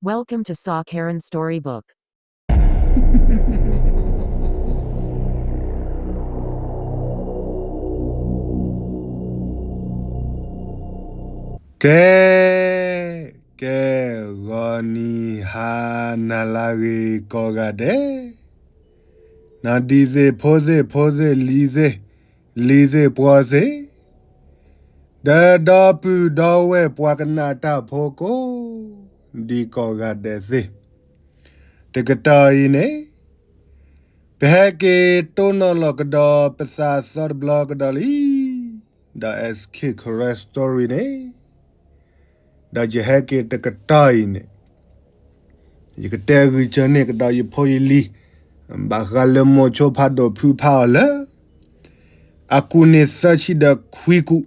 Welcome to Saw Karen Storybook. ကဲ, ကဲ, ဂီၤနံၤဟါနၤလၢအဂ့ၤကိးဂၤဒဲး, နီၢ်ဒံသ့ၣ်ဖိသ့ၣ်ဖိသ့ၣ်လံၤသ့ၣ်, လံၤသ့ၣ်ပှီၤသ့ၣ်, ဒီးဒီပုၢ်ဒီဝဲၢ်ပှၤကနၣ်တၢ်ဖိကိးဒံးကိးဂၤဒဲးသ့ၣ်, တကတီၢ်အံၤန့ၣ် ပဟဲက့ၤတိၢ်နီၣ်လီၤကဒီးပသးသီတဘျီကဒီးလံ, ဒီး S K Karen Story န့ၣ်, ဒီးယဟဲက့ၤတကတီၢ်အံၤန့ၣ် ယကတဲဂုာ်စၢၤန့ၢ်ကဒီးယဖိယလံၤ, ဘၣ်ဃးလၢမိၤဆိဖးဒိၣ်ဖုဖးအီၤလၢ အကူၣ်န့ၢ်သၢဆံဒီးခွံကူၣ်,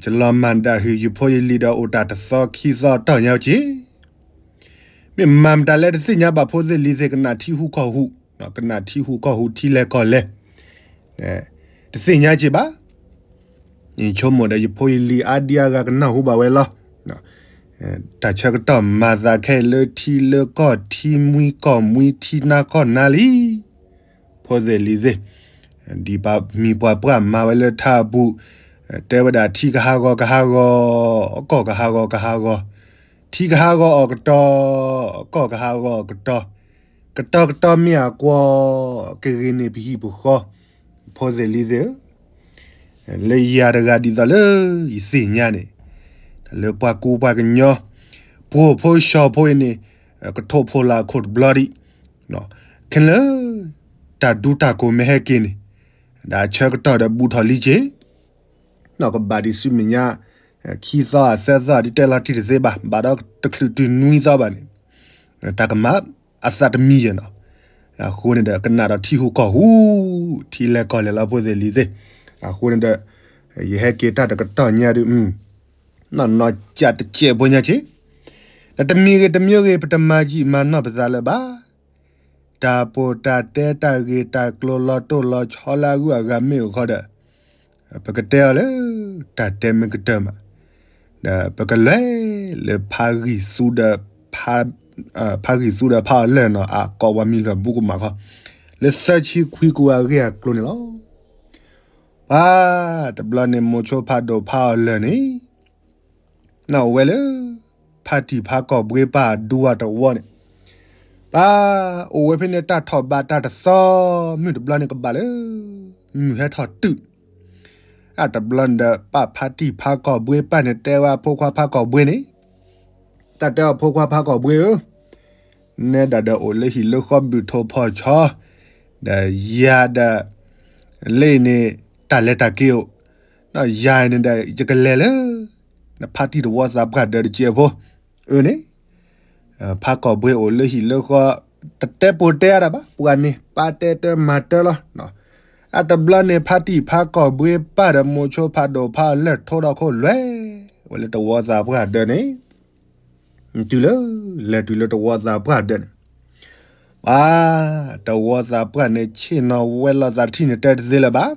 ယလီၤမၢ်ဒၣ်ဟုၣ်ယဖိယလံၤဒီးအိၣ်တၢ်တသီခံသီတီၢ်ညါက့ၤ, မ့ၢ်မၤမတၤလဲၣ်တသ့ၣ်ညါဘၣ်, ဖိသ့ၣ်လံၤသ့ၣ်ကနၣ်ထံဟူကီၢ်ဟူ, ကနၣ်ထံဟူကီၢ်ဟူထံလဲၢ်ကီၢ်လဲၢ်, တသ့ၣ်ညါက့ၤဘၣ်. ယဆိကမိၣ်ဒီးယဖိယလံၤအါဒံအါဂၤကနၢ်ဟူဘၣ်ဝဲလီၤ. တၢ်ဆၢကတီၢ်မၤသးခဲအံၤလၢထံလၢကီၢ်ထံမှံကီၢ်မှံထံနါကီၢ်နါလံ. ဖိသ့ၣ်လံၤသ့ၣ်, ဒ်ပှၤမံၤပှၤပှၢ်မၤဝဲလၢထးအပူၤ, တဲဝဲဒၣ်ထံကဟးဂီၤကဟးဂီၤ, ကီၢ်ကဟးဂီၤကဟးဂီၤ, ထံကဟးဂီၤအီၤကတီၤ, ကီၢ်ကဟးဂီၤအီၤကတီၤ, ကတီၤကတီၤမ့ၢ်အကွီၢ်, ကဂ့ၤန့ၢ်ပဟံၣ်ပဃီ, ဖိသ့ၣ်လံၤသ့ၣ်ဧၢ, လၢယၤတဂၤဒ်သိးလၢယသ့ၣ်ညါန့ၣ်, လၢပှၤကူပှၤကညီ, ပှိၢ်ဖိဆှီဖိအံၤန့ၣ်, ကထိးဖိလၢခိၣ်တဘျီဒံး, ခဲလၢာ်, တၢ်ဒူတၢ်ကိၢ်မ့ၢ်ဟဲက့ၤန့ၣ်, ဒီးဆၢကတီၢ်ဒီးဘူးထီၣ်လံက့ၤ နီၢ်ကဘၣ်ဒံးဆူမဲာ်ညါ, ခံသီသၢသီဒ်တဲလီၤတံၢ်တသ့ဘၣ်, ဘၣ်ဒီးတချုးတုၤနွံသီဘၣ်န့ၣ်, တၢ်ကမၤအသးတမံၤယဲၢ်နီၤ, အဃိန့ၣ်ဒီးကနၣ်ဒီးထံဟူကီၢ်ဟူ, ထံလဲၢ်ကီၢ်လဲၢ်လီၤဖိသ့ၣ်လံၤသ့ၣ်, အဃိန့ၣ်ဒီး, ယဟဲက့ၤတၢ်တကတီၢ်ညါဒုး, နီၢ်နီၢ်ကၢ်တကဲးဖိညါက့ၤ, ဒီးတမံၤဂ့ၤတမံၤဂ့ၤ ပတမၤယံာ်မၤနီၢ်ပသးလၢၤဘၣ်. တၢ်ပိာ်တၢ်တဲတၢ်ဂ့ၢ်တၢ်ကျိၤလီၤတိၢ်လီၤဆီလၢအဂုၤအဂၤမ့ၢ်အိၣ်ဃီဒီး, ပကတဲအီၤလၢ, တၢ်တဲမ့ၢ်ကတၢၢ်မး, ဒီးပကလဲၤလၢဖးဂံၢ်သူဒီး, ဖးဂံၢ်သူဒီးဖးအီၤလၢာ်နီၤ အကိးပှၤမံၤလၢာ်ဘူးကမၣ်ခီ, လၢသၢဆံခွံကူၣ်အဂ့ၢ်အကျိၤန့ၣ်လီၤ. ပှၤ, တဘျီန့ၣ်မိၤဆိဖးဒိၣ်ဖးအီၤလၢာ်န့ၣ် နအိၣ်ဝဲလၢ, ဖါတံၢ်ဖါကီၢ်ဘှ့ပၢ်အဒူအတဝီန့ၣ်, ပှၤ, အိၣ်ဝဲဖဲန့ၣ်တၢ်ထီၣ်ဘးတၢ်တသီမုၢ်တဘျီန့ၣ်ကဘၣ်လၢ, မုၢ်ဟဲထီၣ်တုၤ, အတဘျီန့ၣ်ဒီးပၢ်ဖါတံၢ်ဖါကီၢ်ဘှ့ပၢ်န့ၣ်တဲဝဲအဖိခွါဖါကီၢ်ဘှ့န့ၣ်, တၢ်တဲအီၤဖိခွါဖါကီၢ်ဘှ့ဧၢ, နဲဒၣ်ဒီးအိၣ်လၢဟံၣ်လၢဃီဘုၣ်ထိၣ်ဖီၣ်ဆီ, ဒီးယၤဒီး, လၢအံၤန့ၣ်, တၢ်လဲၤတၢ်က့ၤအိၣ်, ဒီးယၤန့ၣ်ဒီးယကလဲၤလၢ, နဖါတံၢ်တဝီသးပှၢ်ဒၢးတစဲးဖိ, အၢန့ၣ်, ဖါကီၢ်ဘှ့အိၣ်လၢဟံၣ်လၢဃီ, တတဲပိာ်တဲအါဒၣ်ဘၣ် ပှၤန့ၣ် ပာ်တဲတၢ်မၤတၢ်လီၤ, အတဘျီန့ၣ်ဖါတံၢ်ဖါကီၢ်ဘှ့ပၢ်ဒီးမိၤဆိဖးဒိၣ်ဖးအီၤလၢာ်ထိဒီခိၣ်လွဲၢ်, ဝဲလၢတဝီသးပှၢ်ဒၢးန့ၣ် တုၤလၢ, လဲၤတုၤလၢတဝီသးပှၢ်ဒၢးန့ၣ်, ပှၤ, တဝီသးပှၢ်န့ၣ်ဆ့ၣ်နီၤဝဲလီၤသးတထံၣ်န့ၣ်တဲတသ့လၢၤဘၣ်,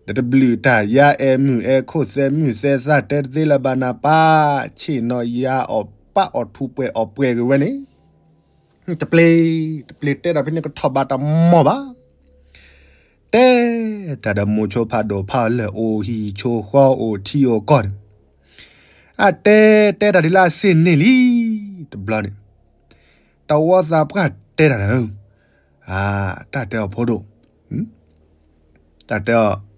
ဒီးတဘျုးတၢ်ယါအဲၣ်မုၢ်အဲၣ်ခိၣ်သဲမုၢ်သဲသၣ်တဲတသ့လၢၤဘၣ်နၤပၢ်, ဆ့ၣ်နီၤယါအီၣ်ပၢ်အီၣ်ထူပှဲၤအီၣ်ပှဲၤဂ့ၤဝဲန့ၣ်, တပျ့ၤ, တပျ့ၤတဲဒၣ်ဖဲန့ၣ်ကထီၣ်ဘးတၢ်မီၢ်ဘၣ် တဲ, တၢ်ဒီးမိၤဆိဖးဒိၣ်ဖးအီၤလၢာ်အိၣ်ဟံၣ်ဆိဃီအိၣ်ထံအိၣ်ကီၢ်န့ၣ်, အတဲ, တဲတၢ်ဒ်လၢအစ့ၢ်န့ၣ်လံ, တဘျီန့ၣ်, တဝီသးပှၢ်တဲတၢ်န့ၣ်, အ, တၢ်တဲအီၤဖိဒိၣ်, တၢ်တဲအီၤ,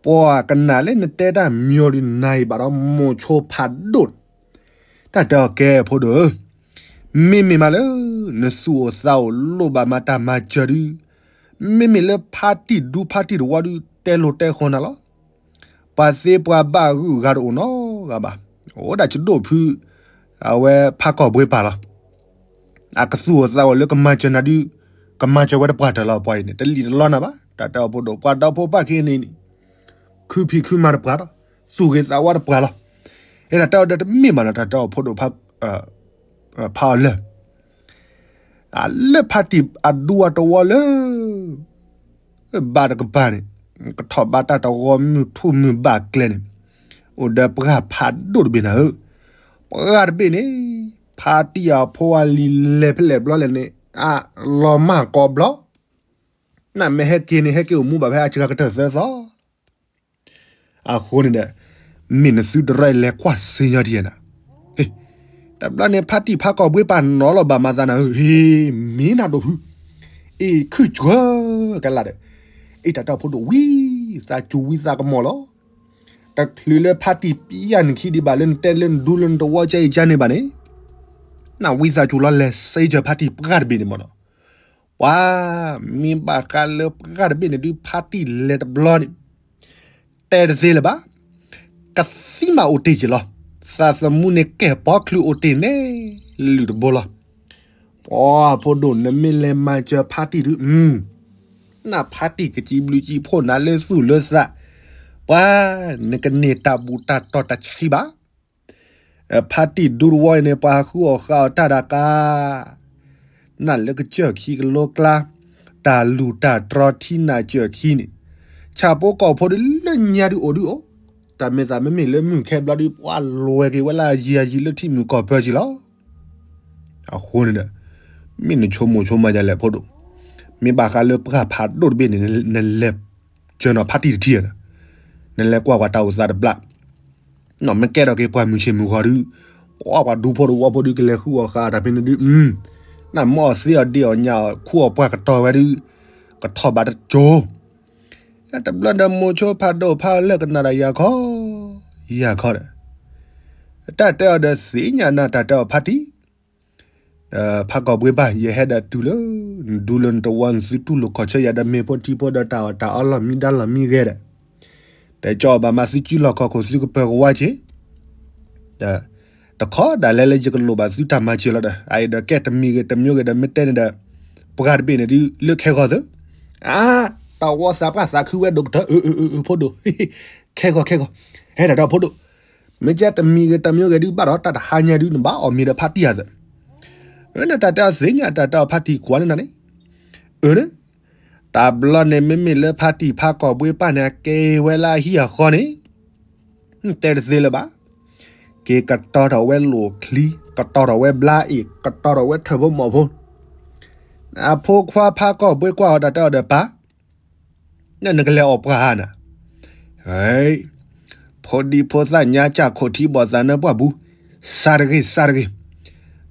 ပှၤကနၣ်လၢနတဲတၢ်မံၤအီၤဒုးနၤအံၤဘၣ်ဒီးမိၤဆိဖးဒိၣ် တၢ်တဲအီၤကဲဖိဒိၣ်ဧၢ, မ့မ့ၢ်မးလၢ, နသူၣ်အိၣ်သးအိၣ်လိၣ်ဘၣ်မၤတၢ်မၤစၢၤဒုး, မ့မ့ၢ်လၢဖါတံၢ်ဒူဖါတံၢ်တဝီဒုး တဲလိၤတဲဃီနၤလီၤ, ပှၤသ့ပှၤဘၣ်ဂုၤဂၤတအိၣ်နီတဂၤဘၣ်, အိၣ်ဒၣ်ကဒိၣ်ဖု, အဝဲဖးကီၢ်ဘှ့ပၢ်လီၤ အကသူၣ်အိၣ်သးအိၣ်လၢကမၤစၢၤနၤဒုး, ကမၤစၢၤဝဲတပှၢ်တၢၢ်လီၤပှၤအံၤန့ၣ် တလံၣ်တလီနၤဘၣ်, တၢ်တဲအီၤဖိဒိၣ် ပှၤဒီဖိပၢ်ခံန့ၣ်န့ၣ်, ခုဖံးခုမၤတပှၢ်ဒီး, သူၣ်ဂ့ၤသးဝါတပှၢ်လီၤ, အဲၣ်တၢ်တဲအီၤဒီးတမ့ၢ်ဘၣ်နီၤ တၢ်တဲအီၤဖိဒိၣ်ဖး, ဖးအီၤလၢာ် အလၢဖါတံၢ်အဒူအတဝီလၢ ဘၣ်တကပၤန့ၣ်, ကထီၣ်ဘးတၢ်တဝီမုၢ်ထူၣ်မုၢ်ဘၣ်ကျဲန့ၣ်, အိၣ်ဒီးပှၢ်ဖးဒိၣ်တဘ့ၣ်နၤဧၢ, ပှၢ်တဘ့ၣ်န့ၣ်, ဖါတံၢ်အဖိအလံၤလဲၤဖဲလဲၣ်ဘျီလဲၣ်န့ၣ် အလီၤမၢ်ကိးဘျီ, နမ့ၢ်ဟဲက့ၤန့ၣ် ဟဲက့ၤအိၣ်မူဘၣ်ဖဲအစှၤကတၢၢ်သၢသီလီၤ. အဃိန့ၣ်ဒီး မ့ၢ်နသုတရၢအံၤလဲၤကွၢ်စ့ညီဒံးနၤ, တဘျီန့ၣ် ဖါတံၢ်ဖါကီၢ်ဘှ့ပာ်နီၤလီၤဘၣ်မၤသးနၤဧၢ, မ့ၢ်နၤဒိၣ်ဖု, အ့ၣ်ခုၣ်ကၢကလးဒီး, အ့ၣ်တၢ်တၢ်ဖိဒိၣ်ဝံသးစူၤဝံသးကမီၤလီၤ. တချုးလၢဖါတံၢ်ပျၢ်နခံဒံးဘၣ်လၢနတဲလၢနဒူလၢနတဝီကဲအံၤကန့ၣ်ဘၣ်န့ၣ်, နဝံသးစူၤလီၤလဲၤစ့စၢၤဖါတံၢ်ပှၢ်တဘ့ၣ်န့ၣ်မ့ၢ်နီၤ, ပှၤမ့ၢ်ဘၣ်ဃးလၢပှၢ်တဘ့ၣ်န့ၣ်ဒုး ဖါတံၢ်လဲၤတဘျီန့ၣ် တဲတသ့လၢၤဘၣ်, ကသံမးအိၣ်တ့ၢ်က့ၤလီၤ, သးသမူန့ၣ်ကဲၣ်ပီချုးအိၣ်တ့ၢ်န့ၣ် လုၢ်တဘိလီၤ. ပှၤဖိဒိၣ် နမ့ၢ်လဲၤမၤစၢၤဖါတံၢ်ဒုး, နဖါတံၢ်ကစံးဘျုးစံးဖှိၣ်နၤလၢသူၣ်လၢသး, ပှၤနကန့ၢ်တၢ်ဘူၣ်တၢ်တီၢ်တၢ်ဆံးဘၣ်. ဖါတံၢ်ဒူတဝီအံၤန့ၣ် ပှၤဟးဃုအီၣ်ဃုအီတၢ်ဒၣ်ကါ နလၢကစၢၢ်ခံကလိကျါ, တၢ်လူၢ်တၢ်တြီထံနၢ်စၢၢ်ခံန့ၣ်, ဆၣ်ဖိကီၢ်ဖိဒုးလၢညါဒုးအိၣ်ဒုးအိၣ်, တၢ်မ့ၢ်သးမ့မ့ၢ်လၢမုၢ်ခဲဘျီဒုး ပှၤလွဲၤက့ၤဝဲလၢအယံၤအယံၤလၢထံမုၢ်ကီၢ်ပၢက့ၤလီၤ. အဃိန့ၣ်ဒီး မ့ၢ်နဆိကမိၣ်ဆိကမးဒ်လဲၣ်ဖိဒိၣ်, မ့ၢ်ဘၣ်ဃးလၢပှၢ်ဖးဒိၣ်တဘ့ၣ်န့ၣ် နလဲၤစၢၤနီၤဖါတံၢ်တထံၣ်ဧါ, နလဲၤကွၢ်ကွၢ်တၢ်အိၣ်သးတဘျီ နမ့ၢ်ကဲထီၣ်က့ၤပှၤမုၢ်ဆ့ၣ်မုၢ်ဂီၤဒုး, ပှၤဒူဖိတဝီဖိဒုးကလဲၤဃုအီၣ်ဃာ်တၢ်ဖဲန့ၣ်ဒုး, နမ့ၢ်အီၣ်သ့အီၣ်ဒ့အီၣ်ညၣ်အီၣ်ခူအီၣ်ပှၢ်ကတီၤဝဲဒုး, ကထီၣ်ဘးတကၠိၤ. တဘျီဒီးမိၤဆိဖးဒိၣ်ဖးအီၣ်လၢကနၣ်ဒီးယၤခီ, ယၤခီဒီး, တၢ်တဲအီၤဒီးသ့ၣ်ညါနၤတၢ်တဲအီၤဖါတံၢ် ဖးကီၢ်ဘှ့ပၢ် ယဟဲဒီးတုၤလၢ နဒူလၢနတဝီ နသုတူၢ်လိာ်ခီၣ်ဆၢယၤဒီးမ့ၤဖိထံဖိဒီးတၢ်အီၣ်တၢ်အီလီၢ်မံဒါလီၢ်မံဂဲၤဒီး, တကီဘၣ်မၤသုစုလီၢ်ခီၣ်ခိၣ်သုကပၢၤကဝါက့ၤ, တခီဒၣ်လဲာ်လၢယကလိၣ်ဘၣ်သုတၢ်မၤစၢၤလီၤဒီး အအံၤဒီးကဲတမံၤဂ့ၤတမံၤဂ့ၤဒီး မ့ၢ်တဲန့ၣ်ဒီး ပှၢ်တဘ့ၣ်န့ၣ်ဒုး လၢခဲဂီၤသၢ, အါ, တၢ်ဝီသးပှၢ်သးခုဝဲဒိၣ်ကတၢၢ် အၢ အၢ အၢ အၢ ဖိဒိၣ်, ခဲဂီၤခဲဂီၤ, ဟဲဒၣ်ဒီးဖိဒိၣ် မ့ၢ်ကဲတမံၤဂ့ၤတမံၤဂ့ၤဒုးဘၣ်ဒီး တၢ်တဟါညါဒုး နဘၣ်အီၣ်မ့ၤဒီးဖါတံၢ်အသး, အၢ နတၢ်တဲအီၤသ့ၣ်ညါ တၢ်တဲအီၤဖါတံၢ်ကွၢ်လၢနၤန့ၣ်, အၢ တဘျီန့ၣ် မ့မ့ၢ်လၢဖါတံၢ်ဖးကီၢ်ဘှ့ပၢ်န့ၣ် အကဲဝဲလၢအဟံၣ်အဃီန့ၣ်, တဲတသ့လၢၤဘၣ်, က့ၤကတီၤထီၣ်ဝဲလိာ်ချံ, ကတီၤထီၣ်ဝဲဘျါအ့ၣ်, ကတီၤထီၣ်ဝဲထၢၣ်ဖိမီၢ်ဖိ, အဖိခွါဖးကီၢ်ဘှ့ကွၢ်အီၤတၢ်တဲအီၤဒီးပၢ် နနကလဲၤအီၣ်ပှၢ်ဧါနၤ, ဖိဒံဖိသၣ်ညါစၢ်ခိၣ်ထံဘီၣ်သးနၢပှၢ်ဘူး, စးတဂ့ၤ စးတဂ့ၤ,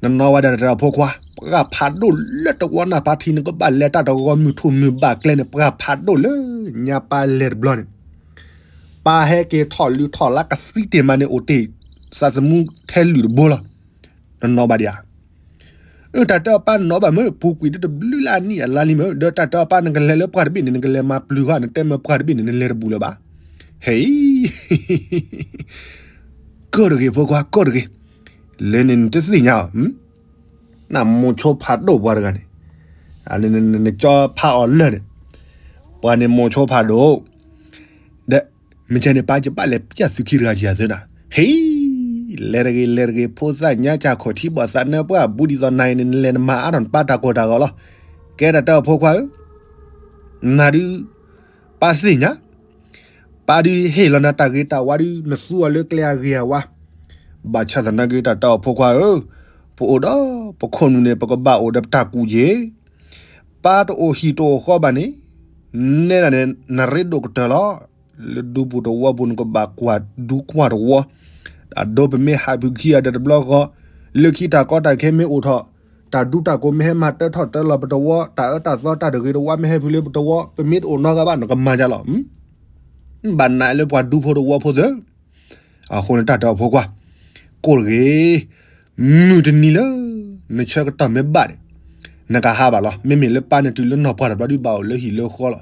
နနီၢ်ဝဲဒၣ်တၢ်ဖိခွါ, ပှၢ်ဖးဒိၣ်လၢတဝီနၢ်ပၢ်ထံ နကဘၣ်လဲၤတၢ်တဂီၤမုၢ်ထူၣ်မုၢ်ဘၣ်ကျဲန့ၣ် ပှၢ်ဖးဒိၣ်လၢညါပၢ်လဲၤတဘျီန့ၣ်, ပၢ်ဟဲက့ၤထီၣ်လုၢ်ထီၣ်လၢကသံတ့ၢ်မးန့ၣ် အိၣ်တ့ၢ်သးသမူထဲလုၢ်တဘိလီၤ, နနီၢ်ဘၣ်ဒံးဧါ အၢ တၢ်တဲအီၤပၢ်နီၢ်ဘၣ်မ့ၢ် ပူၤကွံာ်ဒ်တဘျုးလၢအနံၣ်အလါလံမ့ၢ် ဒီးတၢ်တဲအီၤပၢ်နကလဲၤလၢပှၢ်တဘ့ၣ်န့ၣ် နကလဲၤမၤပျုၤဃီ နတဲမ့ၢ်ပှၢ်တဘ့ၣ်န့ၣ် နလဲၤတဘူးလၢၤဘၣ်, ဟဲအံၤ ကၢၣ်တဂ့ၤ ဖိခွါ ကၢၣ်တဂ့ၤ, လၢန့ၣ်နတသ့ၣ်ညါအီၤ, နမိၤဆိဖးဒိၣ်ပှၤတဂၤန့ၣ်, နကၠီဖးအီၤလၢာ်န့ၣ်, ပှၤန့ၣ်မိၤဆိဖးဒိၣ်, ဒီး မ့ၢ်ကဲန့ၣ် ပၢ်ကဘၣ်လဲၤပျၢ်သုခံတဂၤကယၤသၢနၤ, ဟဲ, လဲၤတဂ့ၤ လဲၤတဂ့ၤ ဖိသၣ်ညါစၢ်ခိၣ်ထံဘီၣ်သးနၢပှၢ်ဘူးဒ်သိးနၤအံၤန့ၣ် နလဲၤနမၤအါထီၣ်နပၢ်တၢ်ကီတၢ်ခဲလီၤ, ကဲတၢ်တဲအီၤဖိခွါဧၢ, နၤဒုး ပၢ်သ့ၣ်ညါ, ပၢ်ဒုးဟ့ၣ်လီၤနၤတၢ်ဂ့ၤတၢ်ဝါဒုး နသူအီၤလၢကျဲအဂ့ၤအဝါ, ဘၣ်ဆၣ်သနာ်က့တၢ်တဲအီၤဖိခွါဧၢ, ပအိၣ်ဒီးပခိၣ်နူာ်န့ၣ် ပကဘၣ်အိၣ်ဒီးပတၢ်ကူၣ်ယ့ၢ်, ပၢ်တအိၣ်ဟံၣ်တအိၣ်ဃီဘၣ်န့ၣ်, နဲဒၣ်န့ၣ် နရ့ဒိၣ်ကတၢၢ်လီၤ, လၢဒူပူၤတဝီပူၤ နကဘၣ်ကွၢ်ဒူကွၢ်တဝီ, အဒိပမ့ၢ်ဟးဖုးခံဂၤဒီးတဘျီဃီ, လၢခံတၢ်ကီတၢ်ခဲမ့ၢ်အိၣ်ထီၣ်, တၢ်ဒူတၢ်ကိးမ့ၢ်ဟဲမၤတၢထီၣ်တၢလီၤပတဝီ, တၢ်အၢတၢ်သီတၢ်တဂ့ၤတဝါမ့ၢ်ဟဲဖုးလၢပတဝီ, ပမ့ၢ်တအိၣ်နီတဂၤဘၣ် နကမၤဒ်လဲၣ်, ဘၣ်နာ်လၢပှၤဒူဖိတဝီဖိသ့ၣ် အဃိန့ၣ်တၢ်တဲအီၤဖိခွါ, ကိၣ်တဂ့ၤ, မုၢ်တနံၤလၢ နဆၢကတီၢ်မ့ၢ်ဘၣ်န့ၣ်, နကဟးဘၣ်လီၤ, မ့မ့ၢ်လၢပၢ်န့ၣ်တုၤလၢနီၢ်ပှၢ်တဘျီဒုးဘၣ်အိၣ်လၢဟံၣ်လၢဃီလီၤ,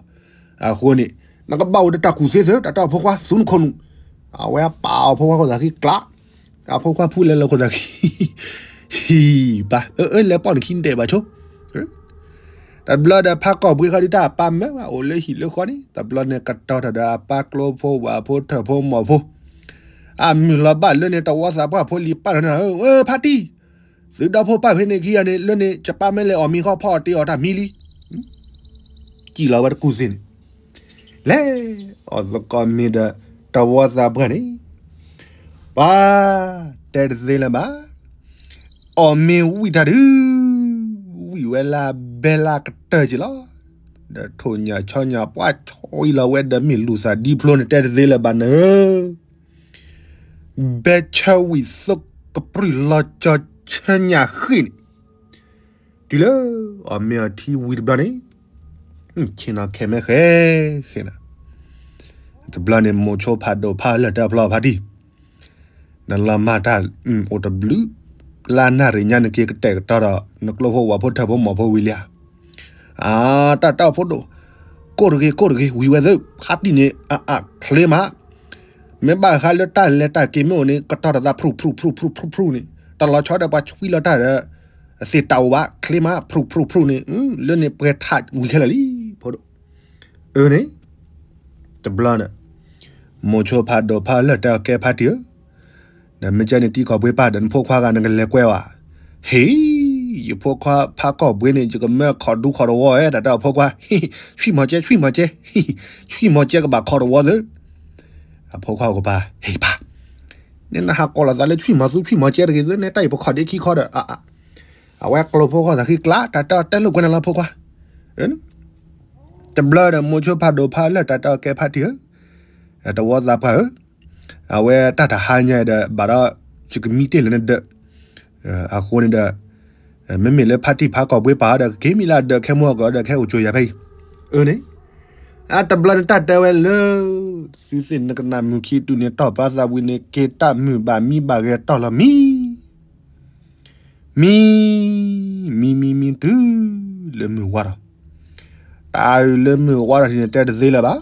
အဃိန့ၣ်, နကဘၣ်အိၣ်ဒီးတၢ်ကူၣ်သ့သ့ တၢ်တဲအီၤဖိခွါ သူနခိၣ်နူာ်, အဝဲပာ်အီၤဖိခွါခိၣ်သးခံကျး, အဖိခွါဖူလဲၤလၢခိၣ်သးခံ ဟံၣ်ဘၣ်, အၢ အၢ လဲၤပီၢ်နခံဒဲးဘၣ်ဆိ တဘျီဒီးဖးကီၢ်ဘှ့ဃီဒုးတၢ်အပၢ်မၢဝဲအိၣ်လၢဟံၣ်လၢဃီန့ၣ် တဘျီန့ၣ်ကတီၤထီၣ်ဒီးအပၢ်ကျိဖိဝဲၢ်ဖိထၢၣ်ဖိမီၢ်ဖိ, အမုၢ်လီၤဘၣ်လၢန့ၣ် တဝီသးပှၢ်ဖိလံၤပာ်ထီၣ်န့ၣ်, အၢ ဖါတံၢ်, သုဒီဖိပာ်ဖဲန့ၣ်ခံဂၤန့ၣ် လၢန့ၣ် ယပၢ်မ့ၢ်လဲၤအီၣ်မ့ၤဃီဖီအီၣ်တ့ၢ်အီၣ်တၢ်မံလံ စံၣ်လီၤဝဲတကူၣ်သ့န့ၣ်, လဲၤအီၣ်သကိးမ့ၤဒီးတဝီသးပှၢ်န့ၣ်, ပၢ်တဲတသ့လၢၤဘၣ်, အီၣ်မ့ၤဝံၣ်တၢ်ဒုး, ဝံၣ်ဝဲလၢဘဲလၢကတၢၢ်က့ၤလီၤ. ဒီးထိၣ်ညၣ်ဆီညၣ်ပှၢ်ဆီအံၤလီၤဝဲဒီးမ့ၢ်လူၤသးဒံဖျိန့ၣ် တဲတသ့လၢၤဘၣ်နၢ်ဧၢ. ဘဲဆၢဝံၣ်သိကပြုၢ်လီၤကၠီၤဆၢညၣ်ဃ့ၣ်န့ၣ် တုၤလၢအီၣ်မ့ၤအီထံဝံၤတဘျီန့ၣ်, ဆ့ၣ်နီၤခဲမဲဃဲဃဲနၤ, တဘျီန့ၣ် မိၤဆိဖးဒိၣ်ဖးလၢာ်တဲဖျီဖါတံၢ်, နလီၤမၢ်တၢ်အိၣ်တဘျုး, လၢနၣ်ရံၣ်ညါနက့ၤကတဲာ်ကတီၤဒီး နကျိဖိဝၣ်ဖိထၢၣ်ဖိမီၢ်ဖိဝံၤလံဧါ. အတၢ်တၢ်အိၣ်ဖှိၣ်ဒိၣ်, ကိၣ်တဂ့ၤ ကိၣ်တဂ့ၤ ဝံၤဝဲသ့ၣ် ဖါတံၢ်န့ၣ် အချ့မး, မ့ၢ်ဘၣ်ဃးလၢတၢ်လဲၤတၢ်က့ၤမ့ၢ်အိၣ်န့ၣ် ကတီၤတသးဖျူးဖျူးဖျူးဖျူးဖျူးဖျူးန့ၣ် တၢ်လီၤဆီဒီးပှၤဆွံလီၤတၢ်ဒီး အသ့ၣ်တၢ်အိၣ်ဘၣ် ချ့မး ဖျူးဖျူးဖျူးန့ၣ် လၢန့ၣ်ပှဲၤထးဝံၤခဲလၢာ်လံ ဖိဒိၣ်. အၢန့ၣ် တဘျီန့ၣ် မိၤဆိဖးဒိၣ်ဖးလၢာ်တဲအီၤ ကဲဖါတံၢ်ဧၢ, ဒီးမ့ၢ်ကဲန့ၣ်တံၤခီၣ်ပှ့ၤပၢ်ဒီး နဖိခွါဂၤနကလဲၤကွဲဝဲ, ဟ့ၣ်, ယဖိခွါဖးကီၢ်ပှ့ၤန့ၣ် ယကမၢခီၣ်ဒူခီၣ်တဝီဧဲ တၢ်တဲအီၤဖိခွါ, ဆွံၣ်မီၤကဲ ဆွံၣ်မီၤကဲ, ဆွံၣ်မီၤကဲကဘၣ်ခီၣ်တဝီသ့ၣ်. အဖိခွါကပၤ ဟ့ၣ်ပၢ်, န့ၣ်နဟးကိးလီၤသးလၢဆွံၣ်မီၤသူဆွံၣ်မီၤကဲတဂ့ၤသ့ၣ် န့ၣ်တၢ်အံၤပခီၣ်ဒ့ခံခီဒီး အဝဲကျိဖိဃီသးဃံကျါ တၢ်တဲအီၤတဲလိာ်ကွဲနၤလီၤဖိခွါ. တဘျီဒီးမိၤဆိဖးဒိၣ်ဖးလၢာ်တၢ်တဲအီၤ ကဲဖါတံၢ်ဧၢ, တဝီသးပှၢ်ဧၢ, အဝဲတၢ်တဟါညါဒီး ဘၣ်ဒီး ယကမံတ့ၢ်လၢနဒၢး, အဃိန့ၣ်ဒီး မ့မ့ၢ်လၢဖါတံၢ်ဖးကီၢ်ပှ့ၤပၢ်ဒီး ကက့ၤမံလၢအဒၢးခဲမုၢ်ဟီၣ်ကီၢ်ဒီး ကဟဲအိၣ်ကၠိယၤဖဲအံၤ. အၢန့ၣ် အတဘျီန့ၣ်တၢ်တဲဝဲလၢ သုသ့ၣ်နကနၣ်မုၢ်ခံတုၤန့ၣ် တီၢ်ပၢသးဝံၤန့ၣ် က့ၤတၢ်မုၢ်ဘၣ်မံဘၣ်ဂဲၤတီၢ်လီၤမံ မံ မံ မံ မံ တုၤလၢမုၢ်ဝါထီၣ်, တၢ်အုၣ်လၢမုၢ်ဝါထီၣ်ထံးန့ၣ် တဲတသ့လၢၤဘၣ်.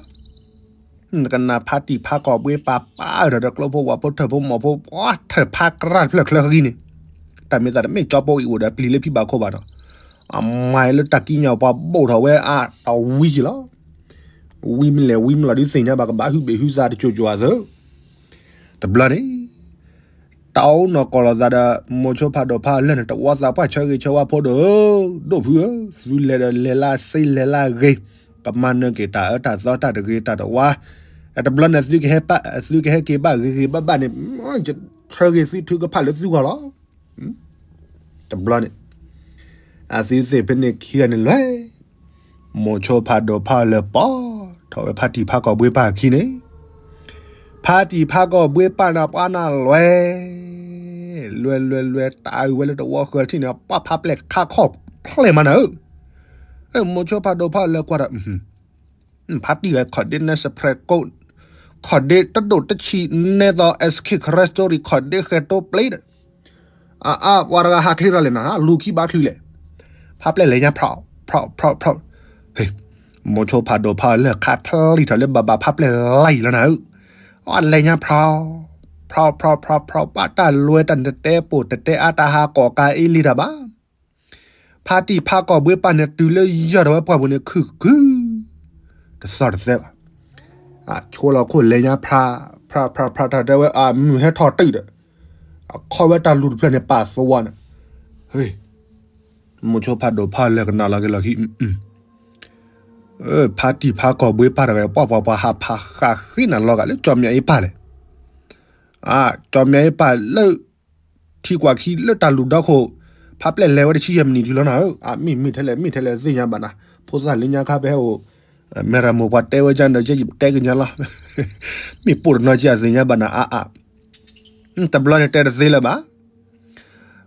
နကနၣ်ဖါတံၢ်ဖးကီၢ်ပှ့ၤပၢ်ပၢ်အုၣ်ထီၣ်ဒီးကျိဖိဝၣ်ဖိထၢၣ်ဖိမီၢ်ဖိ ပှၤထၢၣ်ဖးကြၢ်တဖျၢၣ်ချၢဃံန့ၣ်, တၢ်မ့ၢ်သးတမ့ၢ်ကၠီပိအံၤအိၣ်ဒီးပျံၤလၢဖံဘၣ်ခိၣ်ဘၣ်ဒီး, အမၤလၢတၢ်ကံးညာ်ပှၤဘိၣ်ထီၣ်ဝဲအါတဝံက့ၤလီၤ. ဝံမ့ၢ်လဲၣ်ဝံမ့ၢ်လီၤဒုးသ့ၣ်ညါဘၣ် ကဘၣ်ဟုၣ်ဘ့ၣ်ဟုၣ်သးတစိၤစိၤအသး. တဘျီန့ၣ် တၢ်အိၣ်နီၢ်ကီၢ်လိာ်သးဒီး မိၤဆိဖးဒိၣ်ဖးလၢာ်န့ၣ် တဝီသးပှၢ်ဆၢဂ့ၤဆၢဝါဖိဒိၣ်ဧၢ, ဒိၣ်ဖုဧၢ, သုလဲၤဒီးလဲၤလၢစ့လဲၤလၢဂ့ၤ, ကမၤနၢၤက့ၤတၢ်အၢတၢ်သီတၢ်တဂ့ၤတၢ်တဝါ, တဘျီန့ၣ် သုကဟဲက့ၤဘၣ်ဂ့ၤဂ့ၤဘၣ်ဘၣ်န့ၣ် ဆၢဂ့ၤသုထုကဖၣ်လၢသုဂီၢ်လီၤ. တဘျီန့ၣ် အသုသ့ၣ်ဖဲန့ၣ်ခံဂၤန့ၣ်လွဲၢ်, မိၤဆိဖးဒိၣ်ဖးလၢာ်ပိာ်ထီၣ်ဝဲဖါတံၢ်ဖးကီၢ်ပှ့ၤပၢ်အခံန့ၣ်, ဖါတံၢ်ဖးကီၢ်ပှ့ၤပၢ်န့ၣ် ပှၤနၢ်လွဲၢ်, လွဲၢ်လွဲၢ်လွဲၢ် တၢ်အုၣ်ဝဲလၢတဝီဃၢၤထံၣ်န့ၣ် ပှၤဖးပျဲၢ်ခါခီၣ်ဖျဲၣ်မးနၤဧၢ. မိၤဆိဖးဒိၣ်ဖးလၢာ်ကွၢ်ဒီး ဖါတံၢ်ဂၤ ခီၣ်ဒ့နဲ Supreme Court, ခီၣ်ဒ့တဒိၣ်တဆံးနဲသိး S K Crest Story ခီၣ်ဒ့ဃဲၤတိပျ့ၤဒီး, အါအါ ပှၤတဂၤဟးချ့ထီၣ်လဲၣ်နၤ လူၤခံဘါချုးလဲၣ်, ဖးပျဲၢ်လဲၤညါဖျီၣ် ဖျီၣ် ဖျီၣ် ဖျီၣ်, ဟ့ၣ်, မိၤဆိဖးဒိၣ်ဖးလၢာ်ခးချံးထီၣ်လၢဘၣ်ဘၣ်ဖးပျဲၢ်လါအံၤလီၤနၤဧၢ, အလဲၤညါဖျီၣ် ဖျီၣ် ဖျီၣ် ဖျီၣ် ဖျီၣ် ဘၣ်တၢ်လွဲၢ်တၢ်နတဲပိာ်တတဲအါတၢ်ဟးကိးကးအ့လံတၢ်ဘၣ် ဖါတံၢ်ဖးကီၢ်ဘှ့ပၢ်န့ၣ် တုၤလၢယီၢ်ဒီးဝဲပှၢ်ပူၤန့ၣ် ခုၣ်ခုၣ် တသီၣ်တသဲဘၣ်. အဆိလီၤခိၣ်လဲၤညါဖျါ ဖျါ ဖျါ ဖျါ တၢ်တဲဝဲ အမုၢ်ဟဲထီၣ်တုာ်ဒီး အခီၣ်ဝဲတၢ်လူၤတဖျၢၣ်န့ၣ် ပာ်သဝီန့ၣ်, မိၤဆိဖးဒိၣ်ဖးလၢာ်ကနၣ်လီၤက့ၤလီၢ်ခံ ဖါတံၢ်ဖးကီၢ်ဘှ့ပၢ်တဂၤ ပှၤပှၤပှၤဟးဖးဃာ်ဃ့နၤလီၤဂာ်လၢကၠီမၠးအ့ပၢ်လဲၣ် ကၠီမၠးအ့ပၢ်လၢ ထံကွၢ်ခံလၢတၢ်လူၤဒီခိၣ် ဖးပျဲၢ်လဲၤဝဲတဆံယဲၢ်မံးနံးတုၤလီၤနၤဧၢ, အမ့ၢ်မ့ၢ်ထဲလဲၣ် မ့ၢ်ထဲလဲၣ်သ့ၣ်ညါဘၣ်နၤ, ဖိသၣ်လၢညါခါပဟဲအိၣ် မဲၢ်ရမိၢ်ပှၤတဲဝဲကန့ၣ်ဒီး ယဲယတဲကညါလီၤ, မ့ၢ်ပိာ်တနီၤကသ့ၣ်ညါဘၣ်နၤအါအါ, တဘျီန့ၣ်တဲတသ့လၢၤဘၣ်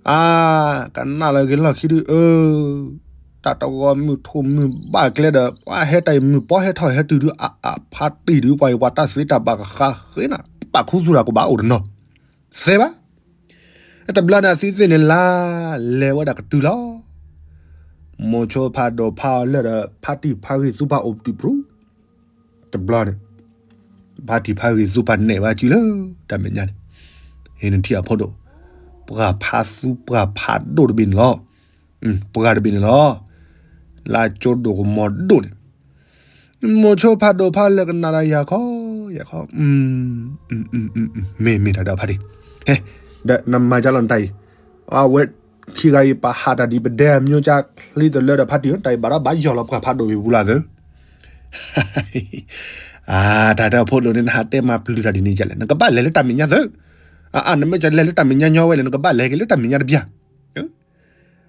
အါ, ကနၣ်လၢက့ၤလီၢ်ခံဒု အၢ, တၢ်တဂီၤမုၢ်ထူၣ်မုၢ်ဘၣ်ကျဲဒီး ပှၤဟဲတၢ်အံၤမုၢ်ပီဟဲထီၣ်ဟဲတုၤဒု အါအါ ဖါတံၢ်ဒု ပှၤအံၤပှၤတၢ်သ့တၢ်ဘၣ်ကဃးဃ့နၤ ပာ်ခူသူၣ်တၢ်ကဘၣ်အိၣ်တနီၤ, သ့ဘၣ်. တဘျီန့ၣ် အသုသ့ၣ်န့ၣ်လါလဲၤဝဲဒၣ်ကတုၤလီၤ. မိၤဆိဖးဒိၣ်ဖးအီၤလၢာ်ဒီး ဖါတံၢ်ဖးဂ့ၢ်သူပၢ်အိၣ်ပတုာ်ပြူၤ တဘျီန့ၣ် ဖါတံၢ်ဖးဂ့ၢ်သူပၢ်နဲၣ်ဘၣ်စုလၢတၢ်မဲာ်ညါန့ၣ်, အ့ၣ် နထံၣ်အဖိဒိၣ်, ပှၤဖးသူပှၤဖးဒိၣ်တဘ့ၣ်န့ၣ်လီၤ. ပှၤတဘ့ၣ်န့ၣ်လီၤ. လၢကၠိဒိၣ်ကမီၤဒိၣ်န့ၣ်, မိၤဆိဖးဒိၣ်ဖးလၢာ်ကနၣ်ဒီးယၤခီ, ယၤခီ, မ့ၢ်မ့ၢ်တၢ်ဒီးဖါတံၢ်, ဟဲ, ဒီးနမၤကလီၤနတၢ်အံၤ, အဝဲခံဂၤအံၤ ပဟးတၢ်ဒ်ပဒဲအမျိုးကၢ်ချံတလၢဒီးဖါတံၢ်ဧၢ, တၢ်အံၤဘၣ်ဒီးဘၣ်ယီၢ်လီၤပှၤဖးဒိၣ်ဝံၤပူၤလၢ်သၢ အါ, တၢ်တဲအဖိဒိၣ်န့ၣ် နဟးတဲမၤပျုၤတၢ်ဒ်န့ၣ်ကလဲၣ်, နကဘၣ်လဲၤလၢတၢ်မဲာ်ညါသၢ, အါအါ, နမ့ၢ်ကလဲၤလၢတၢ်မဲာ်ညါညီဝဲလဲၣ် နကဘၣ်လဲၤက့ၤလၢတၢ်မဲာ်ညါတဘျီ,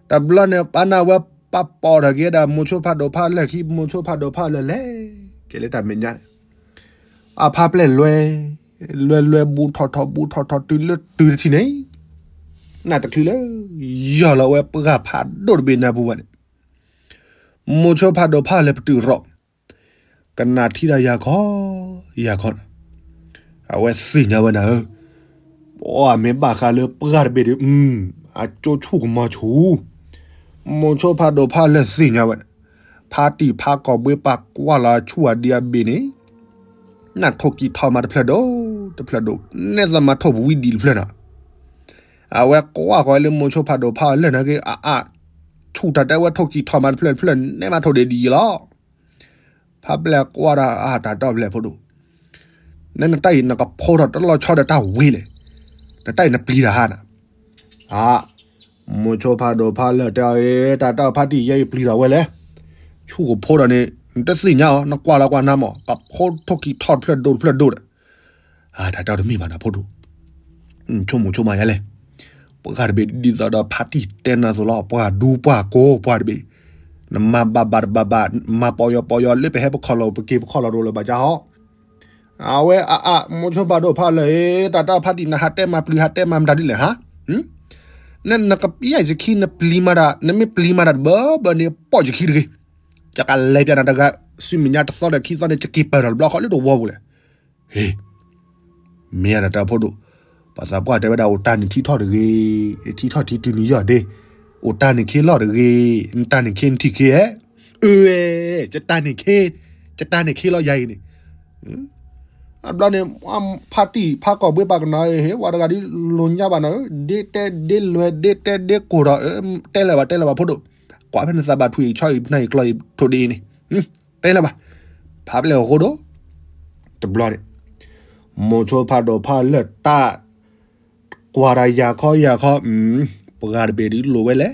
တဘျီန့ၣ် ပၢ်နၢ်ဝဲပာ်ပိာ်ထီၣ်က့ၤဒၣ် မိၤဆိဖးဒိၣ်ဖးလၢာ်ခံ မိၤဆိဖးဒိၣ်ဖးလၢာ်လဲၤက့ၤလၢတၢ်မဲာ်ညါန့ၣ်, အဖါပျဲၢ်လွဲ, လွဲလွဲ ဘူးထီၣ်ထီၣ်ဘူးထီၣ်ထီၣ်တုၤလၢတုၤတထံၣ်န့ၣ်, နၢ်တချုးလၢ ယီၢ်လီၤဝဲပှၢ်ဖးဒိၣ်တဘ့ၣ်နၢ်ပူၤဘၣ်န့ၣ်, မိၤဆိဖးဒိၣ်ဖးလၢာ်ပတုာ်ရီၣ် ကနၣ်ထံၣ်ဒီးယၤခီ, ယၤခီ, အဝဲသ့ၣ်ညါဝဲနၤဧၢ, ပှၤမ့ၢ်ဘၣ်ဃးလၢပှၢ်တဘ့ၣ်ဒီး အကၠိဆူၣ်ကမီၤဆူၣ်, မိၤဆိဖးဒိၣ်ဖးလၢာ်သ့ၣ်ညါဝဲ, ဖါတံၢ်ဖးကီၢ်ဘှ့ပာ်ကွၢ်လီၤဆူၣ်အဒံးအဘ့ၣ်န့ၣ်, နၢ်ထိၣ်ကံၢ်ထီၣ်မးတဖျၢၣ်ဒိၣ်, တဖျၢၣ်ဒိၣ်, နဲသးမၤထိၣ်ပဝံဒံးတဖျၢၣ်နီၤ, အဝဲကွၢ်ဃီလၢမိၤဆိဖးဒိၣ်ဖးလၢာ်နာ်က့ အအါ, ဆူၣ်တၢ်တဲဝဲထိၣ်ကံၢ်ထီၣ်မးတဖျၢၣ်တဖျၢၣ် နဲမၤထိၣ်ဒံးဒံးလီၤ ဖါပျဲၢ်ကွၢ်ဒီး အတၢ်တီပျဲၢ်ဖိဒိၣ်, နနတၢ်အံၤနကဖိထီၣ်တလီၤဆီဒီးတၢ်ဝံၤလဲၣ်, နတၢ်အံၤနပျံၤတၢ်ဟါနၤ, အါ, မိၤဆိဖးဒိၣ်ဖးလၢာ်တဲအီၤ တၢ်တီဖါတံၢ်ယဲအံၤပျံၤထီၣ်ဝဲလဲၣ်, ဆူၣ်ကဖိဒီးန့ၣ် နတသ့ၣ်ညါအီၤ နကွၢ်လီၤကွၢ်နၤမး ကဖိထိၣ်ကံၢ်ထီၣ်တဖျၢၣ်ဒိၣ်တဖျၢၣ်ဒိၣ်ဒီး တၢ်တီတမ့ၢ်ဘၣ်နၤဖိဒိၣ်, ဆိကမိၣ်ဆိကမးယဲလဲၣ်, ပှၢ်တဘ့ၣ်ဒ်သိးဒီးဖါတံၢ်တဲနၤအသိးလီၤ ပှၢ်ဒူပှၢ်ကိးပှၢ်တဘ့ၣ်, နမၤဘၣ်ဘၣ်တဘၣ်ဘၣ် မၤပီယီၤပီယီၤလၢပဟဲပခီၣ်လီၤပက့ၤပခီၣ်လီၤတအိၣ်လၢၤဘၣ်ကၢ်ဟီ, အဝဲအအါ မိၤဆိဖးဒိၣ်ဖးလၢာ် တၢ်တီဖါတံၢ်နဟးတဲမၤပျံၤဟးတဲမၤမတၤဒ်လဲၣ်ဟါ, နနကပျဲယခံ နပျံၤမၤတၢ် နမ့ၢ်ပျံၤမၤတၢ်တဘၢဘၢန့ၣ် ပိာ်ယခံတဂ့ၤ, ယကလဲၤပျးနၤတဂၤ ဆူမဲာ်ညါတသီဒီးခံသီန့ၣ် ယက့ၤပၢၢ်ထီၣ်တဘျီဃီလၢတဝီပူၤလဲၣ်, ဟ့ၣ် မ့ၢ်ယၤတၢ်တၢ်ဖိဒိၣ်, ပှၤသးပှၢ်တဲဝဲဒၣ် အိၣ်တၢ်န့ၣ်ထံထီၣ်တဂ့ၤ, ထံထီၣ်ထံတုၤနံၤယီၢ်ဒ့, အိၣ်တၢ်န့ၣ်ခ့လီၢ်တဂ့ၤ, နတၢ်န့ၣ်ခ့နထံၣ်ခ့ဧဲ, အၢ, ယတၢ်န့ၣ်ခ့, ယတၢ်န့ၣ်ခ့လီၤယၤအံၤန့ၣ်, အဘျီန့ၣ် ဖါတံၢ်ဖးကီၢ်ဘှ့ပာ်ကနၣ် ဟ့ၣ် ပှၤတဂၤဒ်လိာ်ညါဘၣ်နၤဧၢ, ဒ့တဲဒ့လွဲဒ့တဲဒ့ကိၢ်ဒီး တဲလၢၤဘၣ်တဲလၢၤဘၣ်ဖိဒိၣ်, ကွၢ်ဖဲနသးဘၣ်ထွံၣ်အံၤဆီအံၤပနၢ်အံၤကျီအံၤထိၣ်ဒ့အံၤန့ၣ်, တဲလၢၤဘၣ်, ဖါပျဲၢ်အဃိဒိၣ်, တဘျီန့ၣ်, မိၤဆိဖးဒိၣ်ဖးလၢာ်တၢ် ကွၢ်ဒီးယၤခီယၤခီ, ပှၢ်တဘ့ၣ်ဒ်လိာ်ဝဲလဲၣ်,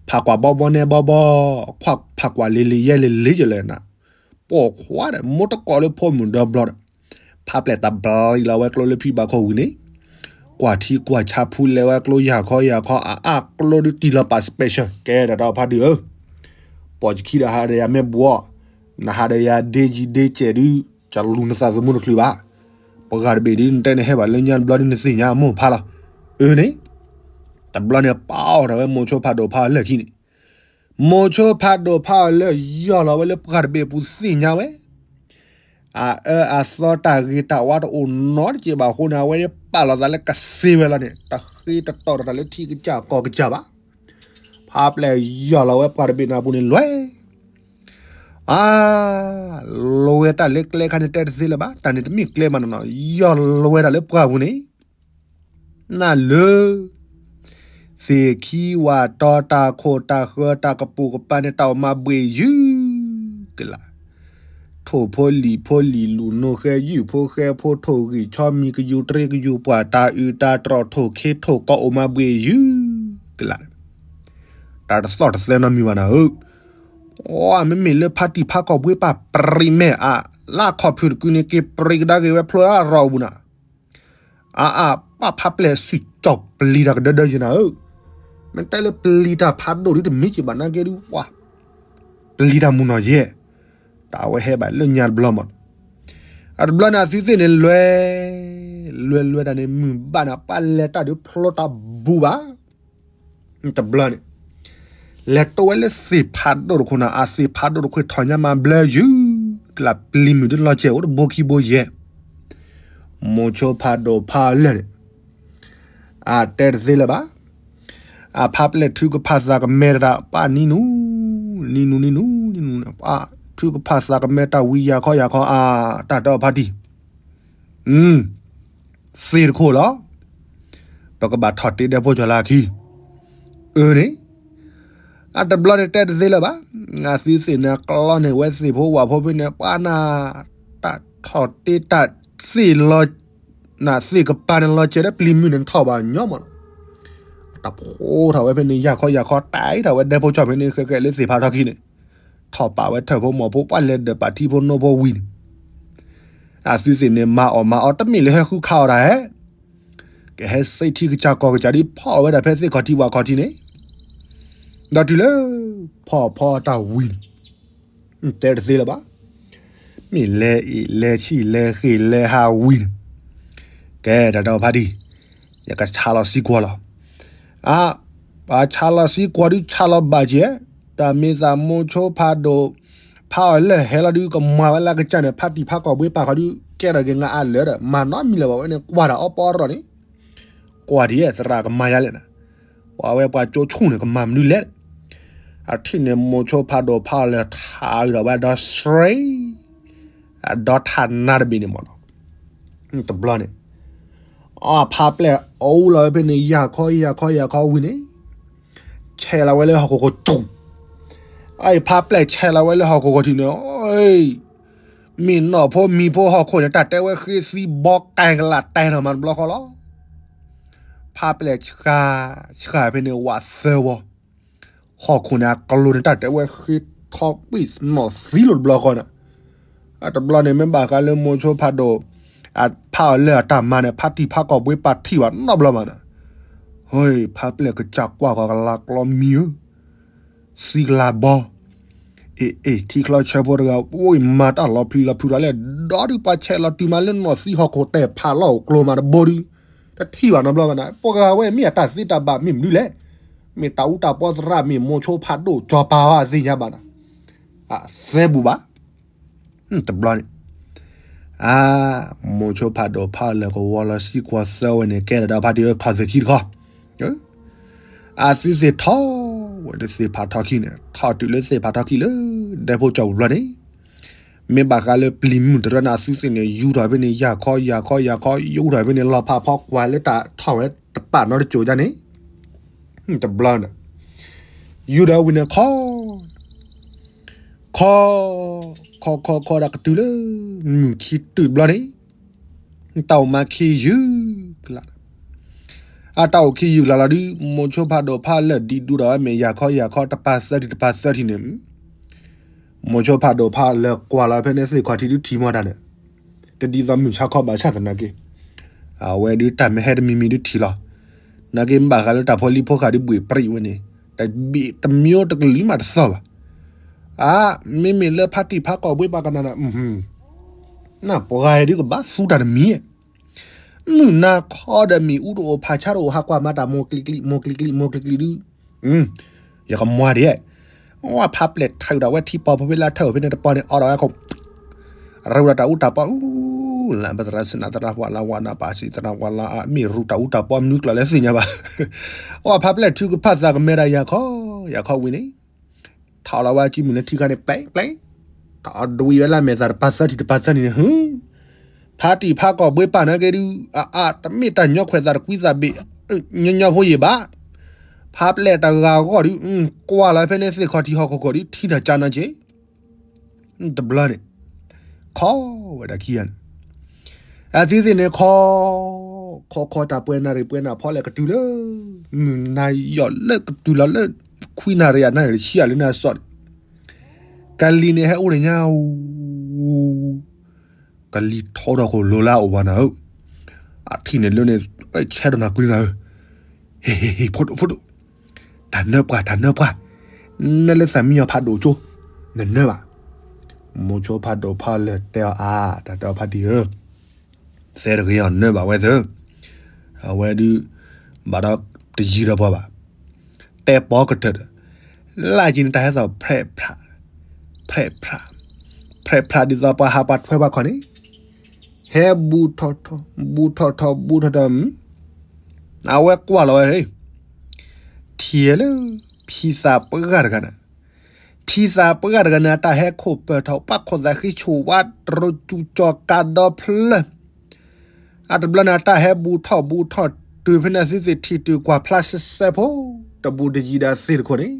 ဖးကွၢ်ဘီဘီနဲဘီဘီ, ခွါဖးကွၢ်လံၤလံၤယဲလံၤလံၤယလဲၣ်နၤ, ပိာ်ခွါဒီး မိၢ်တကိးလၢဖိမုၣ်ဒီဘျီဒီး, ဖါပျဲၢ်တၢ်ဘျံၤလီၤဝဲကျိလၢဖံဘၣ်ခိၣ်ဝံၤန့ၣ်, ကွၢ်ထံကွၢ်ဆးဖူလဲၤဝဲကျိယၤခီယၤခီ အအါကျိဒ်တံၢ်လီၤပာ် special ကဲဒီးတၢ်ဖါတံၢ်ဧၢ, ပိာ်ယခံဒီးဟးဒီးယၤမ့ၢ်ဘှီ, နဟးဒီးယၤဒ့ယံၤဒ့ကဲးဒုး, ကလူၤနသးသမူတချုးဘၣ် ပှၢ်တဘ့ၣ်ဒ် နတဲနဟဲဘၣ်လၢညါတဘျီဒ်နသ့ၣ်ညါအမိၢ်ဖါလီၤ. အၢန့ၣ်, တဘျီန့ၣ်ပာ်အီၤဒီးဝဲမိၤဆိဖးဒိၣ်ဖးအီၤလၢာ်ခံန့ၣ်, မိၤဆိဖးဒိၣ်ဖးအီၤလၢာ် ယီၢ်လီၤဝဲလၢပှၢ်တဘ့ၣ်အပူၤသ့ၣ်ညါဝဲ, အအၢအသီတၢ်ဂ့ၤတၢ်ဝါတအိၣ်နီတစဲးဘၣ်အဃိန့ၣ် အဝဲန့ၣ်ပာ်လီၤသးလၢကစ့ဝဲလီၤန့ၣ် တဃ့တတီၢ်တၢ်လၢထံကစၢ်ကီၢ်ကစၢ်ဘၣ်. ဖါပျဲၢ်ယီၢ်လီၤဝဲပှၢ်တဘ့ၣ်န့ၣ်အပူၤန့ၣ်လွဲၢ် အါ, လီၤဝဲတၢ်လၢကျဲခါန့ၣ်တဲတသ့လၢၤဘၣ်, တၢ်န့ၣ်တမ့ၢ်ကျဲမးနီၤနီၤ, ယီၢ်လီၤဝဲဒၣ်လၢပှၢ်ပူၤန့ၣ်, နၢ်လၢ သ့ၣ်ခံဝၣ်တီတၢ်ခိၣ်တၢ်ဃၢတၢ်ကပိာ်ကပၤန့ၣ် တၢ်အိၣ်မၤဘှ့ၣ်ယုၢ်ကလာ်, ထိၣ်ဖိလံၣ်ဖိလံၣ်လူၢ်နိဃဲယုၢ်ဖိဃဲဖိထိၣ်ဂံၢ်ဆီမံၤကယူၤတရံးကယူၤပှၢ်တၢ်အုးတၢ်တြီၢ်ထိၣ်ခ့ထိၣ်ကီအိၣ်မၤဘှ့ၣ်ယုၢ်ကလာ် တၢ်တသီၣ်တသဲနီတမံၤဘၣ်နၤဧၢ, အမ့မ့ၢ်လၢဖါတံၢ်ဖးကီၢ်ဘှ့ပာ်ပြံးမဲာ်အါ, လၢအခီၣ်ဖုၣ်တကုန့ၣ် က့ၤပြံးကဒါက့ၤဝဲဖျိအါရီၣ်အပူၤနၤ, အါအါပာ်ဖးပျဲၢ်စုၣ်ကၠီၣ်ပျံၤတၢ်ကဒၢဒၢယဲနၤဧၢ, မ့ၢ်တဲလၢပျံၤတၢ်ဖးဒိၣ်ဒ်တမံၤက့ၤဘၣ်နာ်က့ဒုးပှၤ, ပျံၤတၢ်မုၢ်နီၢ်ယဲၢ်, တၢ်ဝဲဟဲဘၣ်လၢညါတဘျီမး, အတဘျီန့ၣ်အသုသ့ၣ်န့ၣ်လွဲၢ်, လွဲၢ်လွဲၢ်တၢ်န့ၣ် မုၢ်ဘၣ်န့ၣ် ပာ်လဲၤတၢ်ဒုးဖျိတၢ်ဘူးဘၣ် တဘျီန့ၣ်, လဲၤတိဝဲလၢသ့ၣ်ဖးဒိၣ်တခိၣ်န့ၣ် အသ့ၣ်ဖးဒိၣ်တခိၣ်ထီၣ်ညါမၤဘျၢယုၢ်ကလာ်ပျံၤမုၢ်ဒ်လီၤစဲၤအိၣ်တဘိခံဘိယဲၢ်, မိၤဆိဖးဒိၣ်ဖးလၢာ်န့ၣ်, အတဲတသ့လၢၤဘၣ်, အဖးပျဲၢ်ထုကဖၣ်သးကမဲတၢ် ပှၤနံၤနူၤ, နံၤနူၤနံၤနူၤနံၤနူၤန့ၣ် ပှၤထုကဖၣ်သးကမဲတၢ်ဝံၤယၤခီယၤခီအါ, တၢ်တီဖါတံၢ် သ့ၣ်တခိၣ်လီၤ, ပကဘၣ်ထီၣ်တ့ဒဲဖိကၠီၤလၢခံ, အၢန့ၣ်, အတဘျီန့ၣ်တဲတသ့လၢၤဘၣ်, အသုသ့ၣ်န့ၣ်ကျီန့ၢ်ဝဲသ့ၣ်ဖိဝၣ်ဖိဖဲန့ၣ် ပှၤနၢ်, တၢ်ထီၣ်တ့တၢ်သ့ၣ်လီၤ, နသ့ၣ်ကပၤန့ၣ်လီၤစဲၤဒီးပျံၤမုၢ်န့ၣ်ထီၣ်ဘၣ်ညီမးလီၤ, တၢ်ဖိထီၣ်ဝဲဖဲန့ၣ် ယၤခီယၤခီတၢ်အံၤထီၣ်ဝဲဒဲဖိကၠီၤဖဲန့ၣ် ဃဲဃဲလၢသ့ၣ်ဖးထီၣ်ခံန့ၣ် ထီၣ်ပာ်ဝဲထၢၣ်ဖိမီၢ်ဖိ ပှၤလဲၤဒၢးပာ်ထံဖိနိဖိဝံၤန့ၣ်, အသုသ့ၣ်န့ၣ်မၤအီၣ်မၤအီတမ့ၢ်လၢဟဲဃုခးအီၣ်တၢ်ဧဲ, ကဟဲစ့ထံကစၢ်ကီၢ်ကစၢ်ဒ်ဖီၣ်ဝဲဒၣ်ဖဲသ့ၣ်ခီၣ်ထံးဝၣ်ခီၣ်ထံးန့ၣ်, ဒီးတုၤလၢ ဖီဖီတၢ်ဝံၤန့ၣ် တဲတသ့လၢၤဘၣ်. မ့ၢ်လဲၤအ့ၣ်လဲၤဆံၣ်လဲၤဃ့ၢ်လဲၤဟးဝံၤန့ၣ် ကဲတၢ်ဒီဖါတံၢ် ယကဆါလီၤစံကွီၤလီၤ. အါ ပှၤဆါလီၤစံကွီၤဒုးဆါလီၤဘၣ်ကဲ, တၢ်မ့ၢ်သးမိၤဆိဖးဒိၣ် ဖးအီၣ်လၢၢ်ဟဲလီၤဒုး ကမၤဝဲလၢကစၢ်န့ၣ် ဖါတံၢ်ဖးကီၢ်ဘှ့ပာ်ဃီဒုး ကဲထီၣ်က့ၤငါအလၢာ်ဒီး မၤနီတမံၤလၢၤဘၣ်ဝဲန့ၣ် ကွၢ်တၢ်အီပီအရီၣ်န့ၣ် ကွၢ်ဒ်အံၤ သရၣ်ကမၤယါလဲၣ်နၤ, ပှၤဝဲပှၤကၠိဆူၣ်န့ၣ် ကမၤမနုၤလဲၣ်. အထံၣ်န့ၣ် မိၤဆိဖးဒိၣ်ဖးအီၣ်လၢာ်ထးဒီးဝဲဒီးစရ့ အဒီထးနါတဘ့ၣ်န့ၣ်မ့ၢ်နီၤ, တဘျီန့ၣ် အဖါပျဲၢ်အူလီၤဝဲဖဲန့ၣ် ယၤခီယၤခီယၤခီဝံၤန့ၣ် ဆဲးလီၤဝဲလၢဟီၣ်ခိၣ်ကီၢ်ဆူၣ်, အဖါပျဲၢ်ဆဲးလီၤဝဲလၢဟီၣ်ခိၣ်ကီၢ်ထံးန့ၣ် မ့ၢ်နီၢ်ဖိမံၤဖိဟီၣ်ခိၣ်န့ၣ် တၢ်တဲဝဲဃ့သံဘီကဲကလးတဲထီၣ်မးတဘျီဃီလီၤ. ဖါပျဲၢ်ဆှး ဆှးဖဲန့ၣ်ဝးသၢဝီ, ဟီၣ်ခိၣ်န့ၣ်အကျိၤန့ၣ် တၢ်တဲဝဲဃ့ထီၣ်ပံၣ်နီၢ်သံလိာ်တဘျီဃီန့ၣ်, အတဘျီန့ၣ် မ့ၢ်ဘၣ်ဃးလၢမိၤဆိဖးဒိၣ် အဖးအီၣ်လၢာ်အတၢ်မၤန့ၣ် ဖါတံၢ်ဖးကီၢ်ဘှ့ပာ်ထံၣ်ဘၣ်နီတဘျီဘၣ်န့ၣ်, ဟိ ဖါပျဲၢ်ကစၢ်ကွၢ်ဃီကလါကျီမံၤဧၢ သံကလၤဘီ, အ့ၣ်အ့ၣ် ထံချီဆၢဖိတဂၤ အိၣ်မၤတၢ်လီၤပျံၤလီၤဖုးဒီးလဲၣ်, ဒီးဒုးပှၤဆဲးလီၤတုၤမးလၢနီၢ်သံဟီၣ်ခိၣ်တဲာ်ဖးလီၢ်အိၣ်ကျိၤမးတဘိဒုး, တထံၣ်ဘၣ်နီတဘျီဘၣ်န့ၣ်, ပှၤဂၤဝဲမ့ၢ်အတၢ်သ့တၢ်ဘၣ်မ့ၢ်မနုၤလဲၣ်, မ့ၢ်တၢ်အူတၢ်ပီသရၣ်မ့ၢ်မိၤဆိဖးဒိၣ်ကၠီၤပၤဝဲအသ့ၣ်ညါဘၣ်န့ၣ်, အသဲဘူးဘၣ် တဘျီန့ၣ်, အါ မိၤဆိဖးဒိၣ်ဖးအီၣ်လၢာ်ကဝီၤလီၤစံကွီၤသၢဝဲန့ၣ် ကဲထီၣ်ဒီးဖါတံၢ်ထီၣ်သ့ၣ်ခံတခီ, အသုသ့ၣ်ထီၣ်ဝဲလၢသ့ၣ်ဖးထီခံန့ၣ် ထီၣ်တုၤလၢသ့ၣ်ဖးထီခံလၢ ဒဲဖိကၠီၤပူၤတဘျီန့ၣ်, မ့ၢ်ဘၣ်ဃးလၢပျံၤမုၢ်တရၢန့ၣ် အသုသ့ၣ်န့ၣ် ယူထီၣ်ဖဲန့ၣ် ယၤခီယၤခီယၤခီ ယူထီၣ်ဖဲန့ၣ် လီၤဖးဖီကွၢ်လၢတၢ်ထီၣ်ဝဲတပာ်နီတစိၤဒ်န့ၣ် တဘျီန့ၣ်, ယူဒီးဝံၤန့ၣ်ခီ, ခီ, ခီခီခီဒီးကတုၤလၢ မုၢ်ခံတုၤတဘျီန့ၣ်, တၢ်အိၣ်မးခံယုၢ်ကလး, အတၢ်အိၣ်ခံယုၢ်ကလးလီၤဒုး မိၤဆိဖးဒိၣ်ဖးလၢာ်ဒံးဒူဒီးဝဲမ့ၢ်ယၤခီယၤခီတပၤသၢထံၣ်တပၤသၢထံၣ်န့ၣ်, မိၤဆိဖးဒိၣ်ဖးလၢာ်ကွၢ်လီၤဖဲန့ၣ်သ့ၣ်ခီၣ်ထံးဒုးထံၣ်မီၢ်တၢ်န့ၣ်, တဒ်သိးမုၢ်ဆါခီဘၣ်ဆၣ်သနာ်က့, အဝဲဒုးတၢ်မ့ၢ်ဟဲတမံၤမံၤဒုးထံၣ်လီၤ, နာ်က့မ့ၢ်ဘၣ်ဃးလၢတၢ်ဖိလံၤဖိဃာ်ဒုးဘှ့ၣ်ပြံးဝဲန့ၣ်, တဘ့ၣ်တမံၤတကလုာ်မးတသီၣ်ဘၣ်, အါ, မ့မ့ၢ်လၢဖါတံၢ်ဖးကီၢ်ဘှ့ပာ်ကနၣ်န့ၣ်, နၢ်ပှၤဂၤဒုးကဘၣ်သူတၢ်တမံၤ, မုၢ်နၤခီဒီးမ့ၣ်အူတအိၣ်ဖးဆါတအိၣ်ဟးကွၢ်မၤတၢ်မိၢ်ကျံကျံ မိၢ်ကျံကျံ မိၢ်ကျံကျံဒုး, ယကမွၤဒံး, အဖါပျဲၢ်ထၢဒီးဝဲထံပီဖိဖဲလၢထၢအိၣ်ဖဲန့ၣ်တပီၤန့ၣ် အီၣ်ဒီးဝဲခိၣ်, ရူဒီးတၢ်အူတၢ်ပီအူ, လၢပသရၣ်စနၣ်သရၣ်ဝါလၢဝါနၢ်ပၢ်စံးသရၣ်ဝါလၢအမ့ၢ်ရူတၢ်အူတၢ်ပီမနုၤကျိာ်လဲၣ်သ့ၣ်ညါဘၣ်, အဖါပျဲၢ်ထုကဖၣ်သးကမဲဒၣ်ယၤခီ, ယၤခီဝံၤန့ၣ် ထီၣ်လီၤဝဲကံမုၢ်လၢထံခါန့ၣ် ပျဲၢ်ပျဲၢ်, ထီၣ်ဒွံးဝဲလၢမဲာ်သၣ်တပၤသၢထံၣ်တပၤသၢထံၣ်န့ၣ် ဟူ, ဖါတံၢ်ဖးကီၢ်ဘှ့ပာ်နာ်က့ဒုး အအါ တမ့ၢ်တၢ်ညီခွဲးသးတကွံသးဘ့ၣ်, ညီညီဖိယံာ်ဘၣ်, ဖါပျဲၢ်တဂၤအဂီၢ်ဒုး ကွၢ်လီၤဖဲန့ၣ်သ့ၣ်ခီၣ်ထံးဟီၣ်ခိၣ်ခိၣ်ဒုး ထံၣ်တၢ်ကၢနၤက့ၤ တဘျီန့ၣ်, ခီဝဲဒၣ်ခံဂၤန့ၣ်, အသုသ့ၣ်န့ၣ်ခီ, ခီခီတၢ်ပှဲၤနၣ်ရံၣ်ပှဲၤနၣ်ဖီလဲၣ်ကတုၤလၢ, မုၢ်နၤယီၢ်လၢကတုၤလီၤလၢ, ခွံနၣ်ရံၣ်အနၣ်ရံၣ်တဆံအလၢနၤစီၣ်န့ၣ်, ကလံၤန့ၣ်ဟဲအိၣ်န့ၣ်ညါအူ ကလံၤထီထီၣ်ခိၣ်လိၤလၢအအိၣ်ဘၣ်နၤဧၢ, အထံၣ်န့ၣ်လၢန့ၣ်, ဆဲးဒီးနၤကွံနၤဧၢ, ဟ့ၣ်ဟ့ၣ်ဟ့ၣ် ဖိဒိၣ်ဖိဒိၣ်, တၢ်နၢပှၤတၢ်နၢပှၤ, နၢလၢသးမံယီၤဖးဒိၣ်ကၠိ, နနၢဘၣ်, မိၤဆိဖးဒိၣ်ဖးလၢာ်တဲအီၤအါ တၢ်တဲအီၤဖါတံၢ်ဧၢ သဲတဂ့ၤအီၤနၢဘၣ်ဝဲသၢ, အဝဲဒုး, ဘၣ်ဒီး, တယံၤဒီးပှၤဘၣ်, တဲပီကတၢၢ်ဒီး, လၢကံန့ၣ်တၢ်ဟဲသီၣ်ဖြဲးဖြး, ဖြဲးဖြး, ဖြဲးဖြးဒ်သိးပှၤဟးပှၤထွဲပှၤခီၣ်န့ၣ်, ဟဲဘူးထီၣ်ထီၣ်, ဘူးထီၣ်ထီၣ်ဘူးထီၣ်ထီၣ်, အဝဲကွၢ်လီၤဝဲ, ထံၣ်လၢ, ဖံသးပှၢ်တဂၤန့ၣ် ဖံသးပှၢ်တဂၤန့ၣ် အတၢ်ဟဲခိၣ်ပၢၢ်ထီၣ်ပၣ်ခိၣ်သးဃံဆိၣ်ဝါတရူးကူကၠီၤကးဒီဖျၢၣ်, အတဘျီန့ၣ် အတၢ်ဟဲဘူးထီၣ်ဘူးထီၣ်တုၤဖဲန့ၣ် သုသ့ၣ်ထံၣ်တုၤကွၢ်ဖျါစဲးစဲးဖိ, တဘူးတယံၤဒီးသ့ၣ်တခိၣ်န့ၣ်,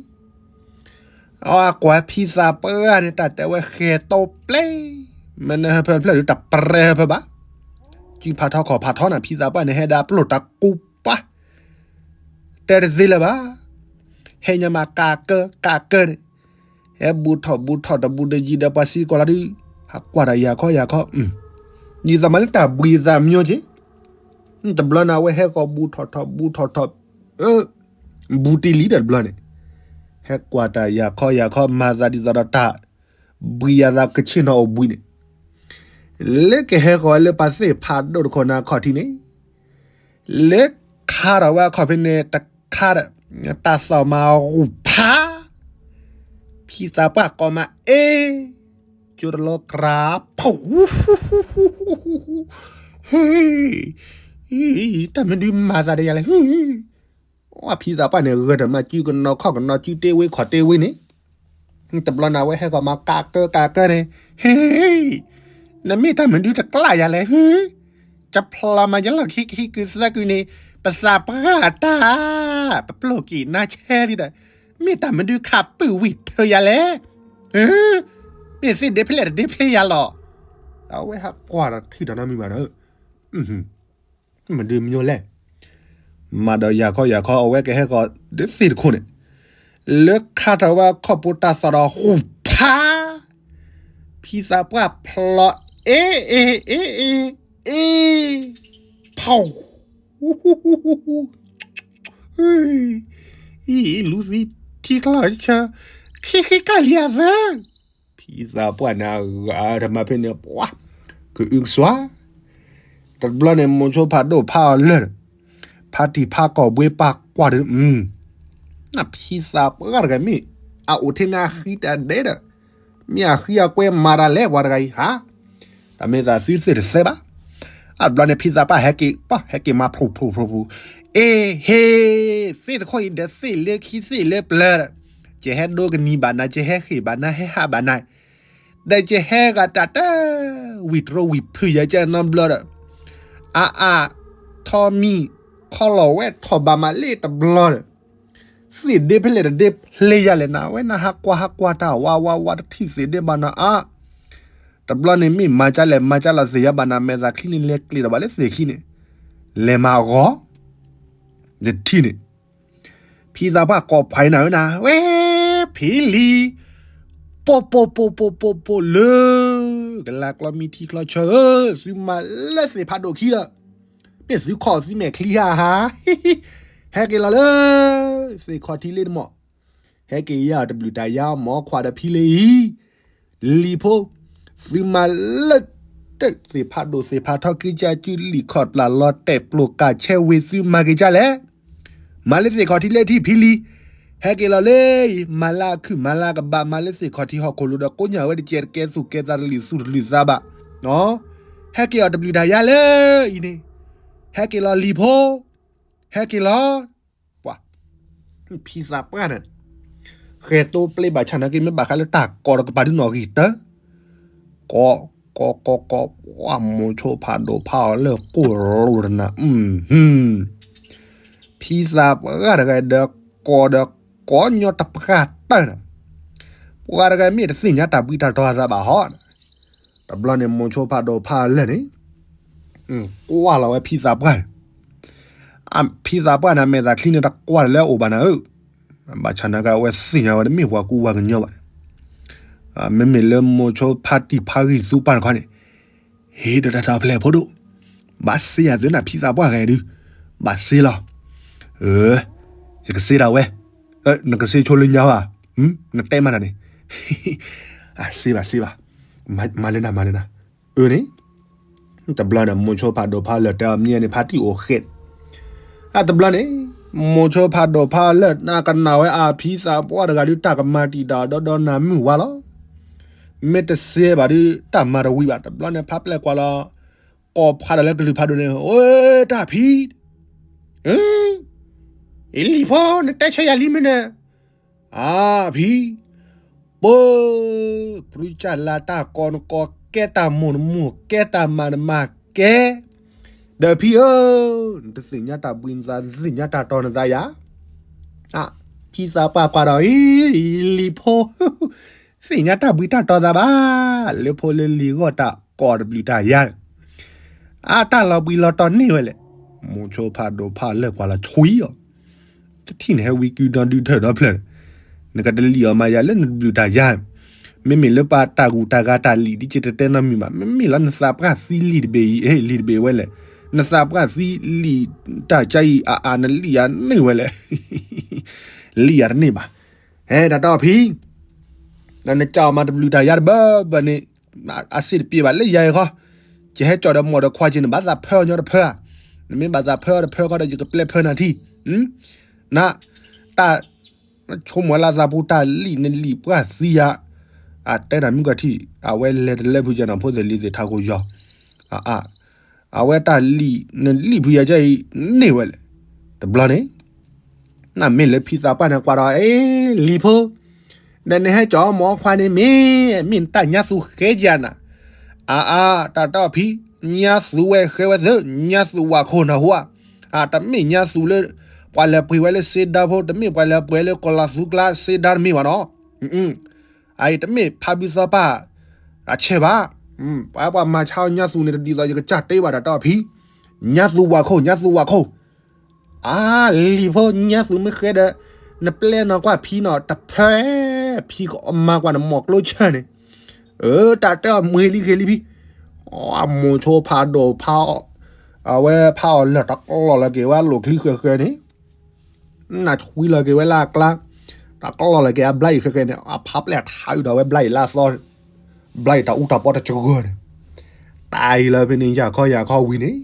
အကွၢ်ဖံသးပှၢ်န့ၣ် တၢ်တဲဝဲဃဲၤတိပျဲၢ်, မ့ၢ်နဟၢဖၢတဖျၢၣ်ဒုးတပြဲဟၢဖၢဘၣ်, စုဖးထီခီၣ်ဖးထီန့ၣ် ဖံသးပှၢ်န့ၣ် ဟဲဒၣ်ပျိၢ်တၢ်ကူပှၤ တဲတသ့လၢၤဘၣ်. ဟဲညါမးကးကၢကးကၢန့ၣ်, ဟဲဘူးထီၣ်ဘူးထီၣ်တဘူးတယံၤဒီးပှၤစံးကီးလီၤဒုး, ဟးကွၢ်ဒီးယၤခီယၤခီ, ယသးမၤလၢတၢ်ဘှံးသးမညီက့ၤ, တဘျီန့ၣ် အဝဲဟဲကီးဘူးထီၣ်ထီၣ်ဘူးထီၣ်ထီၣ်, ဘူးတ့ၢ်လံဒီးတဘျီန့ၣ်, ဟဲကွၢ်တၢ်ယၤခီယၤခီ မၤသးဒ်သိးဒီးတၢ်ဘှံးယၤသးကဆ့ၣ်နီၤအိၣ်ဘှံးန့ၣ်, လၢကဟဲဃီၤလၢပှၤသ့ၣ်ဖးဒိၣ်တခိၣ်နၤခီၣ်ထံးန့ၣ်, လၢခါထီၣ်ဝဲအခီၣ်ဖဲန့ၣ်တခါဒီး, တၢ်သီၣ်မၤဂူာ်ဖး, ဖံသးပှၢ်ကိးမးအ့, ကၠိတလီၤကြးဖူ, ဟ့, တၢ်မနုၤမၤသးဒီးယၤလဲၣ်, ဖံသးပှၢ်န့ၣ် ဂၢၢ်တၢ်မၤစုကနီၤခီၣ်ကနီၤစု တ့ဝ့ခီၣ်တ့ဝ့န့ၣ်, တဘျီန့ၣ် အဝဲဟဲဃီၤမၤကးကၢကးကၢန့ၣ်, ဟ့, နမ့ၢ်တၢ်မနုၤတကျးယၤလဲၣ်, ဟ့, ကဖျီမၤယလီၢ်ခံကဟံးကုသၢကုန့ၣ်, ပသးပှၢ်တၢ်, ပပျိၢ်က့ၤနါဆဲလံဒီး, မ့ၢ်တၢ်မနုၤခးပုၢ်ဝံၤထၢယၤလဲၣ်, မ့ၢ်သ့ၣ်ဒ့ဖဲလဲၣ်တဒ့ဖဲယၤလီၤ, အဝဲဟးကွၢ်ဒီးထံၣ်ဒီးနီတမံၤဘၣ်ဒီး မဒုးမညိလဲၣ်, မၤဒီးယၤခီယၤခီ အဝဲကဟဲဃီၤဒ်သ့ၣ်တခိၣ်န့ၣ်, လၢခါထီၣ်ဝဲအခီၣ်ဖိတၢ်သီၣ်ဒီးဟူးဖး, ဖံသးပှၢ်ဖျီအ့အ့အ့အ့, အ့, ဖီ, အံၤ လူၤသံထံချီဆၢ, ခံဃ့ကၢ်လံၤအသၢ ဖံသးပှၢ်န့ၣ် အဂၤတမၤဖဲန့ၣ် ပှၤ, ကအုကစွါ, တဘျီန့ၣ် မိၤဆိဖးဒိၣ်ဖးအီၤလၢာ်, ဖါတံၢ်ဖးကီၢ်ဘှ့ပာ်ကွၢ်ဒီး, ဖံသးပှၢ်တဂၤမ့ၢ်, အအိၣ်ထဲန့ၣ်အဃံတၢ်ဒဲးဒီး, မ့ၢ်အဃံအကွဲမၤတၢ်လဲၣ်ပှၤတဂၤအံၤဟါ, တၢ်မ့ၢ်သးသုသ့ၣ်တသဲဘၣ်, အတဘျီန့ၣ် ဖံသးပှၢ်ဟဲက့ၤ, ပှၤဟဲက့ၤမၤဖျိဖျိဖျိဖျိ, အ့ဟ့, သ့ၣ်တခိၣ်အံၤဒီးသ့ၣ်လၢခံသ့ၣ်လၢပျၢၤဒီး, ကဟဲဒိကနံၤဘၣ်နၤ ကဟဲဃ့ၢ်ဘၣ်နၤ ဟဲဟးဘၣ်နၤ ဒီးကဟဲဂၤတၢ်တၢ်, ဝံၤတြိဝံၤဖုးယၤကဲနီတဘျီဒီး, အါအါ, ထီမံၤ, ခီလီၤဝဲထီၣ်ဘၣ်မးလၢတဘျီဒီး, သ့ၣ်ဒ့ဖဲလဲၣ်တဒ့ဖျ့ယၤလဲၣ်နၤ ဝဲနဟးကွၢ်ဟးကွၢ်တၢ်ဝါဝါဝါတထံၣ်သ့ၣ်ဒ့ဘၣ်နၤအါ, တဘျီန့ၣ်မ့ၢ်မၤကလဲၣ်မၤကလီၤသ့ၣ်ယၤဘၣ်နၤ မဲာ်သးချံန့ၣ်လဲၤကျ့ၤဒီးဘၣ်လၢသ့ၣ်ခံန့ၣ်, လဲၤမၤဂီၤ တထံၣ်န့ၣ် ဖံသးပှၢ်ကိးဖှိၣ်နၤဝဲနၤ ဝဲ, ဖံလံၤ, ပိၢ်ပိၢ်ပိၢ်ပိၢ်ပိၢ်ပိၢ်လၢ, ကလၤကျီမံထံချီဆၢဧၢ, သုမၤလၢသ့ၣ်ဖးဒိၣ်ခံလၢ, မ့ၢ်သုခီၣ်သုမဲာ်ချံဟါဟါ, ဟဲက့ၤလီၤလၢ, သ့ၣ်ခီၣ်ထံးလ့တမီၢ်, ဟဲက့ၤယၤအီၤတဘျုးတၢ်ယါ မိၢ်ခွါဒီးဖံလံၤအံၤ လံၤဖိ, သုမၤလၢတၢ်သ့ၣ်ဖးဒိၣ်သ့ၣ်ဖးထီ ကံကၢ်ကုလံာ်ခီၣ်ပျၢ်လီၤတဲာ်ပျိၢ်ကၢ်ဆဲဝ့ၤသုမၤက့ၤကလဲၣ်, မၤလၢသ့ၣ်ခီၣ်ထံးလၢထံၣ်ဖံလံၤ, ဟဲက့ၤလီၤလၢအံၤ မၤလၢအခုၣ်မၤလၢကဘၣ် မၤလၢသ့ၣ်ခီၣ်ထံးဟီၣ်ခိၣ်လိၤဒီးကိးညၣ်ဝဲတကဲတကဲ သူၣ်ကဲသးတလံာ်သူၣ်တလံာ်သးဘၣ်, ဟဲက့ၤအီၤတဘျုးတၢ်ယါလၢအံၤန့ၣ်, ဟဲက့ၤလီၤလံၤဖိ, ဟဲက့ၤလီၤ ပှၤ, ဖံသးပှၢ်န့ၣ်, ဃဲၤတိပျ့ဘၣ်ဆၣ်နာ်က့ မ့ၢ်ဘၣ်ဃးလၢတၢ်ကိးတကပၤဒုနီၣ်ဂံၢ်တၢ, ကိး, ကိးကိးကိး, ပှၤမိၤဆိဖးဒိၣ်ဖးအီၤလၢကိၢ်လိာ်တနၤ, ဖံသးပှၢ်တဂၤဒီးကိးဒီးကိးညီတပှၢ်တၢၢ်န့ၣ်, ပှၤတဂၤမ့ၢ်တသ့ၣ်ညါတၢ်ဘှံးတၢ်တီၤသးဘၣ်ဟီ, တဘျီန့ၣ် မိၤဆိဖးဒိၣ်ဖးအီၤလၢာ်န့ၣ်, ကွၢ်လီၤဝဲဖံသးပှၢ်န့ၣ် ဖံသးပှၢ်န့ၣ် မဲာ်သးချံန့ၣ်တကွၢ်လၢအအိၣ်ဘၣ်နၤဧၢ, ဘၣ်ဆၣ်နာ်က့ အဝဲသ့ၣ်ညါဝဲတမ့ၢ်ပှၤကူပှၤကညီဘၣ်န့ၣ်, မ့မ့ၢ်လၢမိၤဆိဖါတံၢ်ဖါဂံၢ်သူပှၢ်တခီန့ၣ်, ဟ့ၣ်ဒီးတၢ်တၢ်ဖျဲၣ်ဖိဒိၣ်, ဘၣ်စ့ယၤသုနၤဖံသးပှၢ်ဂဲၤဒု, ဘၣ်စ့လီၤ, ယကစ့ဒၣ်ဝဲ, နကစ့ဆိလၢညါဘၣ်, နတဲမးတၢ်န့ၣ်, စ့ဘၣ်စ့ဘၣ်, မၤလၢနၤမၤလၢနၤ, အၢန့ၣ် တဘျီန့ၣ် မိၤဆိဖးဒိၣ်ဖးလၢာ်တဲအီၤမ့ၢ်န့ၣ် ဖါတံၢ်အိၣ်ဃဲး, အတဘျီန့ၣ် မိၤဆိဖးဒိၣ်ဖးလၢာ် နကနၣ်ဝဲအဖံသးပှၢ်တဂၤဒု တၢ်ကမၤတံာ်တာ်ဒီဒီနၤမုၢ်ဝါလီၤ, မ့ၢ်တစ့ဘၣ်ဒု တၢ်မၤတဝံၤဘၣ်, တဘျီန့ၣ် ဖါပျဲၢ်ကွၢ်လီၤ, ကိးဖးဒိၣ်လၢကလုၢ်ဖးဒိၣ်န့ၣ်, အိ တၢ်ဖံ လံၤဖိ နတဲဆၢယၤလံမ့ၢ်န့ၣ်, အါဖံ, ပၢ, ပြုကၢ်လၢတၢ်ကီနကီ ကဲတၢ်မိၢ်နမိၢ် ကဲတၢ်မၤနမၤကဲ, ဒီးဖံဧၢ, နတသ့ၣ်ညါတၢ်ဘှံးနသး နတသ့ၣ်ညါတၢ်တီၤနသးယၤ, ဖံသးပှၢ်ကွၢ်ဒီး အံၤ လံၤဖိ သ့ၣ်ညါတၢ်ဘှံးတၢ်တီၤသးဘၣ်, လၢဖိလၢလံၤဂီၢ်တၢ်ကိးတဘျုးတၢ်ယါ, အတၢ်လီၤဘှံးလီၤတီၤန့ၢ်ဝဲလဲၣ်, မိၤဆိဖးဒိၣ်ဖးလၢာ်ကွၢ်လီၤဆွံအီၤ, တထံၣ်န့ၣ်ဟဲဝံကုဒီဒုထၢၣ်ဒီဖျၢၣ်, နကတလံၣ်အီၤမၤယၤလၢနတဘျုးတၢ်ယါ, မ့မ့ၢ်လၢပှၤတၢ်ဂူၢ်တၢ်ဂၤတၢ်လံၣ်ဒ်ကတတဲနီတမံၤဘၣ်, မ့မ့ၢ်လီၤနသးပှၢ်သံလံာ်တဘ့ၣ်အံၤ, လံာ်တဘ့ၣ်ဝဲလဲၣ်, နသးပှၢ်သံလံာ်တၢ်ကါအံၤအါအါ နလံၣ်ယၤန့ၢ်ဝဲလဲၣ်, လံၣ်ယၤတန့ၢ်ဘၣ်, ဟဲတၢ်တီၢ်ဖံ ဒီးနကးအီၤမၤတဘျုးတၢ်ယါတဘၢဘၢန့ၣ် အစ့ၣ်တပျ့ၤဘၣ်လၢယၤအံၤဃီ, ယဟဲကၠီၣ်ဒီးမိၢ်ဒီးခွါက့န့ၣ် ဘၣ်သးဖၢအီၤညီတဖၢဧါ, နမ့ၢ်ဘၣ်သးဖၢအီၤတဖၢဃီဒီး ယကပျဲဖၢနၤထံ, န တၢ် ဆိကမိၣ်လၢသးပူၤတၢ်လံၣ်နလံၣ်ပှၢ်သံယၤ, အတဲနၤမုၢ်ကီၢ်ထံး အဝဲလဲၤတလၢဖုကနီၤဖိသ့ၣ်လံၤသ့ၣ်ထးခိၣ်ယီၤ, အဝဲတၢ်လံၣ်နလံၣ်ဖုယၤကဲအံၤန့ၢ်ဝဲလဲၣ်, တဘျီန့ၣ် နမ့ၢ်လၢဖံသးပှၢ်န့ၣ်ကွၢ်ဒီး အ့ လံၤဖိ, ဒီးနဟဲကၠီၣ်မိၢ်ခွါန့ၣ်မ့ၢ် မ့ၢ်နတၢ်ညါသူဃဲယၤနၤ, အါအါ တၢ်တီၢ်ဖံ, ညါသူဝဲဃဲဝဲသ့, ညါသူဝၤခိၣ်နၢ်ဟူဧါ, အတမ့ၢ်ညါသူလၢ ပှၤလဲၤပှ့ၤဝဲလၢစ့ဒၢဖိ, တမ့ၢ်ပှၤလဲၤပှ့ၤလၢကီၢ်လၤသူကျါစ့ဒၢတမ့ၢ်ဘၣ်နီၤ, အအံၤတမ့ၢ်ဖါဘုသီပၢ် အဆဲးဘၣ်, ပှၤပှၤမၤဆါအီၤညါသူန့ၣ် တဒ်သိးယကစၢ်တဲဘၣ်တၢ်တီၢ်ဖံ, ညါသူဝၤခိၣ် ညါသူဝၤခိၣ်, အါ လံၤဖိ ညါသူမ့ၢ်ဃဲဒီး နပျဲနီၢ်ကွၢ်ဖံနီၤ တဖၢ ဖံကမၤကွၢ်နမိၢ်ကျိဆၢန့ၣ်, အၢ တၢ်တဲအီၤမ့ၢ်ဂ့ၤလံဂ့ၤလံဖံ, အမိၢ်ဆိဖးဒိၣ်ဖးအီၣ်, အဝဲဖးအီၣ်လၢာ်တကျီၢ်လီၤက့ၤဝဲလိာ်ချံဃဲဃဲန့ၣ် နၢ်ဆှံလီၤက့ၤဝဲလၢအကျါ, တၢ်ကျီၢ်လီၤက့ၤအဘျါအံၤဃဲဃဲန့ၣ် အဖးပျဲၢ်ထးအုးဒီးဝဲဘျါအံၤလၢအသီ, ဘျါအံၤတၢ်အူတၢ်ပီတစဂၢၢ်န့ၣ်, တၢ်အံၤလၢဖဲန့ၣ် ယၤခီယၤခီဝံၤန့ၣ်,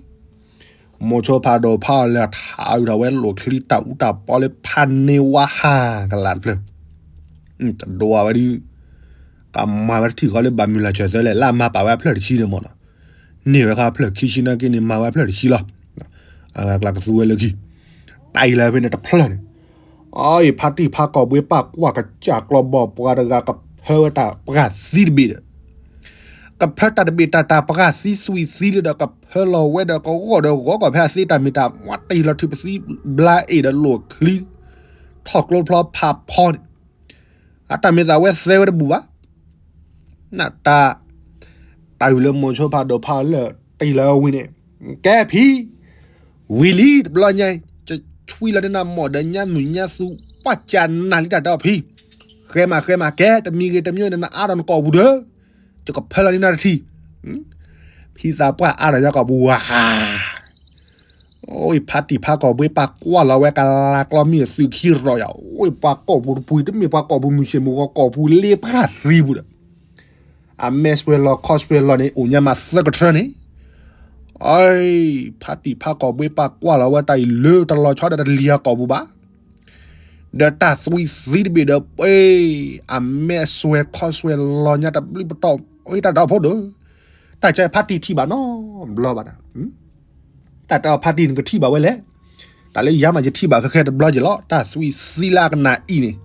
မိၢ်ဆိဖးဒိၣ်ဖးအီၣ်လၢာ်ထးအုးဒီးဝဲလိာ်ချံတၢ်အူတၢ်ပီလၢဖးန့ၢ်ဝါဟးကလးတဖျၢၣ်, တဒိးဝဲဒုး ကမၤဝဲတထံၣ်ဃီလၢဘၣ်မုၢ်လၢ်ဆၢၣ်သၢလဲၣ် လၢအမၤပာ်ဝဲအဖျၢၣ်တဆံန့ၣ်မ့ၢ်နီၤ, န့ၢ်ဝဲဃီအဖျၢၣ်ခံဆံနာ်က့န့ၣ် မၤဝဲအဖျၢၣ်တဆံလီၤ, အဂၤကျါကသူဝဲလၢခံ, တၢ်အံၤလၢဖဲန့ၣ်တဖျၢၣ်န့ၣ်, အအံၤဖါတံၢ်ဖါကီၢ်ဘှ့ပာ်ကွၢ်ကစၢ်ကျီဘီၣ်ပှၤတဂၤကဖၢဝဲတၢ်ပှၢ်သံတဘ့ၣ်ဒီး ကဖၢတၢ်တဘ့ၣ်တၢ်တၢ်ပှၢ်သံသွံၣ်သံလၢဒီး ကဖၢလီၤဝဲဒီးကဂီၢ်ဒီးဂီၤကီၢ်ဖဲအသ့တၢ်မ့ၢ်တၢ်မၤတ့ၢ်လီၤထုးပသံဘျါအ့ၣ်ဒီးလိာ်ချံ ထီၣ်ကျိဖျီဖးဖီန့ၣ်, အတၢ်မ့ၢ်သးဝဲသဲဝဲတဘူၣ်ဘၣ် နတၢ်, တၢ်အုးလၢမိၢ်ဆိဖးဒိၣ်ဖးအီၣ်လၢာ်တ့ၢ်လီၤဝံၤန့ၣ်, ကဲဖံ, ဝံၤလံတဘျီညါ, ကဆှံလီၤန့ၢ်နမိၢ်ဒီးညါမုၢ်ညါသူ ပှၢ်ကၢ်နၢ်လံတၢ်တီၢ်ဖံ, ဃဲမးဃဲမး ကဲတမံၤဂ့ၤတမံၤန့ၣ် နအါထီၣ်နကိာ်ပူၤဒီး, ယကဖၢလီၤန့ၢ်နတထံၣ်, ဖံသးပှၢ်အါထီၣ်ညါကိာ်ပူၤဝၤ အိၣ်ဖါတံၢ်ဖါကီၢ်ဘှ့ပာ်ကွၢ်လီၤဝဲကလၤကျီမ့ၢ်အသုးခံရီၣ်ယၤ, အိၣ်ပှၤကီၢ်ပူၤတပူၤတမ့ၢ်ပှၤကီၢ်ပူၤမုၢ်ဆ့ၣ်မုၢ်ဂီၤကီၢ်ပူၤလ့ပှၢ်သံပူၤဒီး, အမဲာ်စွဲၣ်လီၤခီၣ်စွဲၣ်လီၤန့ၣ် အိၣ်ညါမးသၢကထၢန့ၣ်, အ ဖါတံၢ်ဖါကီၢ်ဘှ့ပာ်ကွၢ်လီၤဝဲတၢ်အံၤလၢတလီၤဆီဒီးတလံၤအကီၢ်ပူၤဘၣ် ဒီးတၢ်သွံၣ်သံတဘ့ၣ်ဒီးပှ့ၤ, အမဲာ်စွဲၣ်ခီၣ်စွဲၣ်လီၤညါတဘျုးပတီၢ်, အတၢ်ဒီးဖိဒိၣ်, တၢ်ကဲဖါတံၢ်ထံၣ်ဘၣ်နီတဘျီဘၣ်ဒီး, တၢ်တဲအီၤဖါတံၢ်နကထံၣ်ဘၣ်ဝဲလဲၣ်, တၢ်လၢယၤမးယထံၣ်ဘၣ်ခဲခဲတဘျီက့ၤလီၤ တၢ်သွံၣ်သံလၢအကနၣ်အံၤန့ၣ်,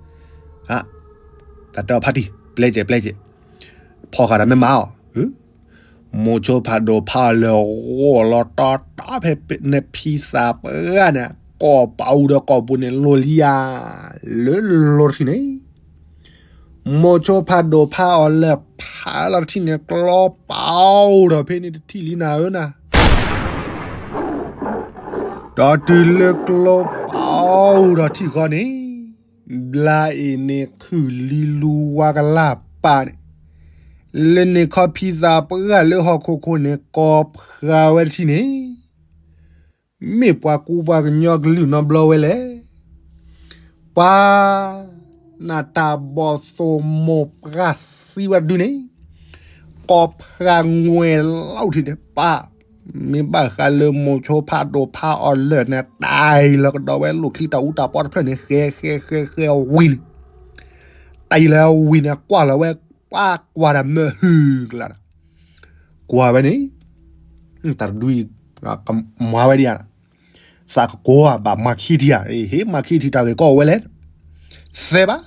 တၢ်တဲအီၤဖါတံၢ် ပျဲကဲးပျဲကဲး, ဖီဃာ်ဒီးမ့ၢ်မးအီၤ မိၢ်ဆိဖးဒိၣ်ဖးအီၣ်လၢာ်ဂီၢ်လီၤတီတီဖဲ နဖံသးပှၢ်န့ၣ် ကီၢ်ပူၤဒီးကီၢ်ပူၤန့ၣ် လိၤလံဧါ, လၢလီၤတထံၣ်န့ၣ်, မိၢ်ဆိဖးဒိၣ်ဖးအီၣ်လၢာ်ဖးလီၤတထံၣ်န့ၣ် ကျီပာ်ဒီးဖဲန့ၣ်တထံၣ်လံနၤဧၢနၤ ဒီးတုၤလၢကျီပာ်ဒီးထံၣ်ဃီန့ၣ်, ဘျါအ့ၣ်န့ၣ်ခုၣ်လံလူဝါကလၢ်ပာ်န့ၣ်, လၢန့ၣ်ခီဖံသးပှၢ်လၢဟီၣ်ခိၣ်ခိၣ်န့ၣ် ကီၢ်ဖှါဝဲတထံၣ်န့ၣ်, မ့ၢ်ပှၤကူပှၤကညီကလုာ်နီတဘျီဝဲလဲၣ်. ပှၤ နတၢ်ဘီၣ်သိၣ်မိၢ်ပှၢ်သံဝဲတဒုန့ၣ်, ကီၢ်ဖှါငွဲၣ်လီၤထံၣ်န့ၣ် ပၢ် မ့ၢ်ဘၣ်ဃးလၢမိၢ်ဆိဖးဒိၣ်ဖးအီၣ်လၢာ်န့ၣ် တၢ်အံၤလီၤကဒီးဝဲလိာ်ချံတၢ်အူတၢ်ပီတဖျၢၣ်န့ၣ် ဃဲဃဲဃဲဃဲဝံၤန့ၣ်, တၢ်အံၤလၢဝံၤန့ၣ် ကွၢ်လီၤဝဲ ပှၤကွၢ်တၢ်မၢဟုကလါဒီး ကွၢ်ဝဲန့ၣ် တၢ်တဒုအံၤ မၤဝဲဒ်ယၤ သးကကိးဘၣ်မၤခံထံဧါ, ဟ့ၣ်မၤခံထံတၢ်ဂ့ၢ်ကီဝဲလဲၣ်, သဲဘၣ်,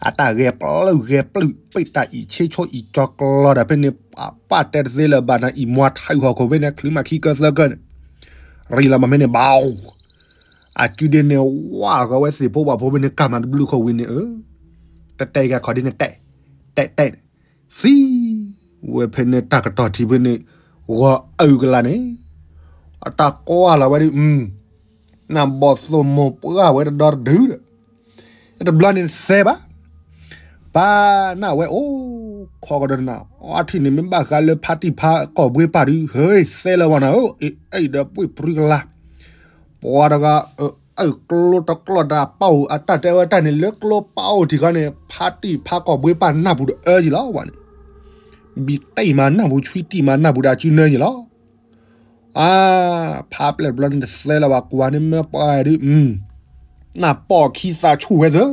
အတၢ်ဂဲၤပျုၢ်ဂဲၤပျုၢ် ပ့ၢ်တၢ်အံၣ်ဆ့ဆိအံၣ်ကၠီကျီဒီးဖဲန့ၣ် ပၢ်တဲတသ့လၢၤဘၣ်နၤ အံၣ်မွါထါအုၣ်ဟီၣ်ခိၣ်ဖဲန့ၣ် ချုးမၤခံကၢသၢကၢန့ၣ်, ရံၣ်လီၤမးဖဲန့ၣ် ဘၣ် အစုဒ့န့ၣ် ဝါဂီၤဝဲသ့ၣ်ဖိပှၤဖိဖဲန့ၣ် ကၢ်မၤတဘျုးခိၣ်ဝံၤန့ၣ်ဧၢ, တဲတဲကခီဒ်န့ၣ်တဲ, တဲတဲန့ၣ်, သံဝဲဖဲန့ၣ် တၢ်ကတီၢ်ထံဖဲန့ၣ် ဂီၤအုၣ်ကလါန့ၣ်, အတၢ်ကွၢ်လီၤဝဲဒ် နဘီၣ်သိၣ်မိၢ်ပှၢ်ဝဲတဒီတဒုဒီး တဘျီန့ၣ်သဲဘၣ်, ပၢ်နၢ်ဝဲအိၣ်ခိးကဒီးနၤ, အထံၣ်န့ၣ်မ့ၢ်ဘၣ်ဃးလၢဖါတံၢ်ဖါကီၢ်ဘှ့ပၢ်ဒုး ဟဲသဲလၢၤဝဲနၤဧၢ, အ့ၣ်ဒီးပှ့ၢ်ပြံကလါ, ပှၤတဂၤ အၢၣ်ကျိတကျီၢ်ဒီးပၢ်အိၣ်အတၢ်တဲဝဲတၢ်န့ၣ် လၢကျိပၢ်အိၣ်ထံးခီန့ၣ် ဖါတံၢ်ဖါကီၢ်ဘှ့ပၢ်နၢ်ပူၤတအၢယံၤလီၤဝဲန့ၣ်, ဘံတံၢ်မးနၢ်ပူၤ ဆွံတံၢ်မးနၢ်ပူၤဒီးအစုနၢယံၤလီၤ. အါ, ဖါပျဲၢ်တဘျီန့ၣ်တသဲလၢၤဘၣ် ကွၢ်န့ၣ်မၢပှၤဒုး, နၢ်ပီၢ်ခံသးဆူၣ်ဝဲသၢ,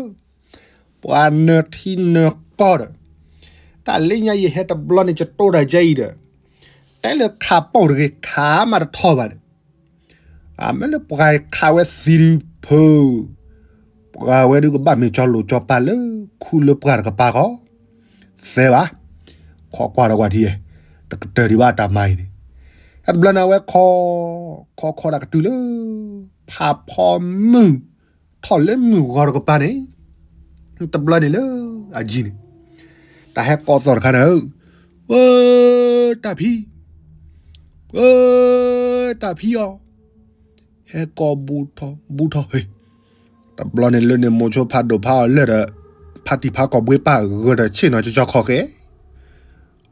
ပှၤနၢထံနၢကီၢ်ဒီး, တၢ်လၢညါယဟဲတဘျီန့ၣ် ယတိၢ်တၢ်ကဲအံၤဒီး, တဲလၢခးပီၢ်တဂ့ၤ ခးမးတထီၣ်ဘၣ်ဒီး, အမ့ၢ်လၢပှၤခးဝဲသံဒုးဖု, ပှၤဝဲဒုးကဘၣ်မ့ၢ်ကၠီလိာ်ကၠီပၤလၢ ခူလၢပှၢ်တကပၤဃီ, သဲဘၣ်, ခိးကွၢ်ဒီးကွၢ်ထံ, တကတၢၢ်ဒံးဘၣ်တၢ်မၤအံၤန့ၣ်, တဘျီန့ၣ်အဝဲခိး, ခိးခိးတၢ်ကတုၤလၢ, ဖးဖီမုၢ်, ထီၣ်လၢမုၢ်ဂီၤတကပၤန့ၣ်, တဘျီန့ၣ်လၢအယံၤန့ၣ်, တၢ်ဟဲကိးသီၣ်တခါန့ၣ်ဧၢ, ဝဲ, တၢ်ဖံ, ဝဲ, တၢ်ဖံအီၤ, ဟဲကိးဘူးထီၣ်ဘူးထီၣ်, တဘျီန့ၣ်လၢန့ၣ် မိၤဆိဖးဒိၣ်ဖးအီၤလၢာ်ဒီး, ဖါတံၢ်ဖါကီၢ်ဘှ့ပၢ်ဂၢၢ်ဒီးဆ့ၣ်နီၤကၠီကၠီခီၣ်ဃဲ,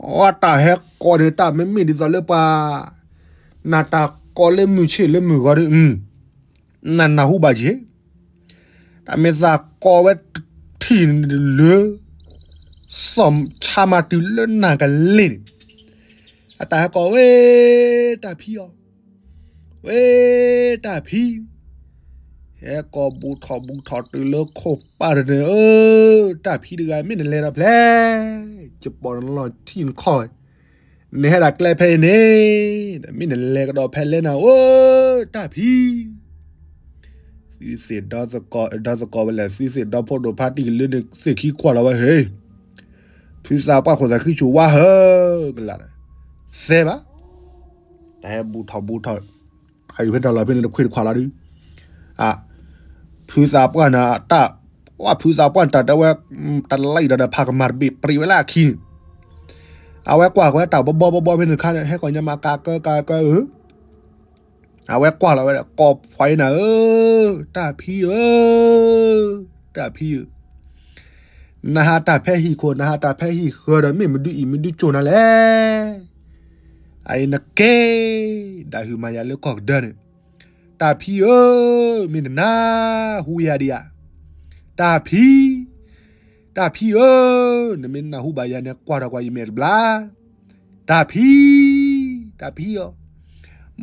အတၢ်ဟဲကိးန့ၣ် တၢ်မ့မ့ၢ်ဒ်သိးလၢပှၤ, နတၢ်ကိးလၢမုၢ်ဆ့ၣ်လၢမုၢ်ဂီၤဒီး, နနၢ်ဟူဘၣ်က့ၤ, တၢ်မ့ၢ်သးကိးဝဲတထံၣ်လၢ, စီၣ်ဆါမၤတုၤလၢနၢ်ကလ့ၢ်န့ၣ်, အတၢ်ဟဲကိးဝဲ, တၢ်ဖံအီၤ, ဝဲ, တၢ်ဖံ, ဟဲကိးဘူးထီၣ်ဘူးထီၣ်တုၤလၢခိၣ်ပၢ်တန့ၣ်ဧၢ, တၢ်ဖံတဂၤမ့ၢ်နလဲၤဒီးဖျဲ, ယပိာ်နလီၢ်ထံနခီၣ်, နဟဲဒၣ်ကျဲဖဲအံၤန့ၣ်, မ့ၢ်နလဲၤကဒီးဖဲလဲၣ်နၤဧၢ, တၢ်ဖံ သုသ့ၣ်ဒီသကိးဝဲလဲၣ် သုသ့ၣ်ဒီဖိဒိၣ်ဖါတံၢ်ကလုာ်န့ၣ် သ့ၣ်ခံကွၢ်လီၤဝဲဟ့ၣ်, ဖုသးပှၢ်ခိၣ်သးခုဆူၣ်ဝါဟၢကလး, သဲဘၣ်, တၢ်ဟဲဘူးထီၣ်ဘူးထီၣ်, တၢ်အုၣ်ဖဲတၢ်လီၢ်ဖဲန့ၣ်တခွ့တခွးလီၤဒုး, အ, ဖုသးပှၢ်န့ၣ်တၢ်, ဝဲဖုသးပှၢ်န့ၣ်တၢ်တဲဝဲ, တလံာ်ဒီးဒီးဖးကမၤတဘ့ၣ်ပြံးဝဲလၢအခံန့ၣ်, အဝဲကွၢ်ကွၢ်တၢ်ဘီဘီဘီဘီဖဲန့ၣ်တခါန့ၣ် ဟဲကိးညါမးကၤကၢကၤကၢဧၢ အဝဲကွၢ်လီၤဝဲဒၣ် ကိးဖှံနၤဧၢ, တၢ်ဖံဧၢ, တၢ်ဖံဧၢ, နဟးတၢ်ဖဲဟံၣ်ခိၣ် နဟးတၢ်ဖဲဟံၣ်ဃၢၤဒီး မ့ၢ်မဒုးအံၤမဒုးကၠိၣ်နၤလဲၣ်. အအံၤနကဲ, ဒၣ်ဟုၣ်မၤယၤလၢကီၢ်ကဒၢန့ၣ်, တၢ်ဖံဧၢ, မ့ၢ်နနၢ်ဟူယၤဒံးဧါ, တၢ်ဖံ, တၢ်ဖံဧၢ, နမ့ၢ်နၢ်ဟူဘၣ်ယၤန့ၣ် ကွၢ်ထီၣ်ကွၢ်ယမဲာ်တဘျီ တၢ်ဖံ, တၢ်ဖံဧၢ,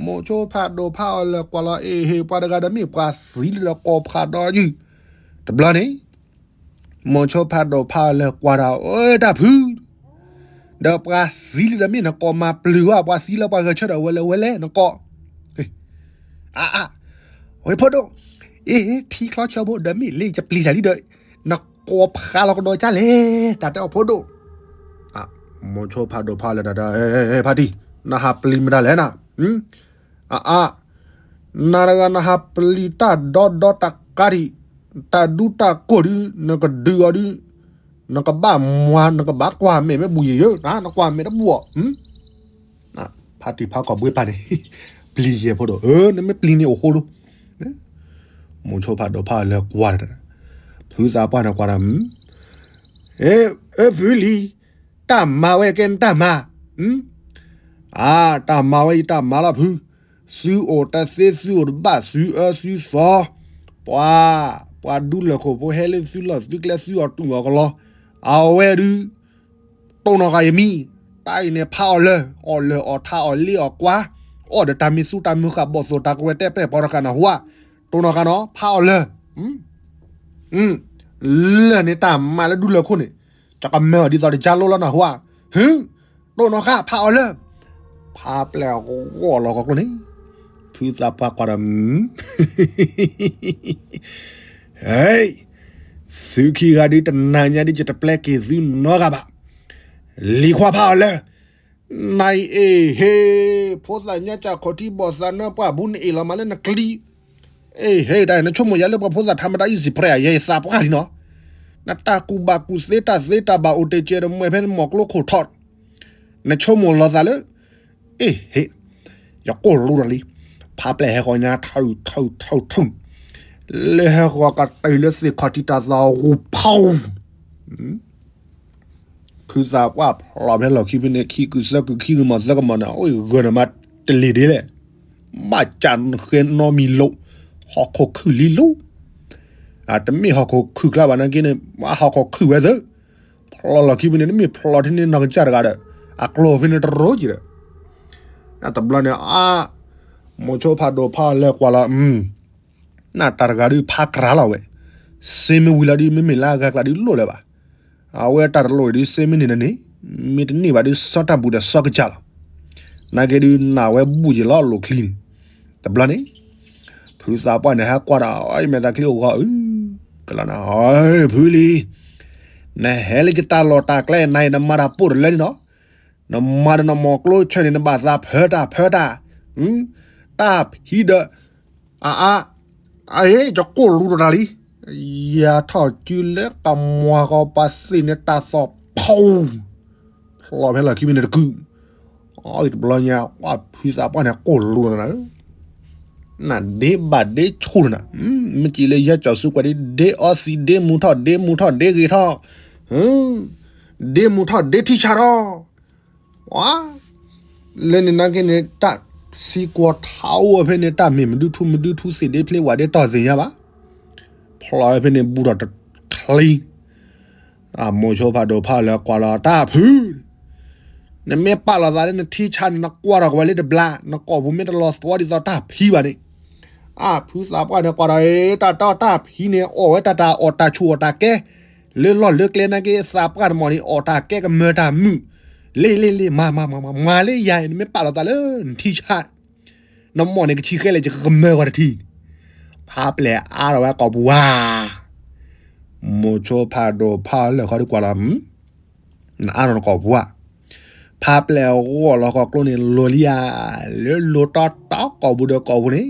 မိၤဆိဖးဒိၣ်ဖးအီၣ်လၢာ်ကွၢ်လီၤ အ့ၣ်ဟ့ၣ် ပှၤတဂၤဒီးမ့ၢ်ပှၤသံလၢကိးဖးဒီးယုၢ်, တဘျီန့ၣ်, မိၤဆိဖးဒိၣ်ဖးအီၣ်လၢာ်ကွၢ်ဒီး အၢ တၢ်ဖံ, ဒီးပှၤသံလၢဒီးမ့ၢ်နကိးမၤပျုၤဝဲ ပှၤသံလၢပှၤဂဲၤဆၢထၢၣ်ဝဲလဲၣ်ဝဲလဲၣ်နကိး, အါအါ, ဝဲဖိဒိၣ်, အ့ၣ် ထံချီဆၢဖိဒီးမ့ၢ်လၢယပျံၤတၢ်လံဒီး, နကိးဖးလီၤကဒီးကၢ်လဲၣ် တၢ်တဲအီၤဖိဒိၣ် မိၤဆိဖးဒိၣ်ဖးလၢာ်ဒီး, ဖါတံၢ်, နဟးပျံၤမတၤလဲၣ်နၤ, အါအါ, နၤတဂၤနဟးပျံၤတၢ်ဒီဒီတကးဒံး, တၢ်ဒူတၢ်ကိၢ်ဒုး နကဒုးအီၤဒုး, နကဘၣ်မွၤ နကဘၣ်ကွၢ်မဲာ်မ့ၢ်ဘူးယံၤယံၤ, နကွၢ်မဲာ်တဘူးအီၤ ဖါတံၢ်ဖါကီၢ်ဘှ့ပၢ်န့ၣ်, ပျံၤယဲၢ်ဖိဒိၣ်, နမ့ၢ်ပျံၤန့ၣ်အိၣ်ဃိဒိၣ်, မိၤဆိဖးဒိၣ်ဖးလၢာ်ကွၢ်တၢ်, ဖုသးပှၢ်န့ၣ်ကွၢ်တၢ်, အၢ ဖုလံၤ, တၢ်မၤဝဲကဲနတၢ်မၤ, အါ တၢ်မၤဝဲယတၢ်မၤလီၤဖု, သုအိၣ်တသ့သုအိၣ်တဘၣ်သုအၢသုသီ, ပှၤ, ပှၤဒူလၢၢ်ခိၣ်ဖိဟဲလၢသုလီၢ်သုကျဲသုအီၣ်တူၢ်အီၣ်ကလီ, အဝဲဒုး တိၢ်နီၣ်ဃာ်ယမံၤ, တၢ်အံၤန့ၣ်ဖးအီၣ်လၢာ်, အီၣ်လၢာ်အီၣ်ထးအီၣ်လ့အီၣ်ကွၢ်, အီၣ်ဒီးတၢ်မံၤသူတၢ်မုာ်ဃာ်ဘီၣ်သိၣ်တၢ်ကဝဲၤတဲပျဲၢ်ပီၤတဃာ်နၢ်ဟူဧါ, တိၢ်နီၣ်ဃာ်နီၤ ဖးအီၣ်လၢာ်, လၢာ်န့ၣ်တၢ်မၤလၢဒူလၢၢ်ခိၣ်န့ၣ်, ကကမၢအီၤဒ်သိးတကၢလိလီၤနၢ်ဟူဧါ, ဟု, တိၢ်နီၣ်ဃာ်ဖးအီၣ်လၢာ်, ဖးပျဲၢ်ဂီၢ်လီၤကီၢ်ကျိန့ၣ်, ဖုသးပှၢ်ကွၢ်ဒီး ဟဲ, သုခံဂၤဒုးတနာ်ညါဒ်ယတပျဲက့ၤသုနီတဂၤဘၣ်, လံၤခွါဖးအီၣ်လၢာ်, နအ့ၣ်ဟ့ၣ်, ဖိသၣ်ညါစၢ်ခီၣ်ထံဘီၣ်သးနၢပှၢ်ဘူးနအ့ၣ်လီၤမးလၢနကျံ, အ့ၣ်ဟ့ၣ်တၢ် နဆိကမိၣ်ယၤလၢပှၤဖိသၣ်ထးမတၤအံၤစံးပြဲးယဲယသးပှၢ်လံနီၤ, နတၢ်ကူၣ်ဘၣ်ကူၣ်သ့တၢ်သ့တၢ်ဘၣ်အိၣ်တ့ၢ်ကဲဒီးမွဲဖဲနမီၢ်ကျိခိၣ်ထီၣ်, နဆိကမိၣ်လီၤသးလၢ အ့ၣ်ဟ့ၣ်, ယကိၢ်လူၤဒီးလံ, ဖးပျဲၢ်ဟဲဃီၤညါထီၣ်ထီၣ်ထီၣ်ထီၣ်, လၢဟဲဃီၤကတၢၢ်လၢသ့ၣ်ခီၣ်ထံးတၢ်သီအဂီၢ်ဖီၣ်, ဖုသးပှၢ်ဖျိးဖဲလီၢ်ခံဖဲန့ၣ် ခံကုၢ်သၢကုၢ်ခံကုၢ်မီၢ်သၢကုၢ်မီၢ်န့ၣ် အိၣ်ဂၢၢ်န့ၣ်မးတလ့ၤဒ်လဲၣ်, ဘၣ်ကၢ်နဃဲနီမံၤလိာ်, ဟီၣ်ခိၣ်ခုၣ်လံလူ, တမ့ၢ်ဟီၣ်ခိၣ်ခုၣ်ကျါဘၣ်နာ်က့န့ၣ် ဟီၣ်ခိၣ်ခုၣ်ဝဲသ့, ဖျိလီၤခံဖဲန့ၣ် တမ့ၢ်ဖျိထံန့ၣ်နီၢ်ကစၢ်တဂၤဒီး အကျိၤဖဲန့ၣ်တရိက့ၤဒီး တဘျီန့ၣ် အါ မိၤဆိဖးဒိၣ်ဖးအီၤလၢကွၢ်လီၤ နတၢ်တဂၤဒုးဖးကြၤလီၤဝဲ, စ့မ့ၢ်ဝံၤလီၤဒုး မ့မ့ၢ်လၢအဂၤကျါဒုးလိၣ်လၢၤဘၣ်. အဝဲတၢ်တလိၣ်အံၤဒုး စ့မ့ၢ်န့ၢ်န့ၣ်, မ့ၢ်တန့ၢ်ဘၣ်ဒုး စီတၢ်ဘူၣ်ဒီးစီကစၢ်လီၤ. နာ်က့ဒုး နာ်ဝဲဘူၣ်ယံၤလီၤလိာ်ချံန့ၣ်. တဘျီန့ၣ် ဖုသးပှၢ်န့ၣ်ဟဲကွၢ်ဒီး အမဲာ်သးချံအိၣ်ဂီၤအု ကလီၤနၤ, ဖုလံ, နဟဲလၢယတၢ်လီၢ်တၢ်ကျဲနၤအံၤ နမၤတၢ်ပိၢ်တလၢန့ၣ်နီၤ, နမၤဒီးနမိၢ်ကျိဆၢန့ၣ် နဘၣ်သးဖၢတၢ်ဖၢတၢ်, တၢ်ဖံးဒီး အါအါ, အ့ ယကိၢ်လူၤဒီးတၢ်လံ, ယၤထီၣ်ကၠူလၢကမွၤကီးပှၤသ့ၣ်န့ၣ်တၢ်သီၣ်ဖီ, ဖျိဖဲလီၢ်ခံဖဲန့ၣ်တကု, အံၤတဘျီညါ ပှၤဖုသးပှၢ်န့ၣ်ကိၢ်လူၤဒီးနၤဧၢ, နဒ့ဘၣ်ဒ့ဆူၣ်နၤ, မ့ၢ်ကံၤလၢယဲကၠီၤစူးကွဲးဒ် ဒ့အီသံး ဒ့မူထီၣ် ဒ့မူထီၣ် ဒ့ဂ့ၤထီၣ်, ဒ့မူထီၣ် ဒ့ထံဆါထီၣ် လၢန့ၣ်နာ်က့န့ၣ် တၢ်စံးကွၢ်ထါအိၣ်ဝဲဖဲန့ၣ် တၢ်မ့ၢ်မဒုထူမဒုထူသ့ၣ်ဒ့ဖျ့ဝဲဒ့တီၢ်သ့ၣ်ညါဘၣ်, ဖျိဝဲဖဲန့ၣ်ဘူးထီၣ်တချံ, အမိၤဆိဖးဒိၣ်ဖးလၢကွၢ်လီၤတၢ်ဖု, နမ့ၢ်ပာ်လီၤသးလၢနထံဆါန့ၣ် နကွၢ်ထီၣ်ကဝဲလၢတဘျါ, နကိာ်ပူၤမ့ၢ်တလီၤသွီဒ်သိးတၢ်ဖံးဘၣ်န့ၣ်, အဖုသးပှၢ်န့ၣ်ကွၢ်ဒီး တၢ်တီတၢ်ဖံးန့ၣ် အီၣ်ဝဲတၢ်တၢ်အီၣ်တၢ်ဆူၣ်အီၣ်တၢ်ကဲ, လၢလီၢ်လၢကျဲနာ်က့ သးပှၢ်တမီၢ်န့ၣ် အီၣ်တၢ်ကဲကမၢတၢ်မုာ်, လ့လ့လ့ မၤမၤမၤမၤ မၤလၢယၤအံၤ နမ့ၢ်ပာ်လီၤသးလၢနထံဆါ, နမီၢ်န့ၣ်ကဆံဃဲလဲၣ် ယကကမၢဝဲတထံ, ဖးပျဲၢ်အါထီၣ်ဝဲကိာ်ပူၤဧါ, မိၤဆိဖးဒိၣ်ဖးလၢာ်ခီဒုးကွၢ်လီၤ နအါထီၣ်နကိာ်ပူၤဧါ, ဖးပျဲၢ်ဂီၢ်လီၤဃီၤကျိန့ၣ် လိၤလံဧါ, လၢလိၤတီတီကိာ်ပူၤဒီးကိာ်ပူၤန့ၣ်,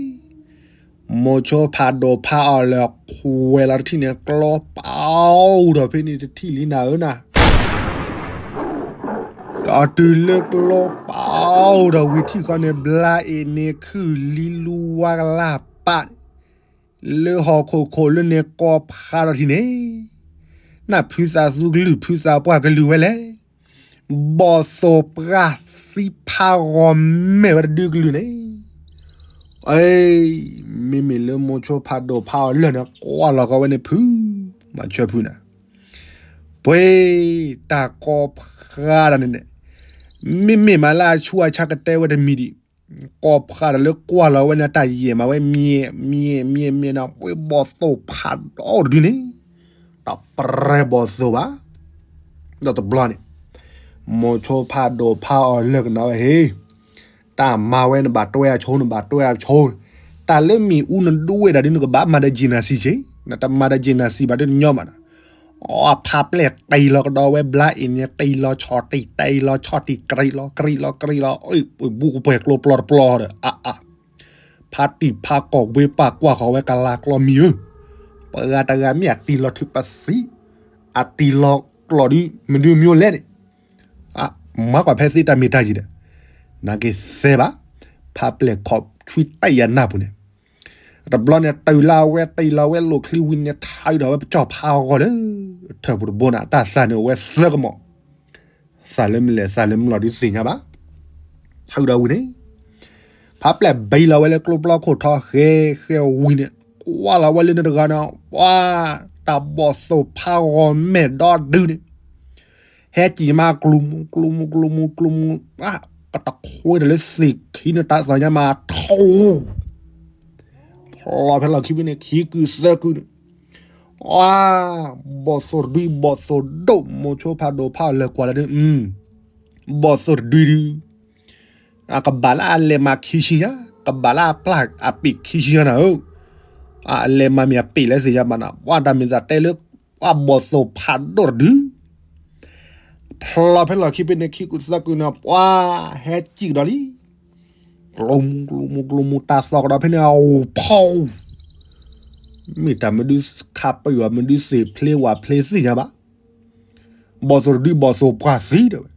မိၤဆိဖးဒိၣ်ဖးအီၤလၢာ်ခွဲးလီၤတထံၣ်န့ၣ် ကျီပာ်ဒီးဖဲန့ၣ်တထံၣ်လံနၤဧၢနၤ, ဒီးတုၤလၢကျီပာ်ဒီးဝံၤထံၣ်ဃီန့ၣ် ဘျါအ့ၣ်န့ၣ်ခုၣ်လံလူဝါကလၢ်ပာ် လၢဟီၣ်ခိၣ်ခိၣ်လၢန့ၣ်ကိးဖးဒီးထံၣ်န့ၣ်, နဖုသးသူကလုၢ်ဖုသးပှၢ်ကလုၢ်ဝဲလဲၣ်, ဘီၣ်သိၣ်ပှၢ်သံဖးဂီၤမဲာ်ဝဲတဒုကလုၢ်န့ၣ်, အ့ မ့မ့ၢ်လၢမိၤဆိဖးဒိၣ်ဖးအီၤလၢာ်န့ၣ် ကွၢ်လီၤဃီၤဝဲန့ၣ်ဖု, မၤဆၢဖုနၤ, ပှ့ၤ တၢ်ကိးဖးဒီးန့ၣ်န့ၣ်, မ့မ့ၢ်မးလၢအဆူအဆါကတဲဝဲတမံၤဒံး, ကိးဖးဒီးလၢကွၢ်လီၤဝဲန့ၣ် တၢ်ယဲၢ်မးဝဲ မ့ၢ်မ့ၢ်မ့ၢ်မ့ၢ်နီၤ ပှ့ၤဘီၣ်သိၣ်ဖးဒိၣ်တဒုန့ၣ်, တၢ်ပြဲဘီၣ်သိၣ်ဘၣ်, ဒီးတဘျီန့ၣ်, မိၤဆိဖးဒိၣ်ဖးအီၤလၢာ်ကနၣ်ဝဲဟ့ၣ် တၢ်မၤဝဲနဘၣ်တွဲအဆိ နဘၣ်တွဲအဆိ, တၢ်လၢမ့ၣ်အူနဒိဝဲဒၣ်ဒ်နကဘၣ်မၤဒီးယံာ်နၤစံးက့, နတမၤဒီးယံာ်နၤစံးဘၣ်ဒ်နညီမးနီၤ, အဖးပျဲၢ်တ့ၢ်လီၤကဒီးဝဲဘျါအ့ၣ်န့ၣ် တ့ၢ်လီၤဆီၣ်တံၢ် တ့ၢ်လီၤဆီၣ်တံၢ် ကြံးလီၤကြံးလီၤကြံးလီၤ, ဘူးကပှဲၤကျိပျီတပျီဒီး အါအါ, ဖးတံၢ်ဖးကီၢ်ဘှ့ပာ်ကွၢ်ဃီၤဝဲကလၤကျီမံၤဧၢ, ပှၤဂၤတဂၤမ့ၢ်အတ့ၢ်လီၤထုးပသံ, အတ့ၢ်လီၤကျီၢ်ဒုး မနုၤမံၤလဲၣ်န့ၣ် မၤကွၢ်ဖဲသ့တၢ်မ့ၢ်တၢ်ယံၤဒီး, နာ်က့သဲဘၣ်, ဖးပျဲၢ်ခီၣ်ထွံတၢ်ယၤနၢ်ပူၤန့ၣ်, တဘျီန့ၣ် တုၤလၢအဝဲတ့ၢ်လီၤဝဲလိာ်ချံဝံၤန့ၣ် ထးဒီးဝဲပကၠီၣ်ဖးဂီၤလၢ ထၢၣ်ပူၤတဘိန့ၣ် တၢ်သးန့ၣ်အိၣ်ဝဲသၢကမီၤ, သးလၢမလဲၣ်သးလၢမလီၤဒုးသ့ၣ်ညါဘၣ်, ထးဒီးဝံၤန့ၣ် ဖးပျဲၢ်ဘံလီၤဝဲလၢကျိပျီခိၣ်ထီ ဃဲဃဲဝံၤန့ၣ် ကွၢ်လီၤဝဲလၢန့ၣ်တဂၤန့ၣ် ပှၤ တၢ်ဘီၣ်သိၣ်ဖးဂီၤမဲာ်ဒီဒုန့ၣ် ဟဲကံၣ်မးကျူၤမူကျူၤမူကျူၤမူကျူၤမူ ကတခွ့ဒီးလၢသ့ၣ်ခံန့ၣ် တၢ်သးညါမးထီ, ဖျိဖဲလီၢ်ခံဖဲန့ၣ် ခံကုာ်သၢကုာ်န့ၣ်, အါ, ဘီၣ်သိၣ်တဒု ဘီၣ်သိၣ်ဒိၣ် မိၤဆိဖးဒိၣ်ဖးအီၤလၢာ်ကွၢ်လၢဒု ဘီၣ်သိၣ်တဒုဒု အကဘၣ်လၢအလဲၤမၤခံဆံညါ, ကဘၣ်လၢအပျၢ်အပ့ၢ်ခံဆံညါနၤဧၢ, အလဲၤမၤမ့ၢ်အပ့ၢ်လၢသ့ၣ်ညါဘၣ်နၤ, ပှၤတၢ်မ့ၢ်သးတဲလၢ ပှၤဘီၣ်သိၣ်ဖးဒိၣ်တဒု ဖျိဖဲလီၢ်ခံဖဲန့ၣ် ခံကုာ်သၢကုာ်န့ၣ် ပှၤဟဲကံၣ်ကဒီးလံ, ကျိမူကျိမူကျိမူ တၢ်သီၣ်ကဒီးဖဲန့ၣ် အအိၣ်ဖီ, မ့ၢ်တၢ်မနုၤခးပယီၤမနုၤသ့ၣ်ဖျ့ဝၣ်ဖျ့သ့ၣ်ညါဘၣ်, ဘီၣ်သိၣ်တဒု ဘီၣ်သိၣ်ပှၢ်သံတဲဝဲ,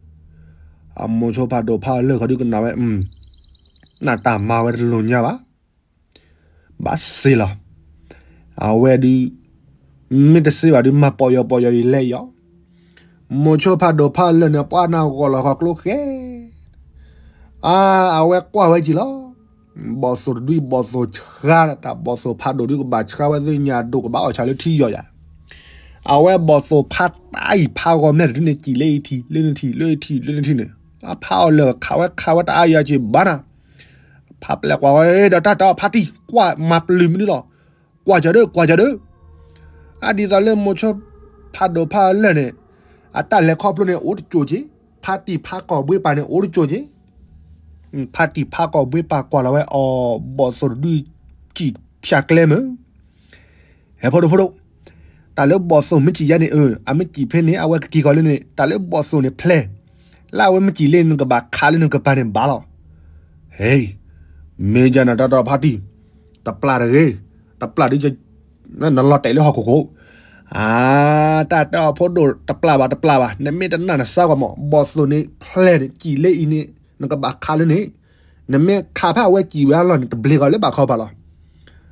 အမိၤဆိဖးဒိၣ်ဖးအီၤလၢာ်ခီဒုကနၣ်ဝဲ, နတၢ်မၤဝဲတလိၤညါဘၣ် ဘၣ်စ့လီၤ, အဝဲဒု မ့ၢ်တစ့ဘၣ်ဒု မၤပီၢ်ယီၤပီၢ်ယီၤအံၤလဲၣ်အံၤ, မိၤဆိဖးဒိၣ်ဖးအီၤလၢာ်န့ၣ် ပှၤနၢ်ဂီၢ်လီၤဃီၤကျိဃဲ, အါ, အဝဲကွၢ်ဝဲကံၣ်လီၤ, ဘီၣ်သိၣ်တဒုအံၤ ဘီၣ်သိၣ်ဆှါတၢ် ဘီၣ်သိၣ်ဖးဒိၣ်ဒုကဘၣ်ဆှါဝဲသ့ၣ်ညါဒိၣ် ကဘၣ်အီၣ်ဆၣ်လၢထံယီၤယၤ, အဝဲဘီၣ်သိၣ်ဖးတၢ်အံၤဖးဂီၤမဲာ်တဒုန့ၣ် စံၣ်လၢအံၤထံး လၢန့ၣ်ထံး လၢအံၤထံး လၢန့ၣ်ထံးန့ၣ်, အဖးအီၤလၢာ်ခးဝဲခးဝဲတၢ်အါယၤစ့ၢ်ဘၣ်နၤ, ဖးပျဲၢ်ကွၢ်ဝဲဒီးတၢ်တဲအီၤဖးတံၢ် ကွၢ်မၤပျုၤမနုၤလီၤ, ကွၢ်ကၢၤဒၢ ကွၢ်ကၢၤဒၢ အဒ်သိးလၢမိၤဆိဖးဒိၣ်ဖးအီၤလၢာ်န့ၣ်, အတၢ်လဲၤခီဖျိန့ၣ် အိၣ်တကၠိၣ်က့ၤ, ဖးတံၢ်ဖးကီၢ်ဘှ့ပၢ်န့ၣ် အိၣ်တကၠိၣ်က့ၤ, ဖးတံၢ်ဖးကီၢ်ဘှ့ပၢ်ကွၢ်လီၤဝဲအီၤ ဘီၣ်သိၣ်တဒုစံၣ်ဖၠးကျဲမုၢ်, ဟဲဖိဒိၣ်ဖိဒိၣ်, တၢ်လၢဘီၣ်သိၣ်မ့ၢ်စံၣ်ယါန့ၣ် အမ့ၢ်စံၣ်ဖဲန့ၣ် အဝဲကက့ၤကီၤလၢန့ၣ် တၢ်လၢဘီၣ်သိၣ်န့ၣ်ဖျဲး, လၢအဝဲမ့ၢ်စံၣ်လၢနကဘၣ်ခးလၢနကပၤန့ၣ်ဘၣ်လီၤ, ဟဲ မ့ၢ်ယါနၤတၢ်တဲအီၤဖးတံၢ်, တပျၢ်တဂ့ၤ, တပျၢ်ဒ် နလီၤတဲာ်လၢဟီၣ်ခိၣ်ခိၣ်, အါ, တၢ်တဲအီၤဖိဒိၣ် တပျၢ်ဘၣ်တပျၢ်ဘၣ် နမ့ၢ်တနာ်နစါကွၢ်မး ဘီၣ်သိၣ်န့ၣ်ဖျဲးန့ၣ် စံၣ်လၢအံၤန့ၣ် နကဘၣ်ခးလၢန့ၣ်, နမ့ၢ်ခးဖဲအဝဲစံၣ်ဝဲအလီၢ်န့ၣ် တဘျ့ကီၤလၢဘၣ်ခီဖးလီၤ,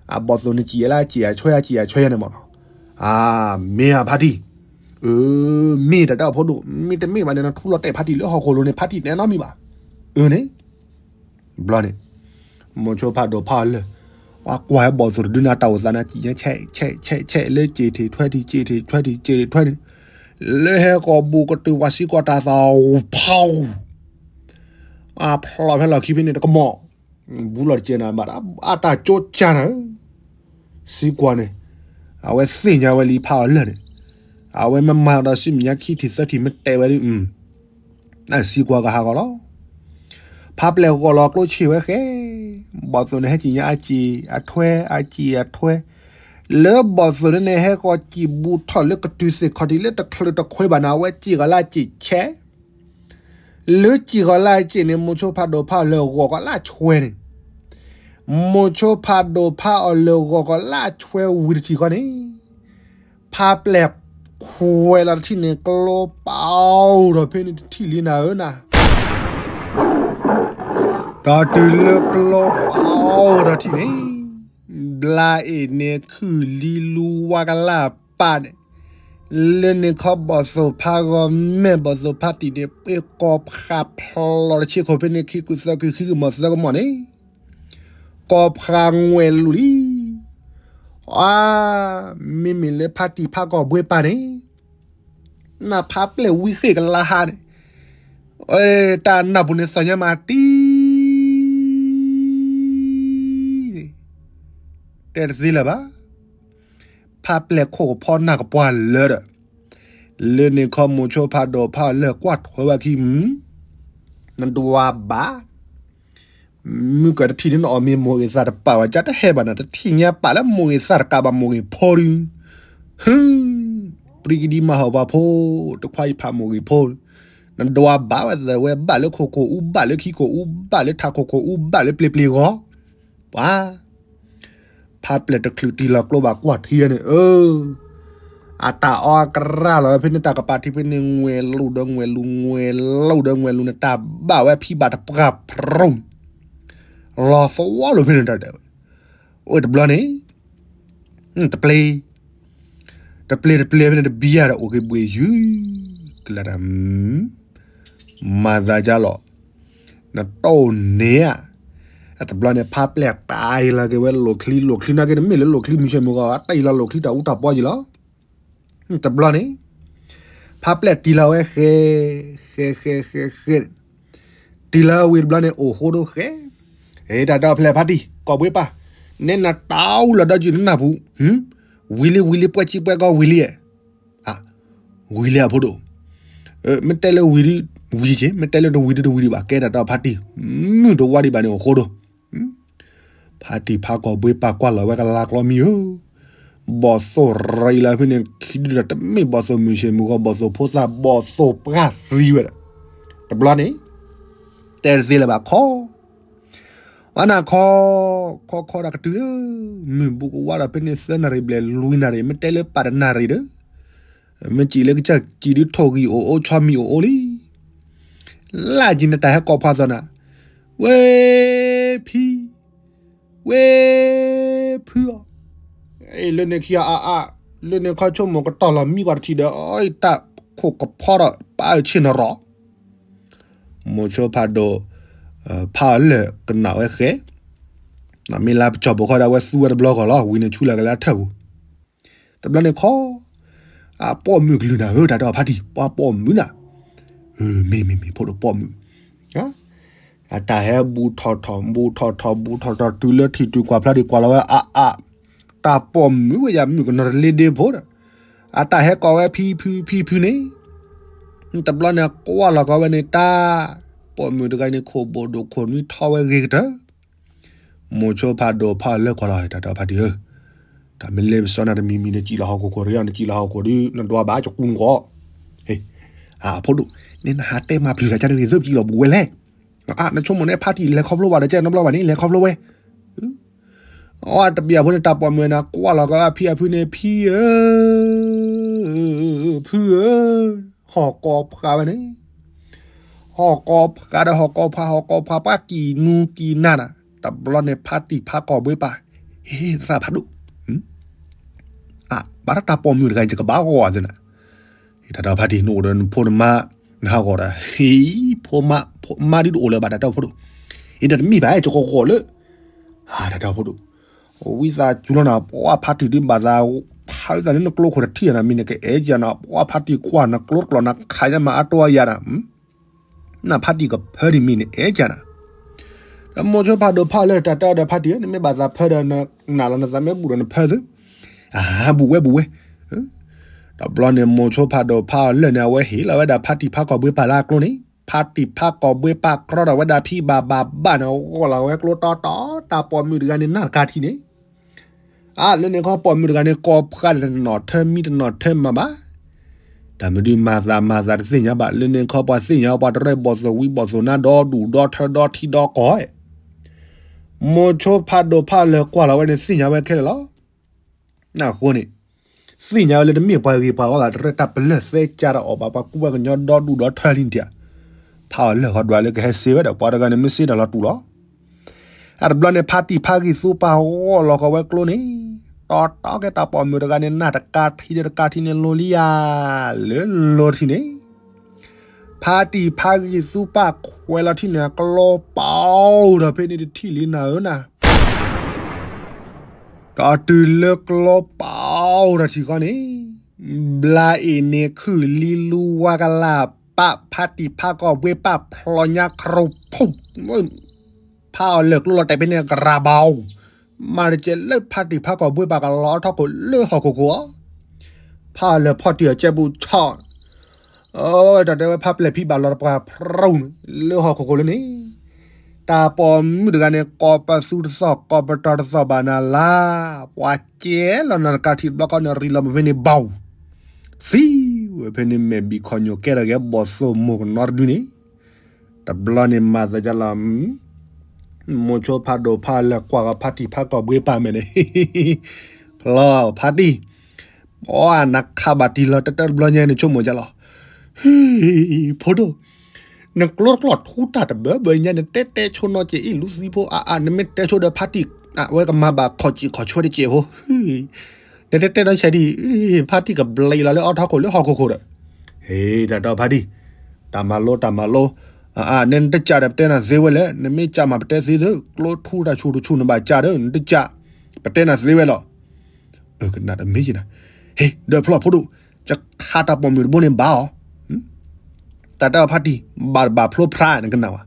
အဘီၣ်သိၣ်န့ၣ်စံၣ်ယဲလၢစံၣ်အဆွဲ စံၣ်အဆွဲယဲန့ၣ်မး, အါ, မ့ၢ်ဧါဖးတံၢ်, အၢ, မ့ၢ်တၢ်တဲအီၤဖိဒိၣ် မ့ၢ်တမ့ၢ်ဘၣ်န့ၣ် နထူလီၤတဲာ်ဖးတံၢ်လၢဟီၣ်ခိၣ်လိၤန့ၣ် ဖးတံၢ်တဲနီတမံၤဘၣ်, အၢန့ၣ် ဘျီန့ၣ်, မိၤဆိဖးဒိၣ်ဖးအီၤလၢာ်, ပှၤကွၢ်ဟဲဘီၣ်သိၣ်တဒုန့ၣ် အတၢ်အိၣ်သးန့ၣ် စံၣ်ညါဆဲးဆဲးဆဲးဆဲးလၢစ့ၣ်ထံးထွဲထံး စ့ၣ်ထံးထွဲထံး စ့ၣ်ထံးထွဲထံး, လၢဟဲကီၢ်ဘူးကတုၤပှၤစံးကီးတၢ်သးဖီ, အဖျိးဖဲလီၢ်ခံဖဲန့ၣ်တကမီၤ, ဘူးလီၤတကဲနၤဘၣ် အတၢ်ကၠိကၢ်နၤဧၢ, စံးကွၢ်န့ၣ်, အဝဲသ့ၣ်ညါဝဲလံဖးအီၤလၢာ်န့ၣ်, အဝဲမ့ၢ်မၤဒီးစံၣ်ညါခံထံၣ်သၢထံၣ်မ့ၢ်တဲဝဲဒၣ် စံးကွၢ်ကဟးဂီၤလီၤ, ဖးပျဲၢ်ဂီၤလီၤကျိဆံၣ်ဝဲဃဲ, ဘီၣ်သိၣ်န့ၣ်ဟဲစံၣ်ညါအစ့ၣ်အထွဲ အစ့ၣ်အထွဲ, လၢဘီၣ်သိၣ်န့ၣ် ဟဲကီၢ်စံၣ်ဘူးထီၣ်လၢကတုၤသ့ၣ်ခီၣ်ထံးလၢတချုးတခွဲးဘၣ်န့ၣ် အဝဲစံၣ်ကီၤလၢအစ့ၣ်ဆဲး လၢစံၣ်ကီၤလၢအစ့ၣ်န့ၣ် မိၤဆိဖးဒိၣ်ဖးအီၤလၢာ်ဂီၤကီၤလၢအဆွဲန့ၣ်, မိၤဆိဖးဒိၣ်ဖးအီၤလၢာ်ဂီၤကီၤလၢအဆွဲဝံၤတထံၣ်ဃီန့ၣ်, ဖးပျဲၢ်ခွဲးလီၤတထံၣ်န့ၣ် ကျိပာ်အိၣ်ဒီးဖဲန့ၣ်တထံၣ်လံနၤဧၢနၤ ဒီးတုၤလၢကျိပာ်အိၣ်ဒီးထံၣ်န့ၣ်, ဘျါအ့ၣ်န့ၣ်ခုၣ်လံလူဝါကလၢ်ပာ်န့ၣ်, လၢန့ၣ်ခီဘီၣ်သိၣ်ဖးဂီၤမဲာ် ဘီၣ်သိၣ်ဖးတံၢ်န့ၣ် ပ့ၤကီၤဖးဖျိးတဆ့ခိၣ်ဖဲန့ၣ် ခံကုသၢကုခံကမီၤသၢကမီၤန့ၣ်, ကီၤဖးငွဲၣ်လူၤလံ အါ, မ့မ့ၢ်လၢဖးတံၢ်ဖးကီၢ်ဘှ့ပၢ်န့ၣ်, နဖးပျဲၢ်ဝံဃ့ၢ်ကလါဟါန့ၣ်, တၢ်နၢ်ပူၤန့ၣ်သ့ၣ်ညါမးတံၢ်, တဲတသ့လၢၤဘၣ်, ဖးပျဲၢ်ခိၣ်ကဖီနၢ်ကပှၢ်လၢာ်ဒီး, လၢန့ၣ်ခီမိၤဆိဖးဒိၣ်ဖးအီၤလၢာ်ကွၢ်ထွဲဝဲခံမုၢ်, နဒွးဘၣ် မုၢ်ကတထံၣ်န့ၣ်နအီၣ်မ့ၤမိၢ်ဂ့ၤသးတပာ်ဘၣ် ကတဟဲဘၣ်နၤ တထံၣ်ညါပာ်လၢမိၢ်ဂ့ၤသးတကးဘၣ်မိၢ်ဂ့ၤဖိဒု, ဟု, ပြံကဒံမၤဟီၣ်ပှၤဖိ, တခွါအံၤဖးမိၢ်ဂ့ၤဖိ, နဒွးဘၣ်ဝဲသ့ၣ်ဝဲဘၣ်လၢခိၣ်ခိၣ်အူဘၣ်လၢခံခိၣ်အူဘၣ်လၢထးခိၣ်ခိၣ်အူဘၣ်လၢပျ့ၤပျ့ၤဂီၤ, ပှၤ ဖးပျဲၢ်တချုးတံၢ်လီၤကျိဘၣ်ကွၢ်ထံန့ၣ်, အၢ, အတၢ်အီအကရၢ်လီၤဝဲဖဲန့ၣ် တၢ်ကပၤထံဖဲန့ၣ် ငွဲၣ်လူၤဒီးငွဲၣ်လူၤ ငွဲၣ်လူၤဒီးငွဲၣ်လူၤန့ၣ် တၢ်ဘၣ်ဝဲဖံးဘၣ်တပှၢ်ဖရိ, လီၤသဝီလိာ်ဖဲန့ၣ်တၢ်ဒဲးဝဲ, အိၣ်တဘျီန့ၣ်, တပျ့ၤ တပျ့ၤတပျ့ၤဖဲန့ၣ်တဘံယၤဒီးအိၣ်က့ၤဘှ့ၣ်ယုၢ်, ကလၢတၢ် မၤသးဒ်လီၤ, နတိၢ်န့ၣ်ဧါ, အတဘျီန့ၣ် ဖးပျဲၢ်တၢ်အံၤလီၤက့ၤဝဲလိာ်ချံ လိာ်ချံနာ်က့ၤတမ့ၢ်လၢလိာ်ချံမုၢ်ဆ့ၣ်မုၢ်ဂီၤ တၢ်အံၤလီၤလိာ်ချံတၢ်အူတၢ်ပီယံၤလီၤ, တဘျီန့ၣ်, ဖးပျဲၢ်တံၢ်လီၤဝဲဃဲ, ဃဲဃဲဃဲဃဲ, တံၢ်လီၤဝံၤတဘျီန့ၣ် အိၣ်ဃိဒိဃဲ, တၢ်ဒီဖျဲၣ်ဖးတံၢ် ကီၢ်ဘှ့ပၢ်, နဲနတၢ်အူလီၤဒီးယုၢ်နနၢ်ပူၤ, ဝံၤလံဝံၤလံ ပှဲၤစံပှဲၤကီၢ်ဝံၤလံ, ဝံၤလံအဖိဒိၣ်, မ့ၢ်တဲလၢဝံၤဒုးဝံၤက့ၤ မ့ၢ်တဲလၢတဝံၤဒုးတဝံၤဒံးဘၣ် ကဲတၢ်ဒီဖးတံၢ်, မုၢ်တဝါဒံးဘၣ်န့ၣ်အိၣ်ဃိဒိ, ဖးတံၢ်ဖးကီၢ်ဘှ့ပၢ်ကွၢ်လီၤဝဲကလါကျီမံၤဧၢ, ဘီၣ်သိၣ်ရံလၢဖဲန့ၣ် ခံဒုဒီးတမ့ၢ်ဘီၣ်သိၣ်မုၢ်ဆ့ၣ်မုၢ်ဂီၤ ဘီၣ်သိၣ်ဖိသၣ် ဘီၣ်သိၣ်ပှၢ်သံဝဲဒီး, တဘျီန့ၣ်, တဲတသ့လၢၤဘၣ်ခီ ဝဲနၤခီ, ခီခီဒီးကတုၤလၢ, မုၢ်ဘူးကဝါဒီးဖဲန့ၣ်သၢနၣ်ရံၣ်ဘျဲၣ်လွံၢ်နၣ်ရံၣ် မ့ၢ်တဲလၢပာ်တနၣ်ရံၣ်ဒီး, မ့ၢ်စံးလၢကစၢ်စံးဒုးထိၣ်ဂံၢ်အိၣ်အိၣ်ဆီမံၤအိၣ်အိၣ်လံ, လၢကံၤနတၢ်ဟဲကီၢ်ဖးသီနၤ, ဝဲ, ဖံ, ဝဲ, ဖုအီၤ, လၢန့ၣ်ခံဂၤအါအါ, လၢန့ၣ်ခီဆိကမိၣ်ကတီၢ်လီၤမံကွၢ်တထံၣ်ဒီး အတၢ်ခိၣ်ကဖီဒီးပာ်အၢၣ်ဆ့ၣ်နီၤရီၤ မိၤဆိဖးဒိၣ်, ဖးအီၤလၢာ်ကနၣ်ဝဲဃဲ, မ့ၢ်လၢပကၠီၤပိာ်ခီဒီး အဝဲသူဝဲတဘျီဃီလီၤ, ဝံၤန့ၣ်ဆူၣ်လီၤကလဲၤထၢၣ်ပူၤ, တဘျီန့ၣ်ခီ, အပိာ်မုၣ်ကလုၢ်နၤဧၢ, တၢ်တဲအီၤဖါတံၢ်, ပှၤပိာ်မုၣ်နၤ, မ့ၢ်မ့ၢ်မ့ၢ် ဖိဒိၣ်ပိာ်မုၣ် အတၢ်ဟဲဘူးထီၣ်ထီၣ် ဘူးထီၣ်ထီၣ် ဘူးထီၣ်ထီၣ် တုၤလၢထံၣ်တုၤကွၢ်ဖျါဒံးကွၢ်လီၤဝဲအါအါ, တၢ်ပိာ်မုၣ်ဝဲယၤမုၣ်ကနီၤတလ့ဒ့ဖိဒီး, အတၢ်ဟဲကိးဝဲဖံဖုဖံဖုန့ၣ်, တဘျီန့ၣ်ကွၢ်လီၤကီးဝဲန့ၣ် တၢ်ပိာ်မုၣ်တဂၤန့ၣ် ခိၣ်ဘိၣ်ဒိၣ်ခိၣ်နွံထီဝဲဂ့ၤကတၢၢ်, မိၤဆိဖးဒိၣ်ဖးလၢကွၢ်လီၤ တၢ်တဲအီၤဖါတံၢ်ဧၢ, တၢ်မ့ၢ်လ့ပစီနၤတမံၤမံၤ နစံၣ်လီၤဟီၣ်ခိၣ်ခိၣ်တဂ့ၤ, နစံၣ်လီၤဟီၣ်ခိၣ်ဒီး နဒွးဘၣ်ကကူနကီး, အဖိဒိၣ်, နနဟးတဲမၤပျုၤဂၤကန့ၣ် သုပစံၣ်လီၤဘူးဝဲလဲၣ်, နဆိကမိၣ်န့ၣ် ဖါတံၢ်လဲၤခီဖျိဘၣ်ဒီး ကဲနီတဘျီဘၣ်န့ၣ် လဲၤခီဖျိဝဲ အတဘျီဖိန့ၣ် တၢ်ပိာ်မုၣ်နၤ ကွၢ်လီၤကီးအဖံအဖုန့ၣ် ဖံဧၢ, ဖုဧၢ, ဟီၣ်ကိးဖးဝဲန့ၣ်, ဟီၣ်ကိးဖးဒီးဟီၣ်ကိးဖး ဟီၣ်ကိးဖး ပှၤကံၢ်နူကံၢ်နၤနၤ, တဘျီန့ၣ် ဖါတံၢ်ဖးကီၢ်ဘှ့ပၢ်, ဟ့ၣ်သရၣ်ဖးဒိၣ်, အဘၣ်တၢ်ပိာ်မုၣ်တဂၤ ယကဘၣ်ဂီၤသ့နၤ, တၢ်တဲအီၤဖါတံၢ် နအိၣ်ဒီးနဖိနမါ, နဟးဂီၤဒီး ဟ့ၣ်ဖိမါ, ဖိမါဒ်တအိၣ်လၢၤဘၣ် တၢ်တဲအီၤဖိဒိၣ်, အံၤဒီးတမ့ၢ်ဘၣ် ယကဂီၤလၢ တၢ်တဲအီၤဖိဒိၣ်, ဝံသးစူၤလီၤနၤ ပှၤဖါတံၢ်ဒ်ဘၣ်သး, ဖးဝံသးန့ၣ် နကျိခိၣ်တထံၣ်နၤ မ့ၢ်နကအဲၣ်ကနၤ ပှၤဖါတံၢ်ကွၢ်နကျိတကျိၤ နခးညါမၤအါတီအယၤနၤ, နဖါတံၢ်ကဖၢဒံးမ့ၢ်နအဲၣ်ကနၤ, ဒီးမိၤဆိဖးဒိၣ်ဖးလၢ တၢ်တဲအီၤဒီးဖါတံၢ်ဧၢ နမ့ၢ်ဘၣ်သးဖၢဒီး နနာ်လီၤနသးမ့ၢ်ဘူၣ်ဒီးနဖၢသု, အၢ ဘူးဝဲဘူးဝဲ တဘျီန့ၣ် မိၤဆိဖးဒိၣ်ဖးအီၤလၢာ်န့ၣ် အဝဲဟ့ၣ်လီၤဝဲဒၣ်ဖါတံၢ်ဖးကီၢ်ဘှ့ပၢ်လၢအကျိန့ၣ်, ဖါတံၢ်ဖးကီၢ်ဘှ့ပၢ်ကြီဒီးဝဲဒၣ်ဖံဘၣ်ဘၣ်ဘၣ်န့ၣ် ဂီၢ်လီၤဝဲကျိတီတီ, တၢ်ပိာ်မုၣ်တဂၤန့ၣ် နၢ်တကါထံန့ၣ်, အါ လၢန့ၣ်ခီပိာ်မုၣ်တဂၤန့ၣ် ကိးဖးလၢတနီၣ်ထၢမံတနီၣ်ထၢမၤဘၣ်, တၢ်မနုၤမၤသးမၤသးတသ့ၣ်ညါဘၣ်, လၢန့ၣ်ခီပှၤသ့ၣ်ညါပှၤတရဲၣ်ဘီၣ်သိၣ်ဝံဘီၣ်သိၣ်နါဒီဒူၣ်ဒီထၢဒီထံဒီကီၢ်, မိၤဆိဖးဒိၣ်ဖးလၢာ်ကွၢ်လီၤဝဲန့ၣ် သ့ၣ်ညါဝဲခဲလၢာ်လီၤ. အဃိန့ၣ် သ့ၣ်ညါဝဲလၢတမ့ၢ်ပှၤဂ့ၤပှၤဝါဘၣ် တရဲၣ်တၢ်ပလၢၢ်သဲကါဒီးအီၣ်ဘၣ် ပှၤကူပှၤကညီဒီဒူၣ်ဒီထၢလံန့ၣ်ဧါ, ဖးအီၤလၢာ်ဃီဒွးလၢကဟဲစ့ဝဲဒီး ပှၤတဂၤန့ၣ်မ့ၢ်စ့တၢ်လီၤတူာ်လီၤ. အတဘျီန့ၣ် ဖါတံၢ်ဖးဂံၢ်သူပှၢ်ဂီၢ်လီၤဃီၤဝဲကျိန့ၣ်, တီတီကဲတၢ်ပိာ်မုၣ်တဂၤန့ၣ် နၢ်တကါထံဒီးတကါထံန့ၣ် လိၤလံယၤ လၢလိၤထံန့ၣ် ဖါတံၢ်ဖးဂံၢ်သူပှၢ်ခွဲးလီၤထံန့ၣ် ကျိပီၤဒီးဖဲန့ၣ်တထံၣ်လံနၤဧၢနၤ, ဒီးတုၤလၢကျိပီၤဒီးထံဃီန့ၣ်, ဘျါအ့ၣ်န့ၣ်ခုၣ်လံလူဝါကလၢ်ပာ် ဖါတံၢ်ဖးကီၢ်ဘှ့ပၢ်ဖျီညါခရူၣ်ဖူၣ် ဖးအီၤလၢာ်ကျိလီၤတဲာ်ဖဲန့ၣ် ကရၤဘီ, မၤတကဲလၢဖါတံၢ်ဖးကီၢ်ဘှ့ပၢ်ကလီၤထီၣ်ခိၣ်လၢဟီၣ်ခိၣ်ခိၣ်အီၤ, ဖးအီၤလၢာ်ဖီၣ်တံၢ်အီၤကဲဘူးဆီၣ်, တၢ်တဲဝဲဖးပျဲၢ်ဖံဘၣ်လီၤတပှၢ်ဖရူၣ်န့ၣ် လၢဟီၣ်ခိၣ်ခိၣ်လၢန့ၣ်, တၢ်ပိာ်မုၣ်တဂၤန့ၣ် ကိးပသူတသီၣ် ကိးပတီၤတသီၣ်ဘၣ်နၤလါ, ပှၤကဲလီၤနၤတကါထံတဘျီဃီန့ၣ် ရံးလီၤမးဖဲန့ၣ်ဘီ, သံဝဲဖဲန့ၣ် မဲာ်ဘံၣ်ခီၣ်ညိၣ်ကဲထီၣ်က့ၤဘီၣ်သိၣ်မိၢ်ကနီတဒုန့ၣ်, တဘျီန့ၣ်မၤသးဒ်လီၤ, မိၤဆိဖးဒိၣ်ဖးလၢာ်ကွၢ်ဃီၤဖါတံၢ်ဖးကီၢ်ဘှ့ပၢ်မဲာ်န့ၣ်, ဖျီဖါတံၢ်, အီနခးဘၣ်တံၢ်လီၤတၢ်တဘျီညါန့ၣ်ဆိကမိၣ်ကလီၤ, ဖိဒိၣ်, နကျိတကျိထူတၢ်တဘၢဘၢညါ နတဲတဲဆိနီၢ်က့ၤအံၤလူသံဖိအါအါ နမ့ၢ်တဲဆိဒီးဖါတံၢ်, အဝဲကမၤဘၣ်ခီၣ်စံၣ်ခီၣ်ဆၢတစဲးဖိ, နတဲတဲနီၢ်ဆဲးဒ်, ဖါတံၢ်ကဘျံးလီၤလၢအီထီၣ်ခိၣ်လၢဟီၣ်ခိၣ်ခိၣ်ဒီး, ဟ့ၣ် တၢ်တဲဖါတံၢ်, တၢ်မၤလိ တၢ်မၤလိ, အါအါ နတကးဒီးပတဲနၤသ့ဝဲလဲၣ် နမ့ၢ်ကးမးပတဲသ့သု ကျိထူတၢ်ဆူၣ်တဆူၣ်နဘၣ်ကးဒီး နတကး, ပတဲနၤသ့ဝဲလီၤ ကနၣ်တမ့ၢ်ယနၤ, ဟ့ၣ် ဒၢးဖျီၣ်ဖိဒိၣ်, ယခးတၢ်ပိာ်မုၣ်တဘိန့ၣ်ဘၣ်အီၤ, တၢ်တဲအီၤဖါတံၢ်, ဘၣ်တဘၣ်ဖျိဖျါနကနၣ်ဝဲ,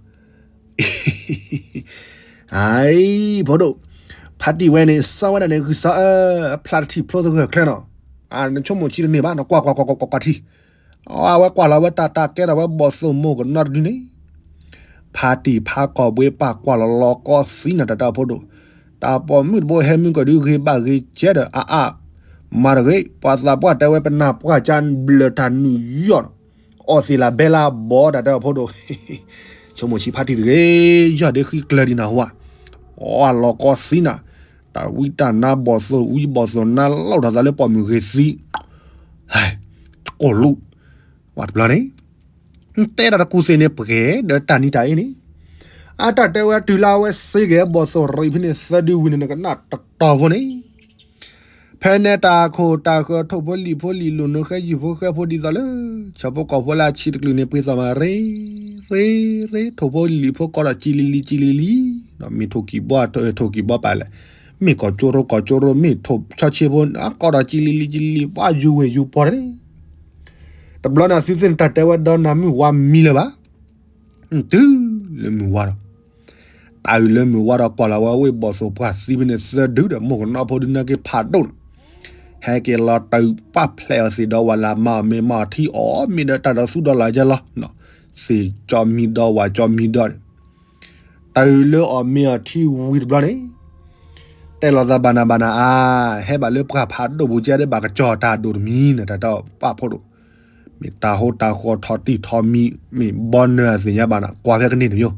အံၤ ဖိဒိၣ်, ဖါတံၢ်ဝဲန့ၣ် စီၤဝဲဒၣ်န့ၣ် ဂုၢ်စီၤအၢ, အဖျါတထံၣ်ဖျိသဂၢၢ်ချၢနီၤ, နဆိကမိၣ်ဆံတန့ၢ်ဘၣ် နကွၢ်ကွၢ်ကွၢ်ကွၢ်ကွၢ်ထံ အဝဲကွၢ်လီၤဝဲတၢ်တၢ်ကဲထီၣ်ဝဲဘီၣ်သိၣ်မိၢ်ကနီတဒုန့ၣ်, ဖါတံၢ်ဖးကီၢ်ဘှ့ပၢ်ကွၢ်လီၤလီၤကီသံနၤတၢ်တဲအီၤဖိဒိၣ်, တၢ်ပိာ်မုၣ်တဘိဟဲမုၢ်ကီၢ်ဒုးဂ့ၤဘၣ်ဂ့ၤကဲဒီးအါအါ, မၤတဂ့ၤ ပှၤသးပှၢ်တဲဝဲပနၢ်ပှၢ်ကါဘျၢၣ်တၢ်နုာ်ယီၣ်, အီၣ်သ့ၣ်လၢဘဲလၢဘီတၢ်တဲအီၤဖိဒိၣ်, ဆိကမိၣ်ဆံဖါတံၢ်တဂ့ၤ, ယီၢ်ဒ့ဃံကျၢၤဒံးနၢ်ဟူဧါ, အီၣ်လီၤကီသံနၤ, တၢ်ဝံတၢ်နါဘီၣ်သိၣ်ဝံဘီၣ်သိၣ်နါလီၢ်ထီၣ်သးလၢပိာ်မုၣ်ဂ့ၤသံ ကိၢ်လူး, ဝဲတဘျီန့ၣ်, တဲဒၣ်တကူၣ်သ့ၣ်န့ၣ် ပှဲၤဒီးတၢ်နံၤတၢ်အ့န့ၣ်, အတၢ်တဲဝဲတုၤလၢအဝဲစ့က့ၤဘီၣ်သိၣ်ရံးဖဲန့ၣ်သၢဒုဝံၤန့ၣ် နကနၣ်တတီၤဖိန့ၣ်, ဖဲန့ၣ်တၢ်ခိၣ်တၢ်ဃၢၤထိၣ်ဖိလံာ်ဖိလံာ်လိၤ နဃဲယုၢ်ဖိဃဲဖိဒ်သိးလၢ ဆၣ်ဖိကီၢ်ဖိလၢအဆံးတကလုာ်န့ၣ် ပှ့ၤသီၣ်မးရ့, ရ့, ရ့, ထိၣ်ဖိလံာ်ဖိကိးဒီးကံလံၤလံၤကံလံၤလံၤ မ့ၢ်ထိၣ်ကံၢ်ဘီ ထိၣ်ကံၢ်ဘီပာ်လဲၣ်, မ့ၢ်ကီၢ်ကၠိရိ ကီၢ်ကၠိရိ မ့ၢ်ထိၣ်ဆီဆ့ဖိ ကိးဒီးကလံၤလံၤကလံၤလံၤ ပှၤယူၤဝ့ၢ်ယူၤပီၢ်တန့ၣ်, တဘျီန့ၣ် အသုသ့ၣ်န့ၣ်တၢ်တဲဝဲဒီးနၤမုၢ်ဝါမံလၢၤဘၣ်, တုၤလၢမုၢ်ဝါဒီး တၢ်အုၣ်လၢမုၢ်ဝါဒီးကွၢ်လီၤဝဲဝ့ၢ်ဘီၣ်သိၣ်ပှၢ်သံဖဲန့ၣ်သၢဒုဒီး မိၢ်ကနီဖိဒုးနာ်က့ဖးဒိၣ်န့ၣ်, ဟဲက့ၤလီၤတၢ်ပှၢ်ဖျဲးအီၤသ့ၣ်ဒီးဝဲလၢမၤအီၣ်မ့ၤမၤအီၣ်ထံအီၣ်မ့ၤဒီးတၢ်ဒီးသူဒီးလၢ်ယဲလီၤ, သ့ၣ်ကၠီမံဒီးဝၣ်ကၠီမံဒီးန့ၣ်, တၢ်အုၣ်လၢအီၣ်မ့ၤအီၣ်ထံဝံၤတဘျီန့ၣ် တဲလီၤသးဘၣ်နၤဘၣ်နၤအါ, ဟဲဘၣ်လၢပှၢ်ဖးဒိၣ်ပူၤကဲဒီးဘၣ်ကကၠီတၢ်ဒိၣ်တမံၤန့ၣ် တၢ်တပာ်ဖိဒိၣ်, မ့ၢ်တၢ်ဟိတၢ်ဃီထီၣ်တံၢ်ထီၣ်မံၤ မ့ၢ်ဘီနၢၤအသ့ၣ်ညါဘၣ်နၤ ကွၢ်ဖဲကန့ၢ်တမံၤ,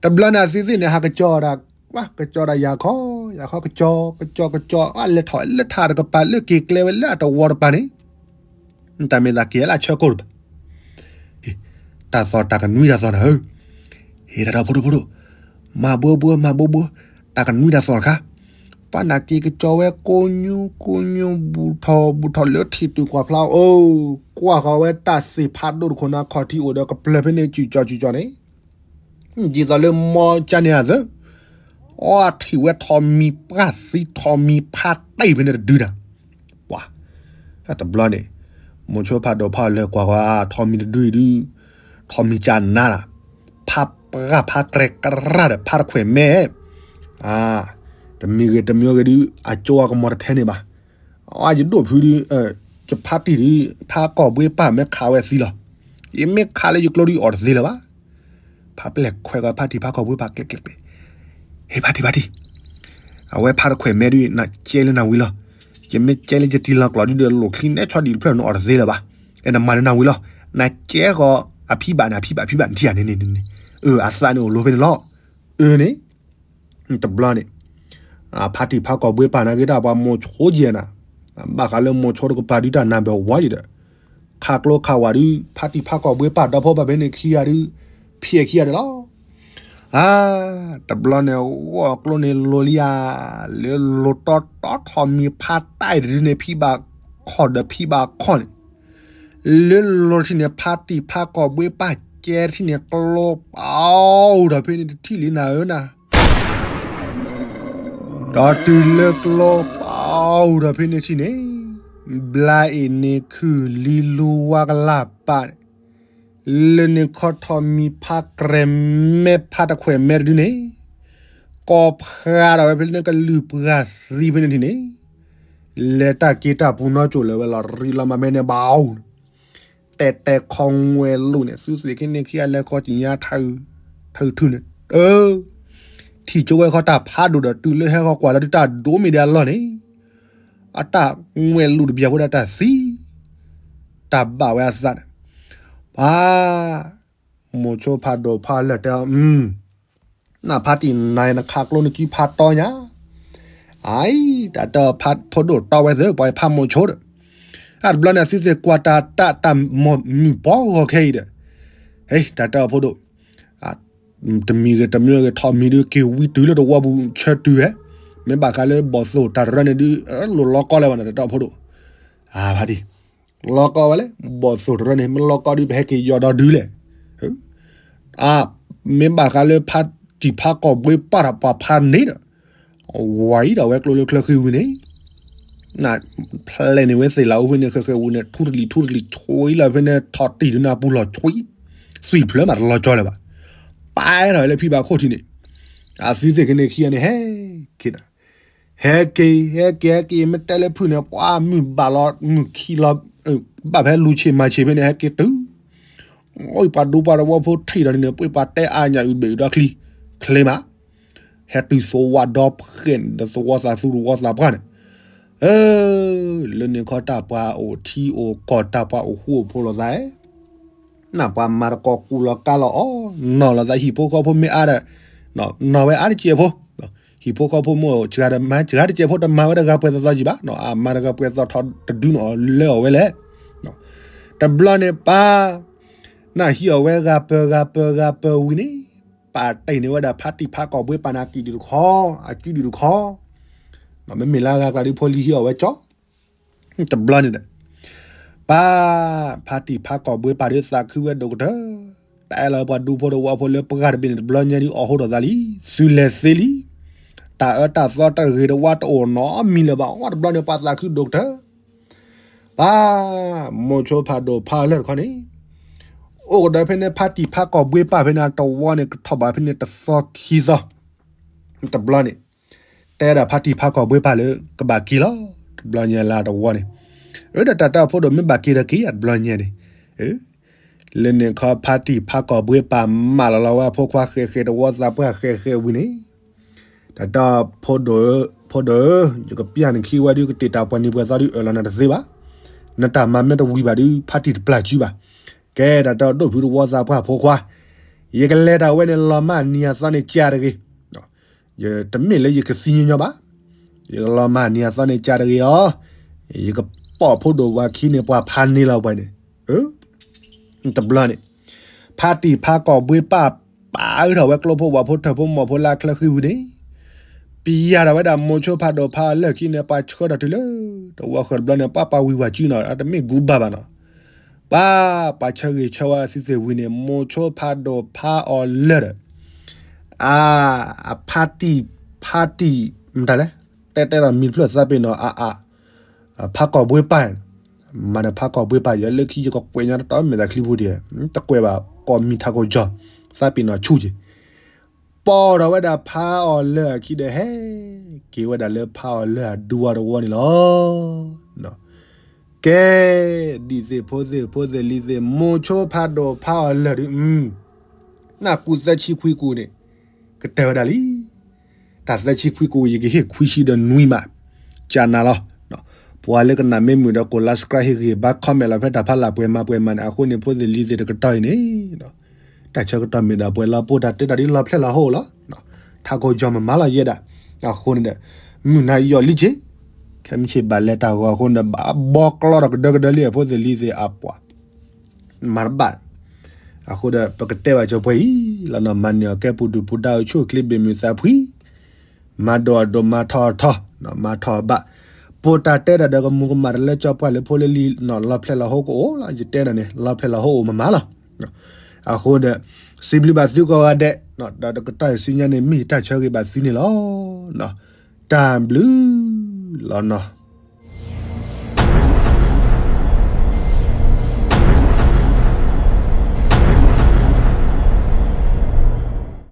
တဘျီန့ၣ်အသုသ့ၣ်န့ၣ် ဟးကကၠီတၢ်, ကကၠီတၢ်ယၤခီ, ယၤခီကကၠီ, ကကၠီကကၠီ, အလဲၤထီၣ်လၢထးတကပၤ လၢက့ၤကျဲဝဲလၢအတဝီတပၤန့ၣ် တၢ်မ့ၢ်သးက့ၤလၢအဆၢကိၢ်တပၤ, တၢ်သီၣ်တၢ်ကနွံတၢ်သီၣ်နၤဧၢ, ဟ့ၣ်တၢ်ဒီးဖိဒိၣ်ဖိဒိၣ်, မၤဘှီဘှီမၤဘှီဘှီ, တၢ်ကနွံတၢ်သီၣ်တခါ, ပှၤနာ်က့ၤကကၠီဝဲကိညူကိညူ ဘူးထီၣ်ဘူးထီၣ်လၢထံၣ်တုၤကွၢ်ဖျါအိၣ်, ကွၢ်ဃီၤဝဲတၢ်သ့ၣ်ဖးဒိၣ်တခိၣ်နၤ ခီၣ်ထံးအိၣ်ဒီးကပျၢၤဖဲန့ၣ် စုၣ်ကၠီစုၣ်ကၠီန့ၣ် ဒ်သိးလၢမီကၢန့ၣ်အသၢ, အီထံၣ်ဝဲထီၣ်မံၤပှၢ်သံထီၣ်မံၤဖးတံၢ်ဖဲန့ၣ်တဒုနၤ, ကွၢ်, တဘျီန့ၣ်, မိၤဆိဖးဒိၣ်ဖးလၢကွၢ်ကွၢ် ထီၣ်မံၤတဒုအံၤဒု, ထီၣ်မံၤကၢနၤနၤ, ဖးပှၢ်ဖးကြဲကရၢ်ဒီး ဖးတခွဲးမဲ, တမံၤဂ့ၤတမံၤဂ့ၤဒု, အကၠိအကမီၤတထဲန့ၣ်ဘၣ်, အယဒိၣ်ဖုဒု, ယဖးတံၢ်ဒု, ဖးကီၢ်ဘှ့ပၢ်မ့ၢ်ခးဝဲသံလီၤ, ယမ့ၢ်ခးလၢယကျိဒုအီၣ်တသ့လၢၤဘၣ်, ဖးပျဲၢ်ခွဲးကီးဖးတံၢ်ဖးကီၢ်ဘှ့ပၢ်ကျဲးကျဲးကျဲး, ဟ့ၣ်ဖးတံၢ်ဖးတံၢ်, အဝဲဖးတခွဲးမဲဒု, နကဲလၢနၤဝံၤလီၤ, ယမ့ၢ်ကဲလၢယတံၤလီၤကျိးဒုဒီးလိၣ်ချံနဲဆီဒံးတဖျၢၣ်နအီၣ်တသ့လၢၤဘၣ်, အဲနမၤလၢနၤဝံၤလီၤ, နကဲဃီၤအဖံဘၣ်န့ၣ် အဖံဘၣ်ဖံဘၣ်နထံၣ်ဧါန့ၣ်န့ၣ်န့ၣ်, အသးန့ၣ်အိၣ်လိၤဖဲန့ၣ်လီၤ, အန့ၣ် တဘျီန့ၣ်, ဖးတံၢ်ဖးကီၢ်ဘှ့ပၢ်နာ်က့တၢ်ပှၤမိၤဆိယဲၢ်နၤ, ဘၣ်ဃးလၢမိၤဆိတကပၤဒုတၢ်နါဘၢၣ်ဝါယံၤဒီး, ခးကျိခးဝးဒု, ဖးတံၢ်ဖးကီၢ်ဘှ့ပၢ်ဒီဖိပၢ်ဖဲန့ၣ်ခံဂၤဒု, ဖံးခံဂၤဒဲးလီၤ, အါ, တဘျီန့ၣ် ဂီၢ်ကျိန့ၣ်လိၤလံဧါ, လၢလိၤတီတီထီၣ်မံၤဖးတံၢ်တဒုန့ၣ် ဖံးဘၣ်ခီၣ်ဒီးဖံးဘၣ်ခီၣ်န့ၣ် လၢလီၤတထံၣ်န့ၣ် ဖါတံၢ်ဖါကီၢ်ဘှ့ပၢ်ကဲတထံၣ်န့ၣ် ကျိပာ်အိၣ်ဒီးဖဲန့ၣ်တထံၣ်လံနၤဧၢနၤ, ဒီးတုၤလၢကျိပာ်အိၣ်ဒီးဖဲန့ၣ်ထံၣ်န့ၣ်, ဘျါအ့ၣ်န့ၢ်ခုၣ်လံလူဝါကလၢ်ပာ်န့ၣ်, လၢန့ၣ်ခီထီၣ်မံၤဖါကြဲးမဲဖါတခွဲးမဲတဒုန့ၣ်, ကိးဖျါဒီးဝဲဖဲန့ၣ်ကလုၢ်ပှၢ်သံဖဲန့ၣ်ထံၣ်န့ၣ် လဲၤတၢ်က့ၤတၢ်ပူၤနီၢ်ကၠိၣ်လၢၤဝဲလီၤ ရံလီၤမးမဲန့ၣ်ဘၣ်, တဲတဲခီငွဲၢ်လူၢ်န့ၣ် သုသ့ၣ်ကန့ၢ်ခံဂၤလဲၤခီကညါ ထုထုန့ၣ်, ထံၣ်ကၠိဝဲခီတၢ်ဖးဒိၣ်ဒီး တုၤလၢဟဲဃီကွၢ်လီၤဒုးတၢ်ဒိၣ်မ့ၢ်ဒဲးအလီၢ်န့ၣ်, အတၢ်ငွဲၢ်လူၢ်တဘျီဖိဒၣ်တၢ်သံ, တၢ်ဘၣ်ဝဲအသးန့ၣ်, ပၢ် မိၤဆိဖးဒိၣ်ဖးလၢာ်တဲအီၤ, နဖါတံၢ်နၤနခးကျိနကံဖးတီညါ, အအံၤ တၢ်တၢ်ဖးဖိဒိၣ်တီဝဲသ့ၣ် ပှၤဖးမိၤဆိဒီး, အတဘျီန့ၣ် သုသ့ၣ်ကွၢ်တၢ်တၢ်တၢ်မီၢ်မုၢ်ပီဂီၤခဲအံၤဒီး, ဟဲ တၢ်တၢ်ဖိဒိၣ်, တမံၤဂ့ၤတမံၤဂ့ၤထီၣ်မံၤဒုးက့ၤဝံတုၤလၢတဝီပူၤဆၢတုၤဝဲ, မ့ၢ်ဘၣ်ဃးလၢဘီၣ်သိၣ်တၢ်တရၢန့ၣ်ဒုး လိၣ်လီၤကီလၢၤဘၣ်န့ၣ် တၢ်တၢ်ဖိဒိၣ်, အဖါတံၢ် လီၤကီဝဲလဲၣ် ဘီၣ်သိၣ်တရၢန့ၣ် မ့ၢ်လီၤကီဒုး ပဟဲက့ၤယီၤဒီဒုလဲၣ်, အ မ့ၢ်ဘၣ်ဃးလၢဖါတံၢ်ဖးကီၢ်ဘှ့ပၢ်တၢ်ပှၤဖးန့ၣ်ဒီး, ဝၤအံၤဒီးဝဲကျိလၢချၢဃံဝံၤန့ၣ်, ဖျဲးန့ၢ်ဝဲသ့ၣ်လၢအိၣ်ဖဲန့ၣ် ဃဲဃဲဝံၤန့ၣ် ထူတလံၤထူတလံၤ ဆွံလၢဖဲန့ၣ် ထီၣ်တံၢ်ဒုးနၢ်ပူၤလီၤဆွံ, သွံၣ်ဖျၢၣ်မးတလီၤကီလၢၤဘၣ်, ပာ်ထီၣ်လၢဖံဘၣ်ခိၣ်ထံးန့ၣ်, အသုသ့ၣ်ကန့ၢ်ခံဂၤန့ၣ် ဟဲက့ၤ ဟဲက့ၤ ဟဲက့ၤ ဟဲက့ၤ မ့ၢ်တဲလၢဖုၣ်န့ၣ် ပှၤမုၢ်ဘၣ်လီၤ မုၢ်ခံလီၤ, ဘၣ်ဖဲလူၤဆ့ၣ်မၤဆ့ၣ်ဖဲန့ၣ် ဟဲက့ၤတုၤ, အိၣ်ပှၤဒူပှၤသဝီဖိထံၣ်ဒီးန့ၣ် ပှ့ၤပှၤတဲအါညၣ်အုၣ်ဘ့ၣ်အုၣ်ဒီးချံ, ချ့မး, ဟဲတုၤသဝီဒီဖှဲးန့ၣ် ဒီးသဝီသးသူသဝီသးပှၢ်န့ၣ်, လၢန့ၣ်ခီတၢ်ပှၤအိၣ်ထံအိၣ်ကီၢ် တၢ်ပှၤအိၣ်ဃူအိၣ်ဖိးလိာ်သး, နၢ်ပှၤမၤတကိးကူလီၤကါလီၤအီၤ, နီၢ်လီၤသးဟံၣ်ဖိဃီဖိမ့ၢ်အါဒီး, နီၢ်ဝဲအါတကဲးဖိ, ဟံၣ်ဖိဃီဖိမ့ၢ်အိၣ်စှၤဒီးမၤစှၤတကဲးဖိ တမၤဝဲတဂၤပှဲၤသီသီယံၤဘၣ်, အမၤတဂၤပှဲၤသီထီၣ်တဒုန့ၣ်အီၤလၢအီၤဝဲလဲၣ်, တဘျီန့ၣ်ပၢ်, နၢ်ဟံးအီၤဝဲဂၤပၢၤဂၤပၢၤဂၤပၢၤဝံၤန့ၣ်, ပာ်တ့ၢ်န့ၢ်ဝဲဒၣ်ဖါတံၢ်ဖးကီၢ်ဘှ့ပၢ်န့ၣ်အကံၣ်ဒုၣ်တခီ, အကုဒုၣ်တခီ မ့မ့ၢ်လၢအဂၤကျါဒုးဖိလံၤဟံးအီၤဝဲကၠီ, တဘျီန့ၣ်ဒီး, ပၢ်, ဖါတံၢ်ဖးကီၢ်ဘှ့ပၢ်ဒုးသးခုဝဲဒိၣ်ကတၢၢ်, တၢ်အဲၣ်လီၤပှၤဒူဖိတဝီဖိလၢပှၢ်တဘ့ၣ်န့ၣ် တဘျီညါဒုးအီၣ်ဟိဒီးသးလံ, သုလဲၤသ့လံ. တၢ်အၢတၢ်သီတၢ်ဂ့ၤတဝါတအိၣ်နီတမံၤလၢၤဘၣ်, အီၣ်တဘျီန့ၣ် ပှၤသးခုဒိၣ်ကတၢၢ် ပၢ်, မိၤဆိဖးဒိၣ်ဖးအီၤလၢာ်တခီန့ၣ်, အိၣ်ကဒီးဖဲန့ၣ် ဖါတံၢ်ဖါကီၢ်ဘှ့ပၢ်ဖဲန့ၣ် တဝီန့ၣ် ကထီၣ်ဘးဖဲန့ၣ်တသီခံသီ, တဘျီန့ၣ်, တဲဒၣ်ဖါတံၢ်ဖါကီၢ်ဘှ့ပၢ်လၢကဘၣ်က့ၤလီၤ, တဘျီညါလၢတဝီန့ၣ်, အၢ ဒီးတၢ်တၢ်ဖိဒိၣ်မ့ၢ်ဘၣ်က့ၤဒီးက့ၤဧါ တဘျီညါန့ၣ်, လၢန့ၣ်ခီဖါတံၢ်ဖါကီၢ်ဘှ့ပၢ်မၢလီၤလီၤဝဲအဖိခွါဃဲးဃဲးတဝီသးပှၢ်ဃဲးဃဲးဝံၤန့ၣ် တၢ်တၢ်ဖိဒိၣ်ဧၢ, ဖိဒိၣ်ဧၢ, ယကပျၢ်နခံဝဲဒုး ကတ့ၢ်တၢ်ပှၤနံၤပှၤသီဒုး အၢၣ်လီၤနၤတသ့ဘၣ်. နတၢ်မၤမ့ၢ်တဝံၤဘၣ်ဒုး ဖါတံၢ်တပျၢ်စုဘၣ်. ကဲ တၢ်တၢ်ဒိၣ်ဖုးတဝီသးပှၢ်ဖိခွါ, ယကလဲၤတၢ်ဝဲန့ၣ် လီၤမၢ်နံၤအသီန့ၣ်ကၢ်တဂ့ၤ. ယတမ့ၢ်လၢယကသံညီညီဘၣ်. ယကလီၤမၢ်နံၤအသီန့ၣ်ကၢ်တဂ့ၤအီၤ, ယကပိာ်ဖိဒိၣ်ပှၤခံန့ၣ် ပှၤဖးန့ၢ်လီၤပှၤန့ၣ် တဘျီန့ၣ်, ဖါတံၢ်ဖါကီၢ်ဘှ့ပၢ်ပာ်အုးထီၣ်ဝဲကျိဖိဝၣ်ဖိထၢၣ်ဖိမီၢ်ဖိလၢအချၢဃံဝံၤန့ၣ်, ပျၢ်ထီၣ်ဝဲဒၣ်မိၤဆိဖးဒိၣ်ဖးအီၤလၢာ်ခံန့ၣ် ပှၤဆှၢထီၣ်တုၤလၢ တဝီဃၢၤတဘျီန့ၣ် ပှၤပှၤဝံၤဝဲစုနီၤ အတမ့ၢ်ဂူဘၣ်ဘၣ်နီၤ, ပှၤ ပှၤဆၢဂ့ၤဆၢဝါအသုသ့ၣ်ဝံၤန့ၣ် မိၤဆိဖးဒိၣ်ဖးအီၤလၢာ်ဒီး အ အဖါတံၢ် ဖါတံၢ် မတၤလဲၣ်, တဲတဲဒီးမံၤတဖျၢၣ်သးပ့ၤနီၣ် အ အ ဖးကီၢ်ဘှ့ပၢ်, မၤဒီးဖးကီၢ်ဘှ့ပၢ်ယဲ လၢခံယကကွဲးညါတတီၤမ့ၢ်သးချံဖိတံၢ်, တကွဲးဘၣ် ကီၢ်မံၤထးကိၢ်ကၠီၣ် သးပ့ၤနီၣ်ဆူၣ်က့ၤ, ပိာ်ထီၣ်ဝဲဒၣ်ဖးအီၤလၢာ်အခံဒီးဟဲက့ၤဝဲဒၣ်လၢဖးအီၤလၢာ်အဒူဝီတဝီန့ၣ်လီၤ. ကဲ ဒံၣ်သ့ၣ်ဖိသ့ၣ်ဖိသ့ၣ်လံၤသ့ၣ် မိၤဆိဖးဒိၣ်ဖးအီၤလၢာ်ဒုး နၢ်ကူးသၢဆံခွံကူးန့ၣ် ကတၢၢ်ဝဲဒၣ်လံ. တၢ်သၢဆံခွံကူး ယကဟ့ၣ်ခွံဆံဒီးနွံမး, ကနၤလီၤ. ပှၤလၢကနၣ်မ့ၢ်မုာ်ဒီး ကိး subscribe ဟ့ၣ်ဂံၢ်ဘါ comment လီၤဖဲတၢ်ဖးလၢ်ပှဲၤမၤပှဲၤမၤန့ၣ် အဃိန့ၣ် ဖိသ့ၣ်လံၤသ့ၣ်တကတီၢ်အံၤန့ၣ် တၢ်ဆၢကတီၢ်မ့ၢ်ဒီးပှဲၤလီၤ ပိာ်တၢ်တဲတၢ်ဒ်လီၤဖျဲၣ်လီၤဟိၣ်လီၤ. ထးကိၢ်ကၠီၣ်မၤမၤလီၤယဲဒၣ်, အဃိန့ၣ်ဒီး မုၢ်နၤယီၢ်လံက့ၤ, ခဲမုၢ်ဆ့ၣ်ဘၣ်လဲၤတၢ်ဂီၤအဃိန့ၣ်ဒီး ဘၣ်ဘီကျီဒီးကဒၢကဒၢလံ အဖိသ့ၣ်လံၤသ့ၣ်အပှၤ မၤတဘၣ်. အဃိဒီး ပကတဲဘၣ်ကၠီၤပှဲၤအံၤလီၤနီၤ, မၤန့ၢ်အီၤကဲပူၤဒုၣ်ပူၤဒါအိၣ်ဆူၣ်အိၣ်ချ့ဘၣ်မုာ်သးဖှံ, မၤဒိၣ်အဒိၣ် မၤထီၣ်အထီ, မၤထီၣ်အဘၣ်, ပိာ်တၢ်တဲတၢ်ဒီးကမူၤကမၣ်တလၢကၠီၤပှဲၤလၢဖိလၢလံၤနီၤ, လီၤဖျဲၣ်လီၤဟိၣ်ကအိၣ်လီၤ, ယတဲဒီးန့ၣ် လီၤဖျဲၣ်လီၤဟိၣ်အိၣ်မးမးလီၤ. အဃိဒီး စံးဘျုးဘၣ်သုကိးဂၤဒဲး, ဒီးတကတီၢ်အံၤဆူညါန့ၣ် မ့ၢ်ယတၢ်ဆၢဂ့ၤဘၣ်သုန့ၣ်လီၤ. တၢ်ဘျုးလီၤနီၤ.